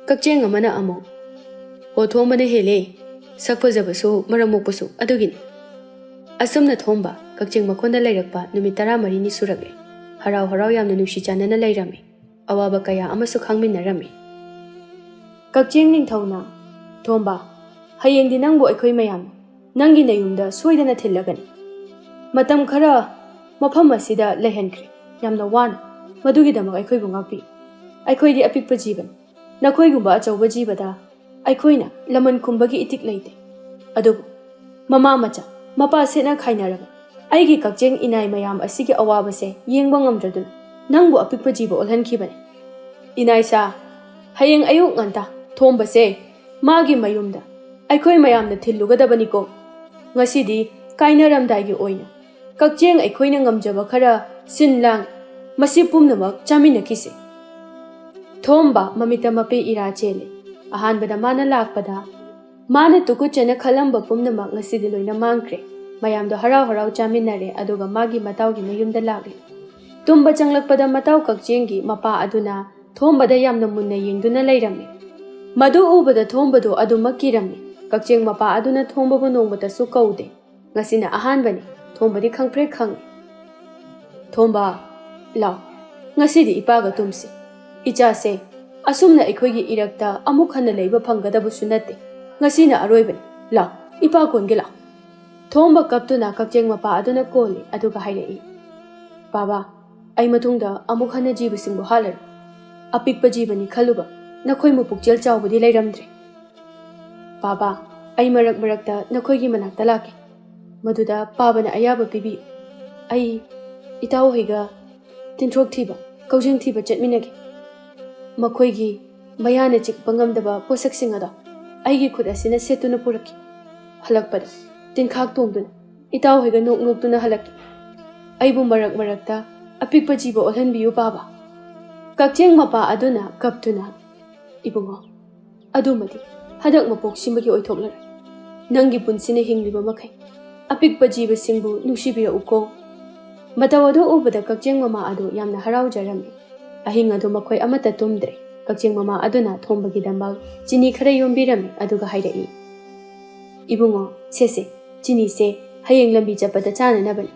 ꯀꯛꯆꯦꯡ ꯑꯃꯅ ꯑꯃꯨꯛ, "ꯑꯣ, ꯊꯣꯝꯕꯅ ꯍꯦꯜꯂꯦ꯫ ꯁꯛ ꯐꯖꯕꯁꯨ ꯃꯔꯝ ꯃꯣꯛꯄꯁꯨ ꯑꯗꯨꯒꯤꯅꯤ꯫ ꯑꯁꯨꯝꯅ ꯊꯣꯝꯕ ꯀꯛꯆꯤꯡ ꯃꯈꯣꯟꯗ ꯂꯩꯔꯛꯄ ꯅꯨꯃꯤꯠ ꯇꯔꯥꯃꯔꯤꯅꯤ ꯁꯨꯔꯛꯂꯦ꯫ ꯍꯔꯥꯎ ꯍꯔꯥꯎ ꯌꯥꯝꯅ ꯅꯨꯡꯁꯤ ꯆꯥꯟꯅꯅ ꯂꯩꯔꯝꯃꯤ꯫ ꯑꯋꯥꯕ ꯀꯌꯥ ꯑꯃꯁꯨ ꯈꯥꯡꯃꯤꯟꯅꯔꯝꯃꯤ꯫ ꯀꯛꯆꯤꯡ ꯅꯤꯡꯊꯧꯅ, "ꯊꯣꯝꯕ, ꯍꯌꯦꯡꯗꯤ ꯅꯪꯕꯨ ꯑꯩꯈꯣꯏ ꯃꯌꯥꯝ ꯅꯪꯒꯤ ꯅꯌꯨꯝꯗ ꯁꯣꯏꯗꯅ ꯊꯤꯜꯂꯒꯅꯤ꯫ ꯃꯇꯝ ꯈꯔ ꯃꯐꯝ ꯑꯁꯤꯗ ꯂꯩꯍꯟꯈ꯭ꯔꯦ, ꯌꯥꯝꯅ ꯋꯥꯅ꯫ ꯃꯗꯨꯒꯤꯗꯃꯛ ꯑꯩꯈꯣꯏꯕꯨ ꯉꯥꯛꯄꯤꯌꯨ꯫ ꯑꯩꯈꯣꯏꯗꯤ ꯑꯄꯤꯛꯄ ꯖꯤꯕꯅꯤ꯫ ꯅꯈꯣꯏꯒꯨꯝꯕ ꯑꯆꯧꯕ ꯖꯤꯕꯗ ꯑꯩꯈꯣꯏꯅ ꯂꯃꯟ ꯈꯨꯝꯕꯒꯤ ꯏꯇꯤꯛ ꯂꯩꯇꯦ꯫ ꯑꯗꯨꯕꯨ ꯃꯃꯥ ꯃꯆꯥ, ꯃꯄꯥ ꯁꯦꯠꯅ ꯈꯥꯏꯅꯔꯕ ꯑꯩꯒꯤ ꯀꯛꯆꯦꯡ ꯏꯅꯥꯏ ꯃꯌꯥꯝ ꯑꯁꯤꯒꯤ ꯑꯋꯥꯕꯁꯦ ꯌꯦꯡꯕ ꯉꯝꯗ꯭ꯔꯗꯨꯅ ꯅꯪꯕꯨ ꯑꯄꯤꯛꯄ ꯖꯤꯕ ꯑꯣꯜꯍꯟꯈꯤꯕꯅꯤ꯫ ꯏꯅꯥꯏꯁꯥ, ꯍꯌꯦꯡ ꯑꯌꯨꯛ ꯉꯟꯇꯥ ꯊꯣꯝꯕꯁꯦ ꯃꯥꯒꯤ ꯃꯌꯨꯝꯗ ꯑꯩꯈꯣꯏ ꯃꯌꯥꯝꯅ ꯊꯤꯜꯂꯨꯒꯗꯕꯅꯤꯀꯣ꯫ ꯉꯁꯤꯗꯤ ꯀꯥꯏꯅꯔꯝꯗꯥꯏꯒꯤ ꯑꯣꯏꯅ ꯀꯛꯆꯦꯡ ꯑꯩꯈꯣꯏꯅ ꯉꯝꯖꯕ ꯈꯔ ꯁꯤꯟ ꯂꯥꯡ, ꯃꯁꯤ ꯄꯨꯝꯅꯃꯛ ꯆꯥꯃꯤꯟꯅꯈꯤꯁꯦ꯫" ꯊꯣꯝꯕ ꯃꯃꯤꯠꯇ ꯃꯄꯦ ꯏꯔꯥ ꯆꯦꯜꯂꯦ꯫ ꯑꯍꯥꯟꯕꯗ ꯃꯥꯅ ꯂꯥꯛꯄꯗ ꯃꯥꯅ ꯇꯨꯀꯨꯠꯆꯅ ꯈꯜꯂꯝꯕ ꯄꯨꯝꯅꯃꯛ ꯉꯁꯤꯗꯤ ꯂꯣꯏꯅ ꯃꯥꯡꯈ꯭ꯔꯦ꯫ ꯃꯌꯥꯝꯗꯣ ꯍꯔꯥꯎ ꯍꯔꯥꯎ ꯆꯥꯃꯤꯟꯅꯔꯦ, ꯑꯗꯨꯒ ꯃꯥꯒꯤ ꯃꯇꯥꯎꯒꯤ ꯃꯌꯨꯝꯗ ꯂꯥꯛꯂꯦ꯫ ꯇꯨꯝꯕ ꯆꯪꯂꯛꯄꯗ ꯃꯇꯥꯎ ꯀꯛꯆꯦꯡꯒꯤ ꯃꯄꯥ ꯑꯗꯨꯅ ꯊꯣꯝꯕꯗ ꯌꯥꯝꯅ ꯃꯨꯟꯅ ꯌꯦꯡꯗꯨꯅ ꯂꯩꯔꯝꯃꯤ꯫ ꯃꯗꯨ ꯎꯕꯗ ꯊꯣꯝꯕꯗꯨ ꯑꯗꯨꯃꯛ ꯀꯤꯔꯝꯃꯤ꯫ ꯀꯛꯆꯦꯡ ꯃꯄꯥ ꯑꯗꯨꯅ ꯊꯣꯝꯕꯕꯨ ꯅꯣꯡꯃꯇꯁꯨ ꯀꯧꯗꯦ꯫ ꯉꯁꯤꯅ ꯑꯍꯥꯟꯕꯅꯤ꯫ ꯊꯣꯝꯕꯗꯤ ꯈꯪꯄ꯭ꯔꯦꯛ ꯈꯪꯉꯤ꯫ "ꯊꯣꯝꯕ, ꯂꯥꯎ, ꯉꯁꯤꯗꯤ ꯏꯄꯥꯒ ꯇꯨꯝꯁꯤ꯫ ꯏꯆꯥꯁꯦ ꯑꯁꯨꯝꯅ ꯑꯩꯈꯣꯏꯒꯤ ꯏꯔꯛꯇ ꯑꯃꯨꯛ ꯍꯟꯅ ꯂꯩꯕ ꯐꯪꯒꯗꯕꯁꯨ ꯅꯠꯇꯦ꯫ ꯉꯁꯤꯅ ꯑꯔꯣꯏꯕꯅꯤ꯫ ꯂꯥꯎ, ꯏꯄꯥ ꯀꯣꯟꯒꯦ ꯂꯥꯎ꯫" ꯊꯣꯝꯕ ꯀꯞꯇꯨꯅ ꯀꯛꯆꯦꯡ ꯃꯄꯥ ꯑꯗꯨꯅ ꯀꯣꯜꯂꯤ, ꯑꯗꯨꯒ ꯍꯥꯏꯔꯛꯏ, "ꯕꯥꯕꯥ, ꯑꯩ ꯃꯇꯨꯡꯗ ꯑꯃꯨꯛ ꯍꯟꯅ ꯖꯤꯕꯁꯤꯡꯕꯨ ꯍꯥꯠꯂꯔꯣꯏ꯫ ꯑꯄꯤꯛꯄ ꯖꯤꯕꯅꯤ ꯈꯜꯂꯨꯕ ꯅꯈꯣꯏꯃꯨꯛ ꯄꯨꯛꯆꯦꯜ ꯆꯥꯎꯕꯗꯤ ꯂꯩꯔꯝꯗ꯭ꯔꯦ꯫ ꯕꯥꯕꯥ, ꯑꯩ ꯃꯔꯛ ꯃꯔꯛꯇ ꯅꯈꯣꯏꯒꯤ ꯃꯅꯥꯛꯇ ꯂꯥꯛꯀꯦ꯫ ꯃꯗꯨꯗ ꯄꯥꯕꯅ ꯑꯌꯥꯕ ꯄꯤꯕꯤꯌꯨ꯫ ꯑꯩ ꯏꯇꯥꯎ ꯍꯣꯏꯒ ꯇꯤꯟꯊ꯭ꯔꯣꯛ ꯊꯤꯕ, ꯀꯧꯖꯦꯡ ꯊꯤꯕ ꯆꯠꯃꯤꯟꯅꯒꯦ꯫ ꯃꯈꯣꯏꯒꯤ ꯃꯌꯥꯅ ꯆꯤꯛꯄ ꯉꯝꯗꯕ ꯄꯣꯠꯁꯛꯁꯤꯡ ꯑꯗꯣ ꯑꯩꯒꯤ ꯈꯨꯠ ꯑꯁꯤꯅ ꯁꯦꯠꯇꯨꯅ ꯄꯨꯔꯛꯈꯤ꯫ ꯍꯜꯂꯛꯄꯗ ꯇꯤꯟꯈꯥꯛ ꯇꯣꯡꯗꯨꯅ ꯏꯇꯥꯎ ꯍꯣꯏꯒ ꯅꯣꯛ ꯅꯣꯛꯇꯨꯅ ꯍꯜꯂꯛꯈꯤ꯫ ꯑꯩꯕꯨ ꯃꯔꯛ ꯃꯔꯛꯇ ꯑꯄꯤꯛꯄ ꯖꯤꯕ ꯑꯣꯜꯍꯟꯕꯤꯌꯨ ꯄꯥꯕ꯫" ꯀꯛꯆꯦꯡ ꯃꯄꯥ ꯑꯗꯨꯅ ꯀꯞꯇꯨꯅ, "ꯏꯕꯨꯡꯉꯣ, ꯑꯗꯨꯃꯗꯤ ꯍꯟꯗꯛ ꯃꯄꯣꯛꯁꯤꯃꯒꯤ ꯑꯣꯏꯊꯣꯛꯂꯔꯣꯏ꯫ ꯅꯪꯒꯤ ꯄꯨꯟꯁꯤꯅ ꯍꯤꯡꯂꯤꯕ ꯃꯈꯩ ꯑꯄꯤꯛꯄ ꯖꯤꯕꯁꯤꯡꯕꯨ ꯅꯨꯡꯁꯤꯕꯤꯔꯛꯎꯀꯣ꯫" ꯃꯇꯧ ꯑꯗꯨ ꯎꯕꯗ ꯀꯛꯆꯦꯡ ꯃꯃꯥ ꯑꯗꯨ ꯌꯥꯝꯅ ꯍꯔꯥꯎꯖꯔꯝꯃꯤ꯫ ꯑꯍꯤꯡ ꯑꯗꯨ ꯃꯈꯣꯏ ꯑꯃꯠꯇ ꯇꯨꯝꯗ꯭ꯔꯦ꯫ ꯀꯛꯆꯦꯡ ꯃꯃꯥ ꯑꯗꯨꯅ ꯊꯣꯝꯕꯒꯤꯗꯃꯛ ꯆꯤꯅꯤ ꯈꯔ ꯌꯣꯝꯕꯤꯔꯝꯃꯤ, ꯑꯗꯨꯒ ꯍꯥꯏꯔꯛꯏ, "ꯏꯕꯨꯡꯉꯣ, ꯁꯦꯁꯦ, ꯆꯤꯅꯤꯁꯦ ꯍꯌꯦꯡ ꯂꯝꯕꯤ ꯆꯠꯄꯗ ꯆꯥꯅꯅꯕꯅꯤ꯫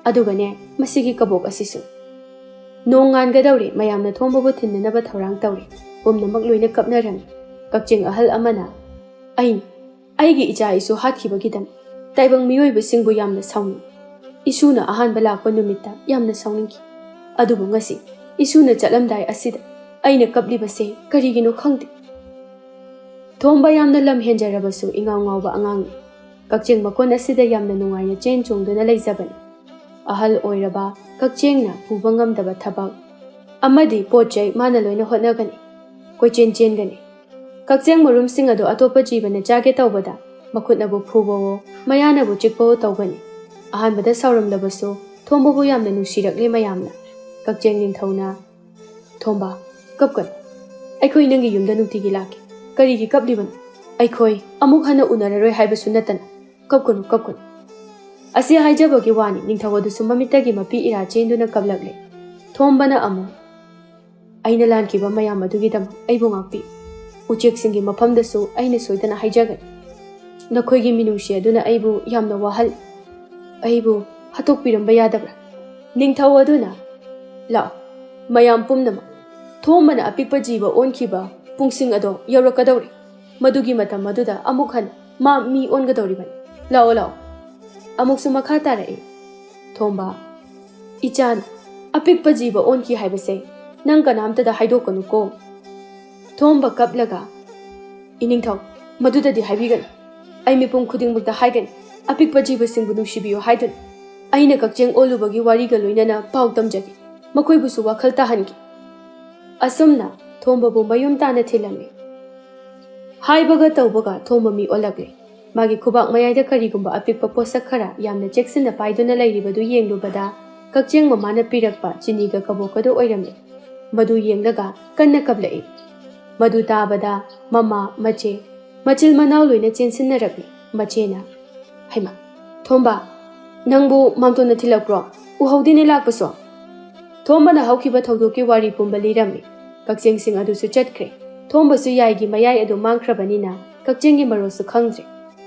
ꯑꯗꯨꯒꯅꯦ, ꯃꯁꯤꯒꯤ ꯀꯕꯣꯛ ꯑꯁꯤꯁꯨ꯫ ꯅꯣꯡ ꯉꯥꯟꯒꯗꯧꯔꯦ, ꯃꯌꯥꯝꯅ ꯊꯣꯝꯕꯕꯨ ꯊꯤꯟꯅꯅꯕ ꯊꯧꯔꯥꯡ ꯇꯧꯔꯦ꯫ ꯄꯨꯝꯅꯃꯛ ꯂꯣꯏꯅ ꯀꯞꯅꯔꯝꯃꯤ꯫ ꯀꯛꯆꯦꯡ ꯑꯍꯜ ꯑꯃꯅ, "ꯑꯩꯅ ꯑꯩꯒꯤ ꯏꯆꯥ ꯏꯁꯨ ꯍꯥꯠꯈꯤꯕꯒꯤꯗꯃꯛ ꯇꯥꯏꯕꯪ ꯃꯤꯑꯣꯏꯕꯁꯤꯡꯕꯨ ꯌꯥꯝꯅ ꯁꯥꯎꯅꯤꯡꯏ꯫ ꯏꯁꯨꯅ ꯑꯍꯥꯟꯕ ꯂꯥꯛꯄ ꯅꯨꯃꯤꯠꯇ ꯌꯥꯝꯅ ꯁꯥꯎꯅꯤꯡꯈꯤ꯫ ꯑꯗꯨꯕꯨ ꯉꯁꯤ ꯏꯁꯨꯅ ꯆꯠꯂꯝꯗꯥꯏ ꯑꯁꯤꯗ ꯑꯩꯅ ꯀꯞꯂꯤꯕꯁꯦ ꯀꯔꯤꯒꯤꯅꯣ ꯈꯪꯗꯦ꯫" ꯊꯣꯝꯕ ꯌꯥꯝꯅ ꯂꯝ ꯍꯦꯟꯖꯔꯕꯁꯨ ꯏꯉꯥꯎ ꯉꯥꯎꯕ ꯑꯉꯥꯡꯅꯤ꯫ ꯀꯛꯆꯦꯡ ꯃꯀꯣꯟ ꯑꯁꯤꯗ ꯌꯥꯝꯅ ꯅꯨꯡꯉꯥꯏꯅ ꯆꯦꯟ ꯆꯣꯡꯗꯨꯅ ꯂꯩꯖꯕꯅꯤ꯫ ꯑꯍꯜ ꯑꯣꯏꯔꯕ ꯀꯛꯆꯦꯡꯅ ꯄꯨꯕ ꯉꯝꯗꯕ ꯊꯕꯛ ꯑꯃꯗꯤ ꯄꯣꯠ ꯆꯩ ꯃꯥꯅ ꯂꯣꯏꯅ ꯍꯣꯠꯅꯒꯅꯤ, ꯀꯣꯏꯆꯦꯟ ꯆꯦꯟꯒꯅꯤ꯫ ꯀꯛꯆꯦꯡ ꯃꯔꯨꯝꯁꯤꯡ ꯑꯗꯨ ꯑꯇꯣꯞꯄ ꯖꯤꯕꯅ ꯆꯥꯒꯦ ꯇꯧꯕꯗ ꯃꯈꯨꯠꯅꯕꯨ ꯐꯨꯕꯋꯣ, ꯃꯌꯥꯅꯕꯨ ꯆꯤꯛꯄꯋꯣ ꯇꯧꯒꯅꯤ꯫ ꯑꯍꯥꯟꯕꯗ ꯁꯥꯎꯔꯝꯂꯕꯁꯨ ꯊꯣꯝꯕꯕꯨ ꯌꯥꯝꯅ ꯅꯨꯡꯁꯤꯔꯛꯂꯦ ꯃꯌꯥꯝꯅ꯫ ꯀꯛꯆꯦꯡ ꯅꯤꯡꯊꯧꯅ, "ꯊꯣꯝꯕ, ꯀꯞꯀꯅꯨ꯫ ꯑꯩꯈꯣꯏ ꯅꯪꯒꯤ ꯌꯨꯝꯗ ꯅꯨꯡꯇꯤꯒꯤ ꯂꯥꯛꯀꯦ꯫ ꯀꯔꯤꯒꯤ ꯀꯞꯂꯤꯕꯅꯣ? ꯑꯩꯈꯣꯏ ꯑꯃꯨꯛ ꯍꯟꯅ ꯎꯅꯔꯔꯣꯏ ꯍꯥꯏꯕꯁꯨ ꯅꯠꯇꯅ꯫ ꯀꯞꯀꯅꯨ, ꯀꯞꯀꯅꯨ꯫" ꯑꯁꯤ ꯍꯥꯏꯖꯕꯒꯤ ꯋꯥꯅꯤ, ꯅꯤꯡꯊꯧ ꯑꯗꯨꯁꯨ ꯃꯃꯤꯠꯇꯒꯤ ꯃꯄꯤ ꯏꯔꯥ ꯆꯦꯟꯗꯨꯅ ꯀꯞꯂꯛꯂꯦ꯫ ꯊꯣꯝꯕꯅ ꯑꯃꯨꯛ, "ꯑꯩꯅ ꯂꯥꯟꯈꯤꯕ ꯃꯌꯥꯝ ꯑꯗꯨꯒꯤꯗꯃꯛ ꯑꯩꯕꯨ ꯉꯥꯛꯄꯤ꯫ ꯎꯆꯦꯛꯁꯤꯡꯒꯤ ꯃꯐꯝꯗꯁꯨ ꯑꯩꯅ ꯁꯣꯏꯗꯅ ꯍꯥꯏꯖꯒꯅꯤ꯫ ꯅꯈꯣꯏꯒꯤ ꯃꯤꯅꯨꯡꯁꯤ ꯑꯗꯨꯅ ꯑꯩꯕꯨ ꯌꯥꯝꯅ ꯋꯥꯍꯜꯂꯤ꯫ ꯑꯩꯕꯨ ꯍꯥꯠꯇꯣꯛꯄꯤꯔꯝꯕ ꯌꯥꯗꯕ꯭ꯔꯥ?" ꯅꯤꯡꯊꯧ ꯑꯗꯨꯅ, "ꯂꯥꯛꯑꯣ, ꯃꯌꯥꯝ ꯄꯨꯝꯅꯃꯛ, ꯊꯣꯝꯕꯅ ꯑꯄꯤꯛꯄ ꯖꯤꯕ ꯑꯣꯟꯈꯤꯕ ꯄꯨꯡꯁꯤꯡ ꯑꯗꯣ ꯌꯧꯔꯛꯀꯗꯧꯔꯦ꯫ ꯃꯗꯨꯒꯤ ꯃꯇꯝ ꯑꯗꯨꯗ ꯑꯃꯨꯛ ꯍꯟꯅ ꯃꯥ ꯃꯤ ꯑꯣꯟꯒꯗꯧꯔꯤꯕꯅꯤ꯫ ꯂꯥꯛꯑꯣ, ꯂꯥꯛꯑꯣ꯫" ꯑꯃꯨꯛꯁꯨ ꯃꯈꯥ ꯇꯥꯔꯛꯏ, "ꯊꯣꯝꯕ, ꯏꯆꯥꯅ ꯑꯄꯤꯛꯄ ꯖꯤꯕ ꯑꯣꯟꯈꯤ ꯍꯥꯏꯕꯁꯦ ꯅꯪ ꯀꯅꯥꯝꯇꯗ ꯍꯥꯏꯗꯣꯛꯀꯅꯨꯀꯣ꯫" ꯊꯣꯝꯕ ꯀꯞꯂꯒ, "ꯏꯅꯤꯡꯊꯧ, ꯃꯗꯨꯗꯗꯤ ꯍꯥꯏꯕꯤꯒꯅꯨ꯫ ꯑꯩ ꯃꯤꯄꯨꯝ ꯈꯨꯗꯤꯡꯃꯛꯇ ꯍꯥꯏꯒꯅꯤ, ꯑꯄꯤꯛꯄ ꯖꯤꯕꯁꯤꯡꯕꯨ ꯅꯨꯡꯁꯤꯕꯤꯌꯨ ꯍꯥꯏꯗꯨꯅ꯫ ꯑꯩꯅ ꯀꯛꯆꯦꯡ ꯑꯣꯜꯂꯨꯕꯒꯤ ꯋꯥꯔꯤꯒ ꯂꯣꯏꯅꯅ ꯄꯥꯎ ꯇꯝꯖꯒꯦ꯫ ꯃꯈꯣꯏꯕꯨꯁꯨ ꯋꯥꯈꯜ ꯇꯥꯍꯟꯒꯦ꯫" ꯑꯁꯨꯝꯅ ꯊꯣꯝꯕꯕꯨ ꯃꯌꯨꯝ ꯇꯥꯅ ꯊꯤꯜꯂꯝꯃꯤ꯫ ꯍꯥꯏꯕꯒ ꯇꯧꯕꯒ ꯊꯣꯝꯕ ꯃꯤ ꯑꯣꯜꯂꯛꯂꯦ꯫ ꯃꯥꯒꯤ ꯈꯨꯕꯥꯛ ꯃꯌꯥꯏꯗ ꯀꯔꯤꯒꯨꯝꯕ ꯑꯄꯤꯛꯄ ꯄꯣꯠꯁꯛ ꯈꯔ ꯌꯥꯝꯅ ꯆꯦꯛꯁꯤꯟꯅ ꯄꯥꯏꯗꯨꯅ ꯂꯩꯔꯤꯕꯗꯨ ꯌꯦꯡꯂꯨꯕꯗ, ꯀꯛꯆꯦꯡ ꯃꯃꯥꯅ ꯄꯤꯔꯛꯄ ꯆꯤꯅꯤꯒ ꯀꯕꯣꯛꯀꯗꯨ ꯑꯣꯏꯔꯝꯃꯤ꯫ ꯃꯗꯨ ꯌꯦꯡꯂꯒ ꯀꯟꯅ ꯀꯞꯂꯛꯏ꯫ ꯃꯗꯨ ꯇꯥꯕꯗ ꯃꯃꯥ, ꯃꯆꯦ, ꯃꯆꯤꯜ ꯃꯅꯥꯎ ꯂꯣꯏꯅ ꯆꯦꯟꯁꯤꯟꯅꯔꯛꯂꯤ꯫ ꯃꯆꯦꯅ, "ꯍꯩꯃꯥ, ꯊꯣꯝꯕ, ꯅꯪꯕꯨ ꯃꯥꯝꯇꯣꯟꯅ ꯊꯤꯜꯂꯛꯄ꯭ꯔꯣ? ꯎꯍꯧꯗꯦꯅꯦ ꯂꯥꯛꯄꯁꯨ꯫" ꯊꯣꯝꯕꯅ ꯍꯧꯈꯤꯕ ꯊꯧꯗꯣꯛꯀꯤ ꯋꯥꯔꯤ ꯄꯨꯝꯕ ꯂꯤꯔꯝꯃꯤ꯫ ꯀꯛꯆꯦꯡꯁꯤꯡ ꯑꯗꯨꯁꯨ ꯆꯠꯈ꯭ꯔꯦ꯫ ꯊꯣꯝꯕꯁꯨ ꯌꯥꯏꯒꯤ ꯃꯌꯥꯏ ꯑꯗꯨ ꯃꯥꯡꯈ꯭ꯔꯕꯅꯤꯅ ꯀꯛꯆꯦꯡꯒꯤ ꯃꯔꯣꯜꯁꯨ ꯈꯪꯗ꯭ꯔꯦ꯫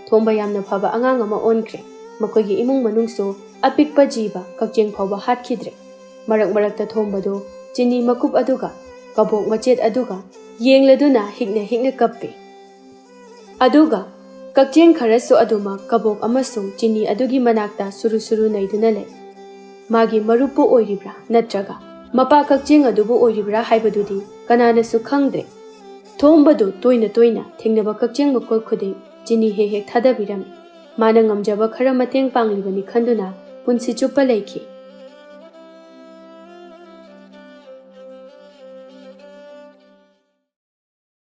ꯊꯣꯝꯕ ꯌꯥꯝꯅ ꯐꯕ ꯑꯉꯥꯡ ꯑꯃ ꯑꯣꯟꯈ꯭ꯔꯦ꯫ ꯃꯈꯣꯏꯒꯤ ꯏꯃꯨꯡ ꯃꯅꯨꯡꯁꯨ ꯑꯄꯤꯛꯄ ꯖꯤꯕ ꯀꯛꯆꯦꯡ ꯐꯥꯎꯕ ꯍꯥꯠꯈꯤꯗ꯭ꯔꯦ꯫ ꯃꯔꯛ ꯃꯔꯛꯇ ꯊꯣꯝꯕꯗꯨ ꯆꯤꯅꯤ ꯃꯀꯨꯞ ꯑꯗꯨꯒ ꯀꯕꯣꯛ ꯃꯆꯦꯠ ꯑꯗꯨꯒ ꯌꯦꯡꯂꯗꯨꯅ ꯍꯤꯛꯅ ꯍꯤꯛꯅ ꯀꯞꯄꯤ꯫ ꯑꯗꯨꯒ ꯀꯛꯆꯦꯡ ꯈꯔꯁꯨ ꯑꯗꯨꯃꯛ ꯀꯕꯣꯛ ꯑꯃꯁꯨꯡ ꯆꯤꯅꯤ ꯑꯗꯨꯒꯤ ꯃꯅꯥꯛꯇ ꯁꯨꯔꯨ ꯁꯨꯔꯨ ꯅꯩꯗꯨꯅ ꯂꯩ꯫ ꯃꯥꯒꯤ ꯃꯔꯨꯞꯄꯨ ꯑꯣꯏꯔꯤꯕ꯭ꯔꯥ ꯅꯠꯇ꯭ꯔꯒ ꯃꯄꯥ ꯀꯛꯆꯦꯡ ꯑꯗꯨꯕꯨ ꯑꯣꯏꯔꯤꯕ꯭ꯔꯥ ꯍꯥꯏꯕꯗꯨꯗꯤ ꯀꯅꯥꯅꯁꯨ ꯈꯪꯗ꯭ꯔꯦ꯫ ꯊꯣꯝꯕꯗꯨ ꯇꯣꯏꯅ ꯇꯣꯏꯅ ꯊꯦꯡꯅꯕ ꯀꯛꯆꯦꯡ ꯃꯈꯣꯏ ꯈꯨꯗꯤꯡ ꯆꯤꯅꯤ ꯍꯦꯛ ꯍꯦꯛ ꯊꯥꯗꯕꯤꯔꯝꯃꯤ꯫ ꯃꯥꯅ ꯉꯝꯖꯕ ꯈꯔ ꯃꯇꯦꯡ ꯄꯥꯡꯂꯤꯕꯅꯤ ꯈꯟꯗꯨꯅ ꯄꯨꯟꯁꯤ ꯆꯨꯞꯄ ꯂꯩꯈꯤ꯫